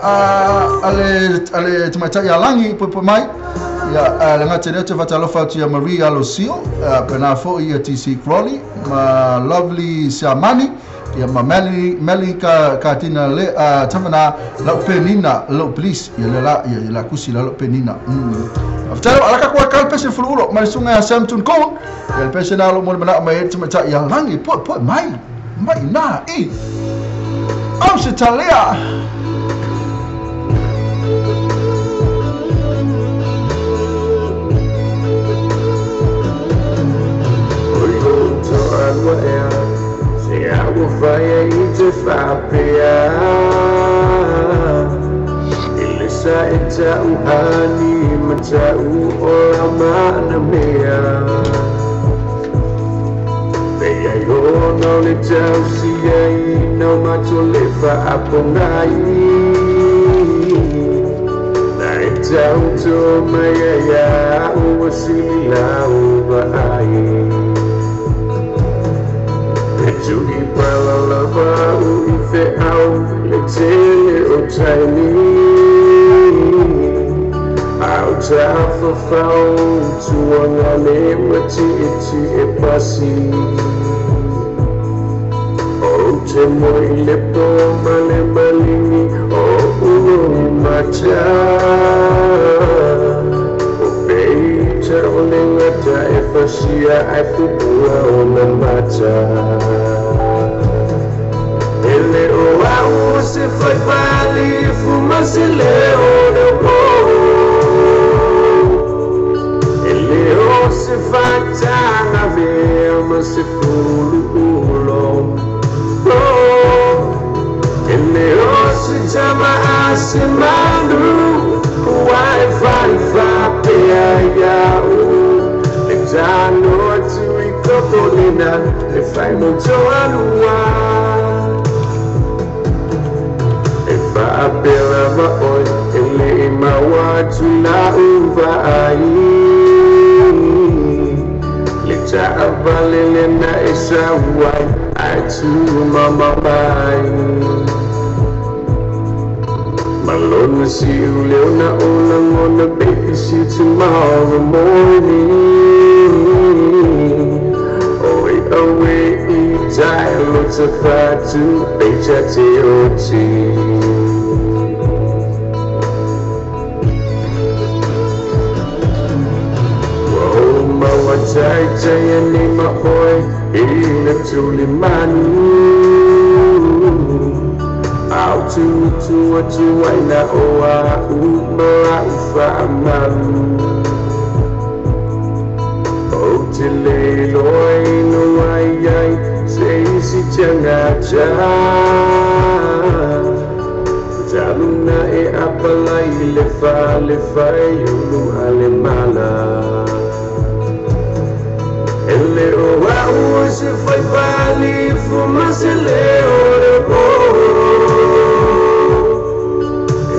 ale te maitai a langi, pue mai, ia, le ngā te lea te whatalofa atu ia Marie Alosio, pena fo ia TC Crowley, ma Lovely Siamani, ia ma Meli ka tina le, tamana, lau penina, lau police, ia le la, ia la kusi la lau penina. Whatalo, ala kakua kal pese fulu ulo, mai sunga ia Sam Tun Kong, ia le pese nā lo mo le mana mai e te mata ia langi, pue mai, mai nā, i, au se talea. ua ea Se au whaia i te whapea I le sa e tau hani ma tau o la mana mea Te ai ona o le tau si ai nau mato le whaapongai Na e tau tō mai ai au a sili lau vaai E tui pala lava u i te au le tele o taimi Au tawhawhau tuanga le mati iti e pasi O te moi le pō male malingi o uo i mata O peita o le ngata e fasia ai pupua o na mata Ele o au se fai pali fuma se leo le o Ele o se fatanga vea ma se fulu ulo Ele o se chama a se manu Wai fai fa pea iau Le tano atu i kokolina Le fai mo toalua E whaapela ma oi E le i maua atu la uva ai Le taavale le na e sauai Ai tu mama mai Malona see you leona ola ngona baby see you tomorrow morning Oi away i tai lo te whatu pecha te oti Wau maua tai tai ane ma oi I le tuli manu Au tu tu atu ai na o a u ma u wha malu O te le loi no ai ai se isi tanga cha Taluna e apalai le fa le fai ulu ale mala Ele o au se fai pali fuma se le o le o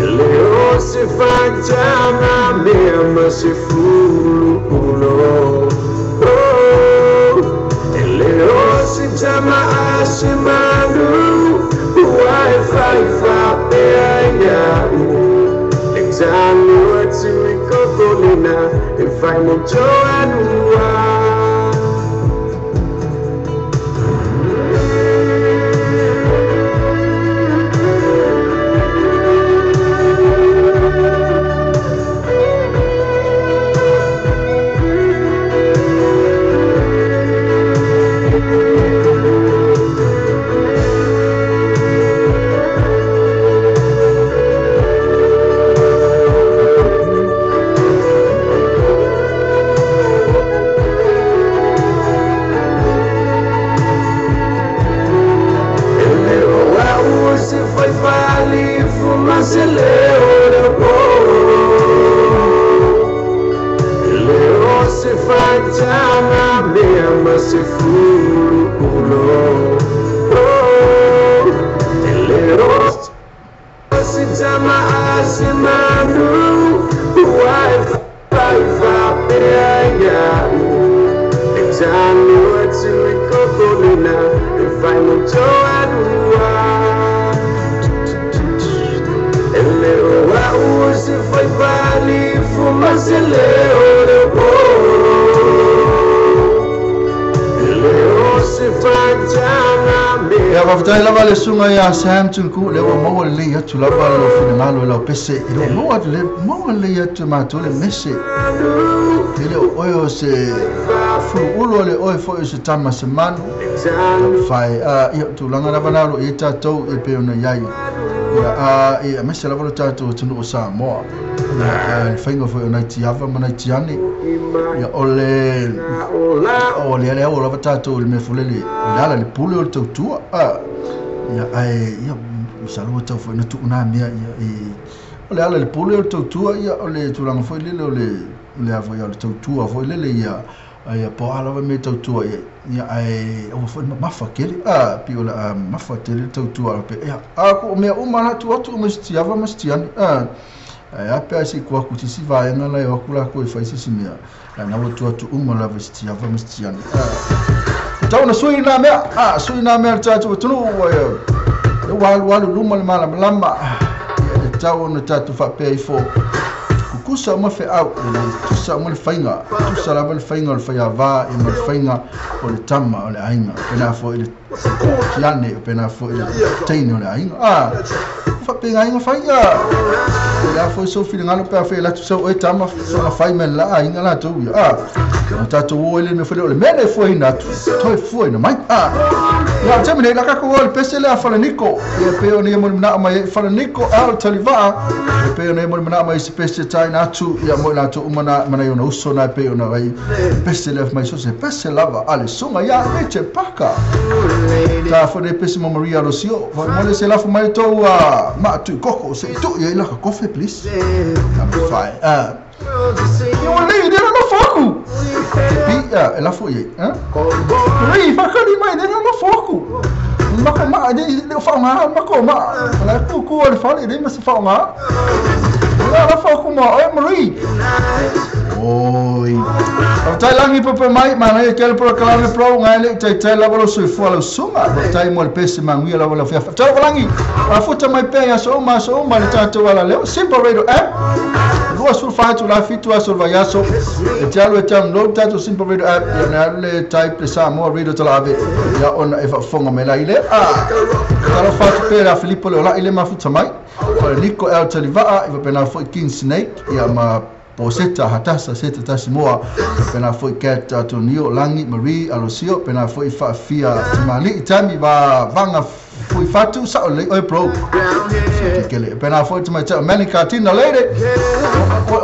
Ele o se fatanga mea ma se fulu ulo Ele o se chama a se manu Wai fai fa pea iau Le tanu atu i kokolina E fai mo toanua Faafetai lava le suga ia Sam Tunku le ua maua lelei atu lava lo finagalo e lau pese e le maua atu le maua lelei atu e matou le mese e le o oe o se fuluulu o le oe foi o se tama se manu fai ia tulaga lava na lo i tatou e pei ona iai Ia a aemaise lava lo tatou atunuu o Samoa. Ia le faiga foi o nai tiava ma nai tiane. Ia o le o le lea o lava tatou i le mea foi lele o le ala le pule o le tautua. Ia ae ia masalo ua tau foi na tuuna mea ia e o le ala le pule o le tautua ia o le tulaga foi lele o le a foi o le tautua foi lele ia ia po ala me tautua ia ia ae o foi mafa kele a pi o la mafa tele tautua pe ia a ko mea uma la tu atu ma stiava ma stiani a ae a pe si ku ku si vaenga la o ku la ko fai si mea a na tu atu uma la stiava ma stiani a tau na sui na mea a sui na mea tatu tu le walu walu luma le mala lama ia le tau na tatu fa pe ifo kusa uma fe au le tusa uma le fainga tusa lava le fainga o le faiava e ma le fainga o le tama o le aiga pena foi le tiane pena foi le teine o le aiga a fa pe aiga fainga le a foi so filingalo pe a fe la tu so e tama so fai me la aiga la tu ia a tatou o ele me foi o le mele foi na toi foi na mai a ia te mene la ka ko le pese le a Falaniko ia pe o ni mo na mai Falaniko al taliva pe o ni mo na mai se pese tai na tu ia mo la tu umana mana yo no uso na pe o na vai pese le mai so se pese lava ale sunga ia leche paka ta fo de pese mo Maria Rocio fo mo le se la fo mai to ma tu koko se tu ia la kofe please number 5 a Yo le de no foku. Te pi ela foi, hein? Ui, fakali mai de no foku. Mako ma de le fa ma mako ma. La ku ku le fa le ma se fa ma. La foku ma oi Marie. Oi. O tai langi pepe mai mana e kele pro kalame pro ngai le tai tai lava lo sui fua lo sunga. O tai mo le pese manguia lava lo fia. Tau langi. A futa mai pe ya so ma le tatu ala leo. Simple Radio app. Lua sul fatu la fitu a sul vaiaso e te alu e te download tatou Simple Radio app ia na le type le Samoa Radio Talave ia ona e faafofoga mai la ile a talo fatu pe la Filipo le ola ile mafuta mai o le Nico El Talivaa i wapena foi King Snake ia ma Poseta hatasa seta tasimoa pena foi Cat Antonio Langi Marie Alosio pena foi Faafia Timali tami va vanga foi fatu sa le oi bro kele pena foi tama ta Manika Tina lady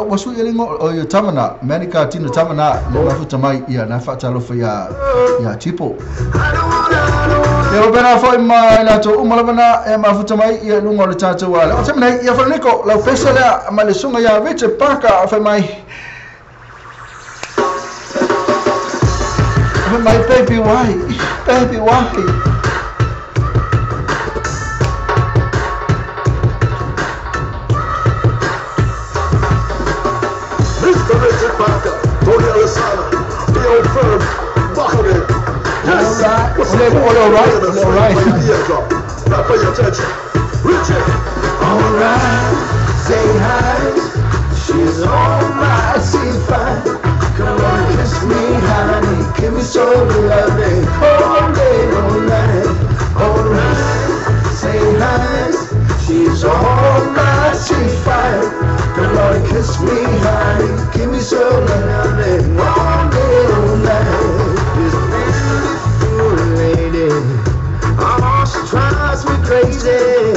wa su ele ngo o tamana Manika Tina tamana le mafuta mai ia na fatalo foi ia ia tipo ia pena foi ma la to umalabana e mafuta mai ia lungo le tatu wala o tamana ia foi Nico la pesa le ma le sunga ia Richard Parker foi mai my baby why baby why. Mr. Richard Parker, Tony Alessandro, the old firm, Buckley. Yes, all right, all right, all right. Now pay attention, Richard. All right, say hi. She's all right, she's fine. Come on, kiss me, honey. Give me some loving all day, all night. All right, say hi. She's all right, she's fine. Come on, kiss me, honey. Give me some loving all day, all night. This beautiful lady, oh, she drives me crazy.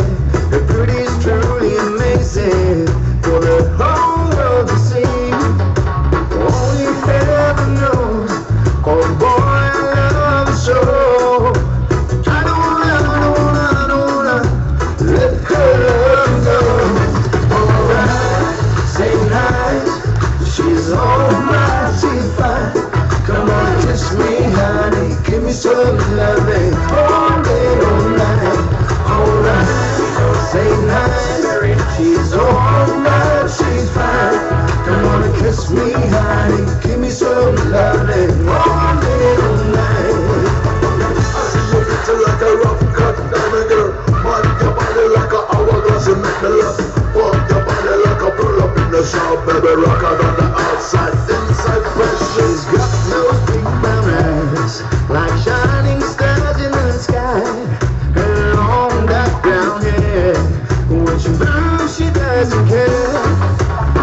Her beauty is truly amazing for the whole world to see. Only heaven knows, oh boy, I love her so. I don't wanna, I don't wanna, I don't wanna let her love go. Alright, say nice, she's alright, she's fine. Come on, kiss me, honey, give me some loving all day, all night. Alright, say nice, she's alright, she's fine. Come on and kiss me, honey, give me some loving all day, all night. I see you picture like a rough cut diamond girl. Man, your body like an hourglass, you make me love. Walk your body like a pearl up in the shop, baby, rock out on the outside, inside fresh. She's got those big brown eyes, like shining stars in the sky. Her long dark brown hair, when she moves, she doesn't care.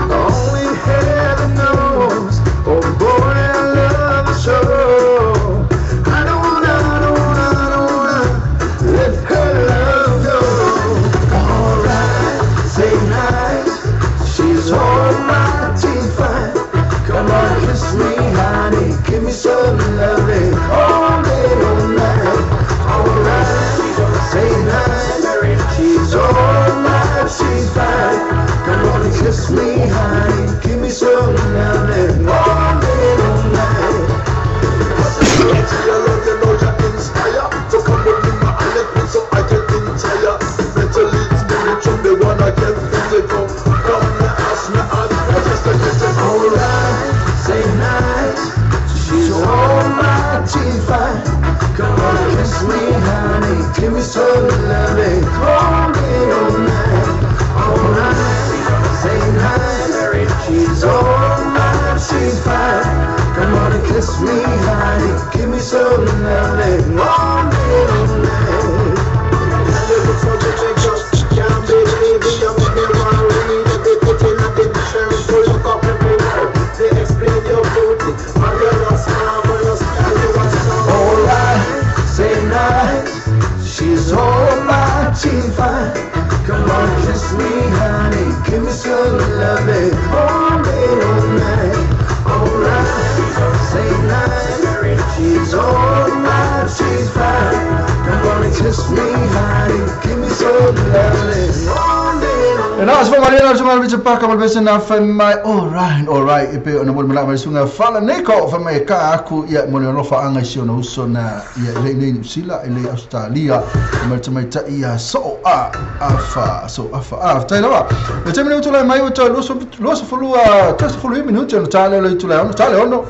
Asfamariana sunga le pa ka malbese na fa mai. All right, all right. E pe ona mo mala mai sunga fala neko fa mai ka aku ia mo le lofa anga si ona uso na ia le nei New Zealand e le Australia ma te mai ta ia so a afa so afa a tai lawa. Le te minuto la mai o lo lo so folua te so folua minuto no tale le tula ono tale ono.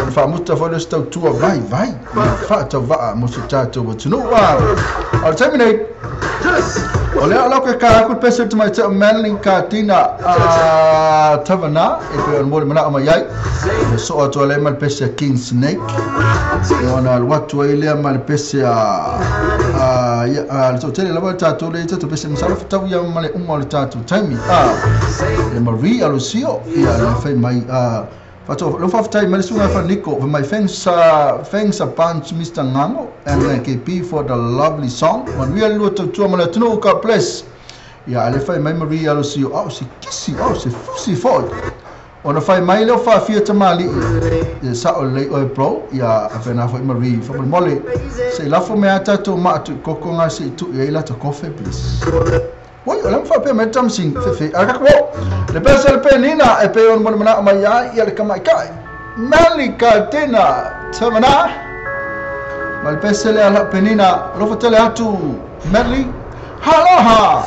Ona fa mutta fo le stau tua vai vai. Fa ta va mo so ta to tunu wa. Al te minute. O lea lau ke ka aku pese te mai te manling ka tina a tavana e pe on mo le mana o mai ai. E so atu le mal pese King Snake. E ona al watu ai lea mal pese a a to tele lava ta to le to pese masala fatau ia male uma le tatu taimi. A e Marie Alusio ia le fai mai a Fato lo fa tai mai sunga fa Nico for my thanks thanks a bunch Mr. Ngango and KP for the lovely song. When we are lo to tu mala tunu God bless. Ia ale fai mai Marie Alusio au si kisi au si fusi foi. Ona fai mai leo fa fia tamali. Ia sa o le oi bro ia a fena foi Marie fa mole. Se la fo me ata to ma tu koko nga se tu ia ila to coffee please. Oi, o lama faapea mai tamsing fefe. A kaka wo, le pesa le penina e pe ona mona mana mai ia ia le kamaikai. Mali ka tena tamana. Ma le pesa le ala penina, alofa tele atu Mali. Haloha!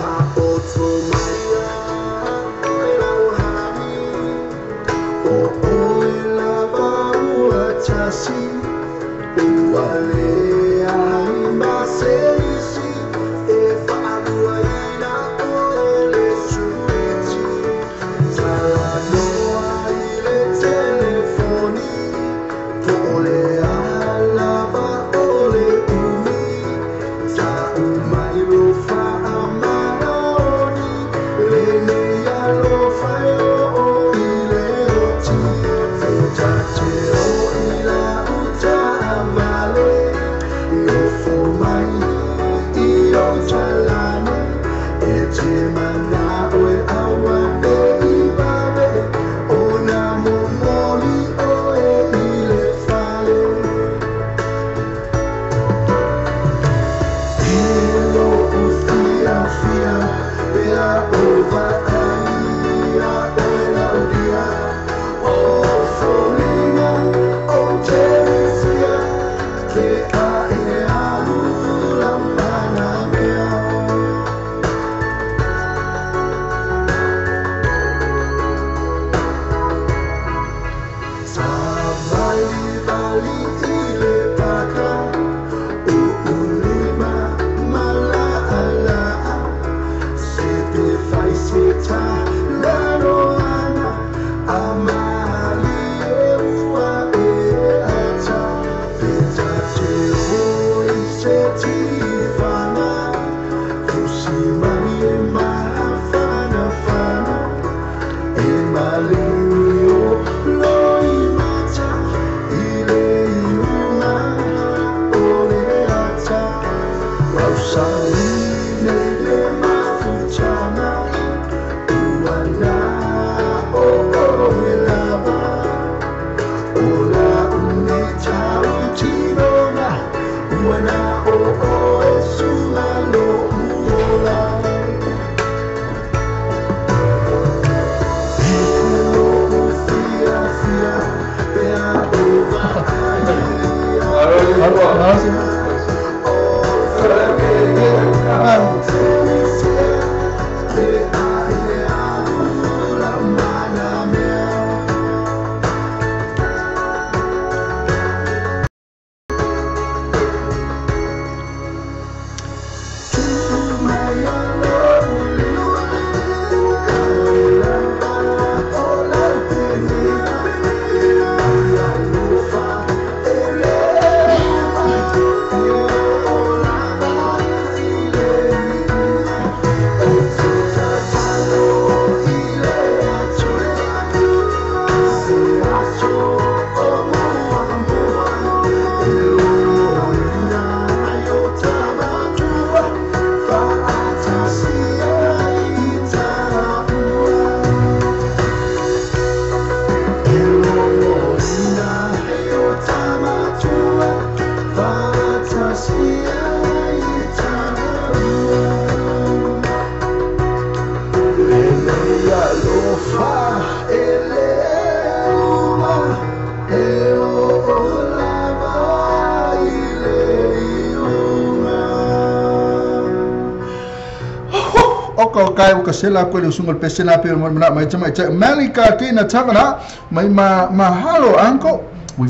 oka o kai o ka sela koe le usunga le pese nā peo mo mana mai tama i Meli ka tina tavana mai mahalo anko ui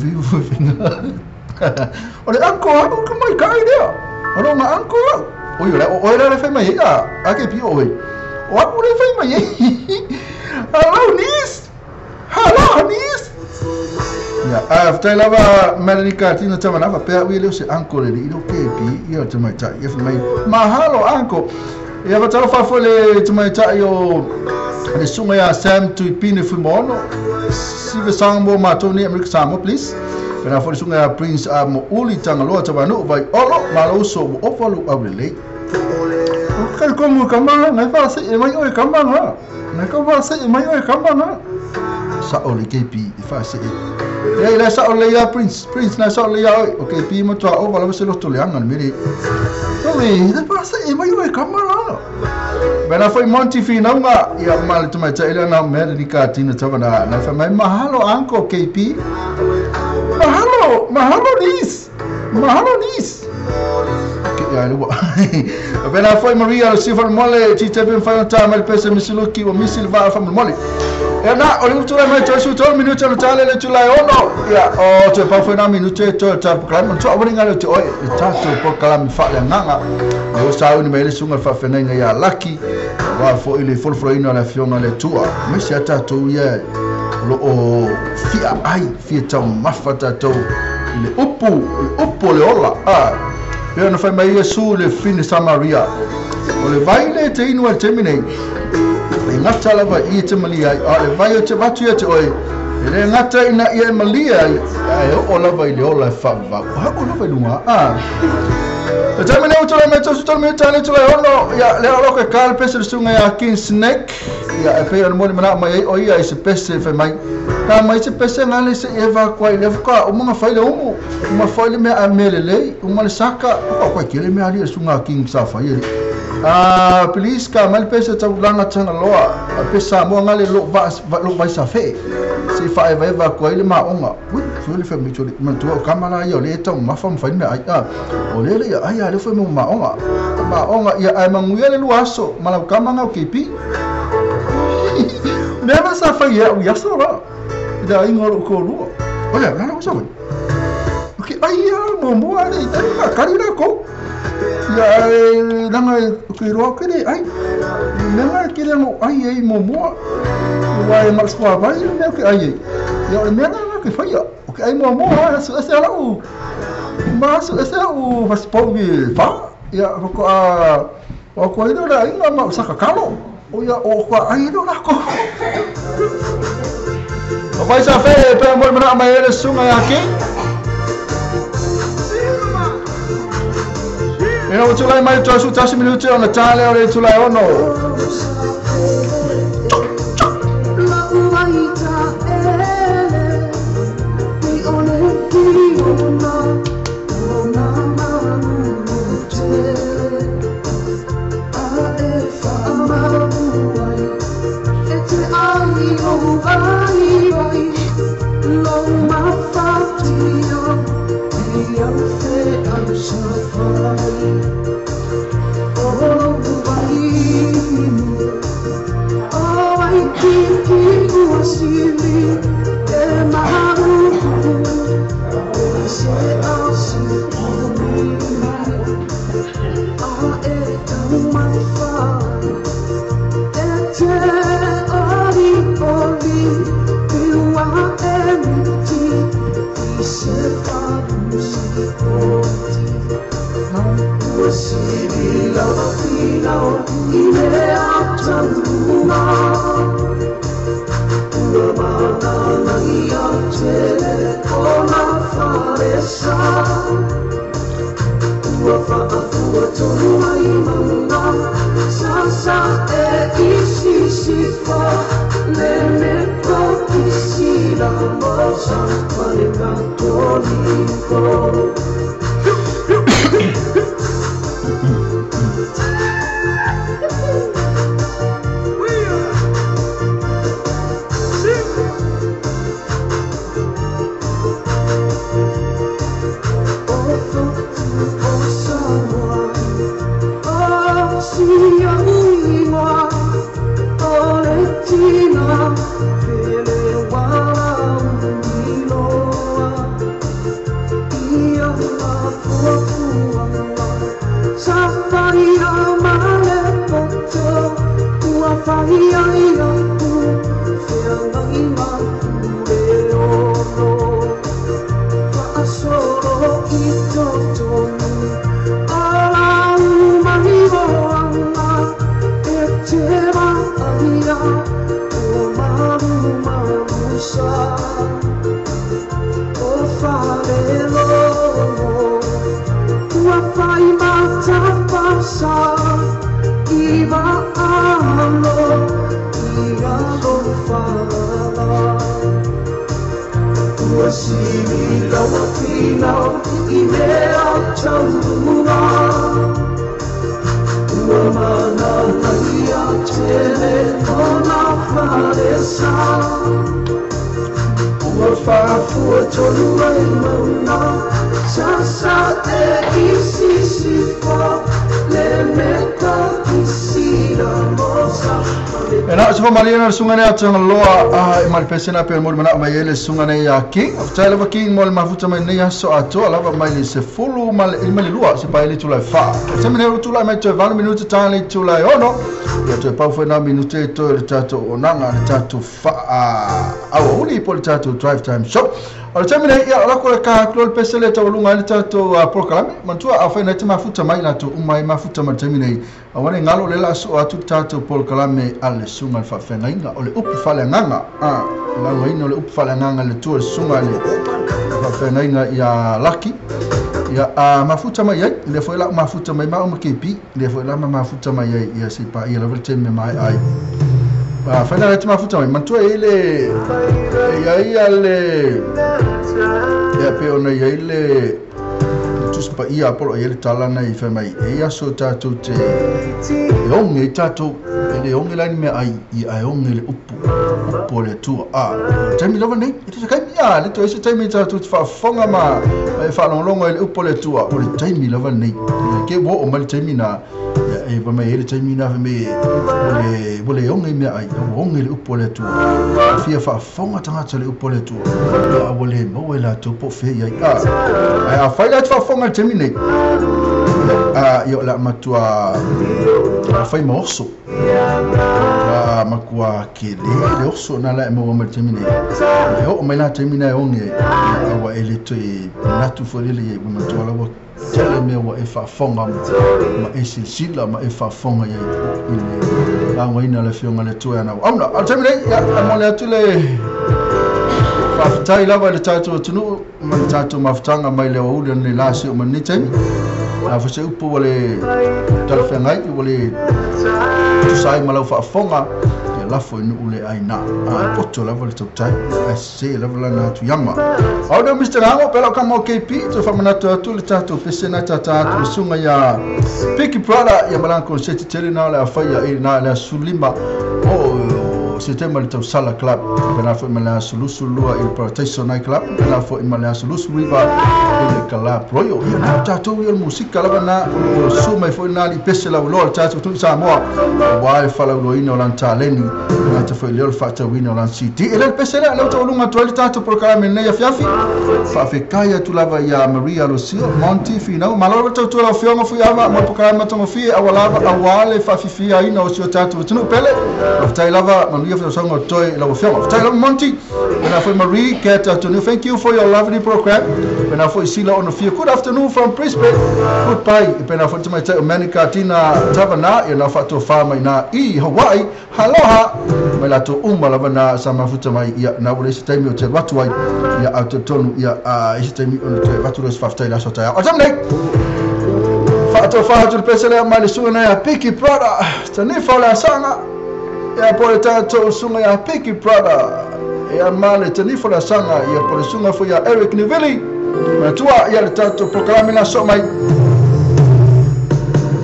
o le anko au ka mai kai lea o lo nga anko au oi le oi le fai mai ia a ke pi oi o aku le fai mai hello niece hello niece ia a ftai lava Melanie ka tina tavana fa pea ui le se anko le i lo ke pi ia te mai tai ia fai mai mahalo anko ia va talo fa fo le te mai tai o le sunga ia Sam Tuipine Fuimono sive sango ma toni Amerika Samoa please pena fo le sunga ia Prince a mo uli tangaloa tavanu vai olo maloso o ofalu au le lei o ka komu kama ngai fa se e mai oi kama nga ngai ka fa se e mai oi kama nga sa o le KP i fa se e le sa o le ia Prince Prince na sa o le ia oi o KP mo toa o vala se loto le anga le mere so le le fa se e mai oi kama la Bena foi Monty Finauga ia ma le tama tai le na me le ka tina tavana na fa mai mahalo anko KP mahalo mahalo nis mahalo nis ke ia le wa Bena foi Maria le sifa mole ti te ben fa ta mal pese misiluki o misil va fa mole e na o le tula mai to su to minuto le tale le tula ono ia o te pa foi na minuto to ta program to o ringa le te oi ta to program fa le nganga e o sa uni mai le sunga fa fenga ia laki wa fo ile folfroina la fiona le tua me se ata to ia lo o fia ai fia tau mafa ta to le upu le ola a pe na fai mai Yesu le fini Samaria o le vai le te inu al temine e ngata lava i te malia a le vai o te vatu ia te oi e le ngata ina ia e malia e o lava i le ola e wha o lava i lunga a e te mene utola me tosu tolu me tane tula ono ia le olo ke kal pese le sunga ia King Snake ia e pei ana moni mana mai o ia i se pese fai mai ka mai se pese ngale se eva kwa i le fuka o mga fai le umu uma fai le mea a mele lei uma le saka o kwa kele mea ali le sunga King sa fai ele ah please ka mal pese tau langa tanga loa a pesa mo ngale lo va lo vai sa fe se fa eva eva kwa ile ma onga ui fu le fa mi chole man tu kamala ia le tau ma fa fa me ai a o le le ai a le fa mo ma onga ia ai manguia le luaso mala kama ngau kipi never sa fa ia u yaso la da ingo ko lu o ya la ko sa okay ai a mo mo ale tai ka kari la ko ia langa ke roa ke le ai me ke le mo ai ai mo mo wa e mal swa vai me ke ai ia le me na ke fa ia o ke ai mo mo a su ese ala u ma su ese u fa spo gi fa ia ko a o ko ino la inga ma sa ka kalo o ia o ko ai no la ko o vai sa fe pe mo me na mai ele sunga aqui. Ina o tulai mai tosu tasi minuto ona tale o le tulai ono. See you. fai ai aku Feagaiga pule ono Faasolo i totonu Ala umai moanga E te vaaia O malu malusa O falelogo Ua fai matapasa I vaalo I alofala Ua sili laua finau I mea taulua Ua mananaia tele Ona falesa Ua faafua tolu ai mauna Sasa e i sisifo Le meta i sila mosa. E na se malia na sunga ne atanga loa e mal pesena pe mo mana mai ele sunga ne ya king of tele va king mo mafuta mai ne aso ato lava mai le se fulu mal il mal lua se pa ele tula fa se mene tula mai te 20 minuti tani tula ono ya te pau foi na minuti to le tato onanga le tato fa au uli po le tato drive time shop. O le taimi nei, ia, o lako le ka kulo le pese le taualunga le tatou polokalame. Manatua a whai nei te mafuta mai latou uma e mafuta ma le taimi nei. Aua ne galo le la so'o atu le tatou polokalame a le suga le faafeagaiga o le upu faaleagaga. Laugaina o le upu faaleagaga le tua le suga le faafeagaiga ia Laki. Ia a mafuta mai ai, lea foi lau mafuta mai ma uma KP, lea foi la ma mafuta mai ai ia se pa ia lava le taimi mai ai. Whaina le te mafuta mai, manatua e le ia ia le ia pe ona ia le tusi paia apolo ia le talana i whai mai e ia so tātou te e onge i tātou e le onge laini mea ai i a e onge le upu upu o le Atua. Taimi lava nei, e te taimi ia le toe se taimi tātou te whaafonga ma e whaalongolongo e le upu o le Atua o le taimi lava nei. Ke wo o mai le taimi na e pa mai ele taimi na me o le onge mea ai o onge le upu o le Atua. Fia whaafonga tangata le upu o le Atua. A o le maua e latou po whea iai. A whai la te whaafonga le taimi nei. Ia o la matua a whai ma oso. A makua ke le oso na la e maua mai le taimi nei. E o mai la taimi na e onge. Aua e le toe natu fo lele iai ua matua lawa tele mea ua e whaafonga ma e silsila ma e whaafonga iai i le laugaina le fionga le Atua ana auna. A le taimi nei, ia, a mo le atu le whaafatai lava i le tatou atunuu ma le tatou mafutaga mai le aoauli ona le la seo ma lenei taimi. A fase upu ua le talafeagai ua le tusa ai ma lau faafofoga ia lafo i nuu le aina. A poto lava le tautai ae sese lava lana atu iama. Au leo Mr. Gango, pela o kama o KP, te whamanatu atu le tatou pese na tata atu le sunga ia Piki Prada ia malanga konseti tele na le awhaia i na le asulima o Setema le Tausala Club, pena foi ma le aso lua i le Paradise Night Club, pena foi ma le aso riva i le Club Royal. Ia na tatou ia le musika lava na o su mai foi na li pese lau loa le tatou tui Samoa. Ua e falauloina o lan taleni, na te foi leo le faatauina o lan CD. E le pese lea, leo taulunga atu ai le tatou polokalame nei afiafi. Faafekai atu lava ia Maria Lucio, Monty Finau. Malo le tautua lau afioga Fuiava, mo le polokalame matagofie aua lava aua le faafifiaina o si o tatou atunuu pele. Faafetai lava manuia whanau toi lau afioga. Faafetai lava Monty. Pena foi Marie, good afternoon. Thank you for your lovely program. Pena foi Sila Onofia. Good afternoon from Brisbane. Goodbye. Pena foi te mai o Manika Tina Tavana. Ia na whaatua wha mai na i Hawaii. Aloha. Mai latou uma lava na sa mafuta mai ia na ua le isi taimi o te watu ai. Ia au te tonu ia isi taimi o te watu lo se whafetai la so tai. O taimi nei. Whaatua wha atu le pese lea mai le sunga nei a Piki Prada. Tanifa o le asanga. Ia po le tatou sunga ia Piki Prada. Ia ma le tanifa o le asanga. Ia po le sunga foi ia Eric Nivili. Manatua ia le tatou polokalame la so mai.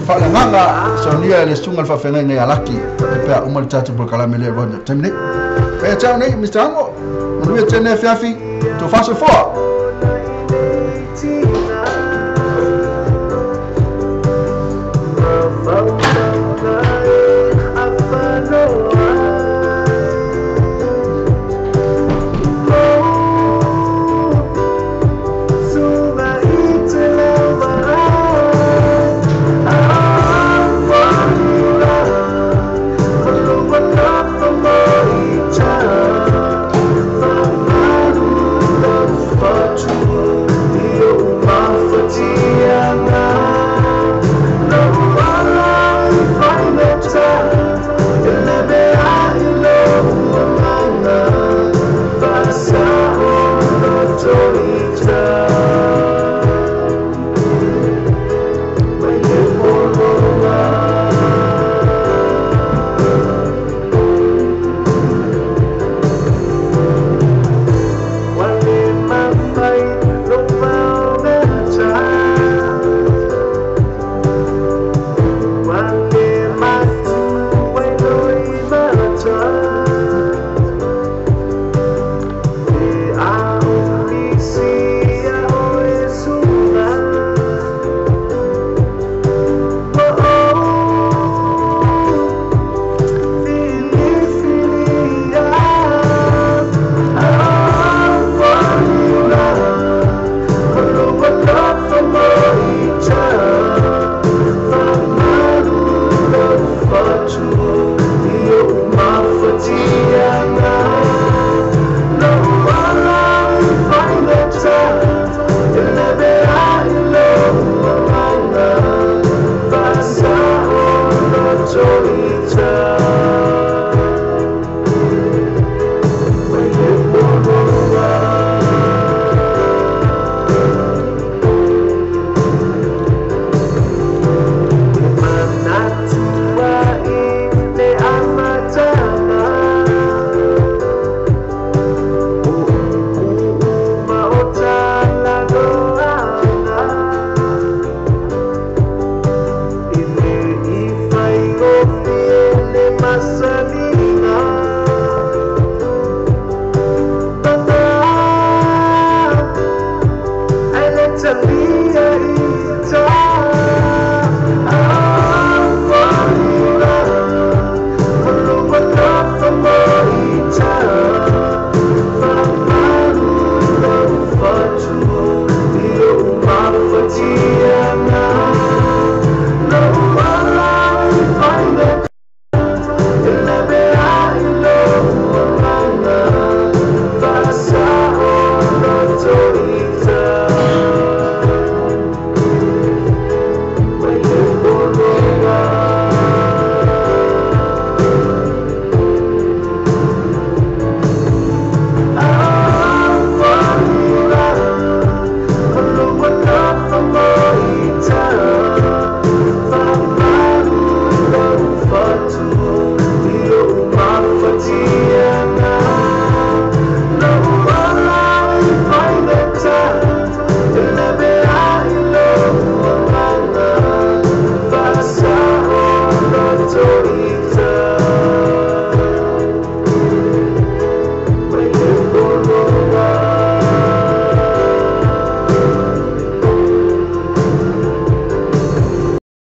Whaalagaga saunia le sunga le faafeagaiga ia Laki. E pea uma le tatou polokalame lea roa taimi nei. Pea tau nei, Mr. Ango. Manuia tēnei afiafi. Tō whasofoa. Thank you. Tell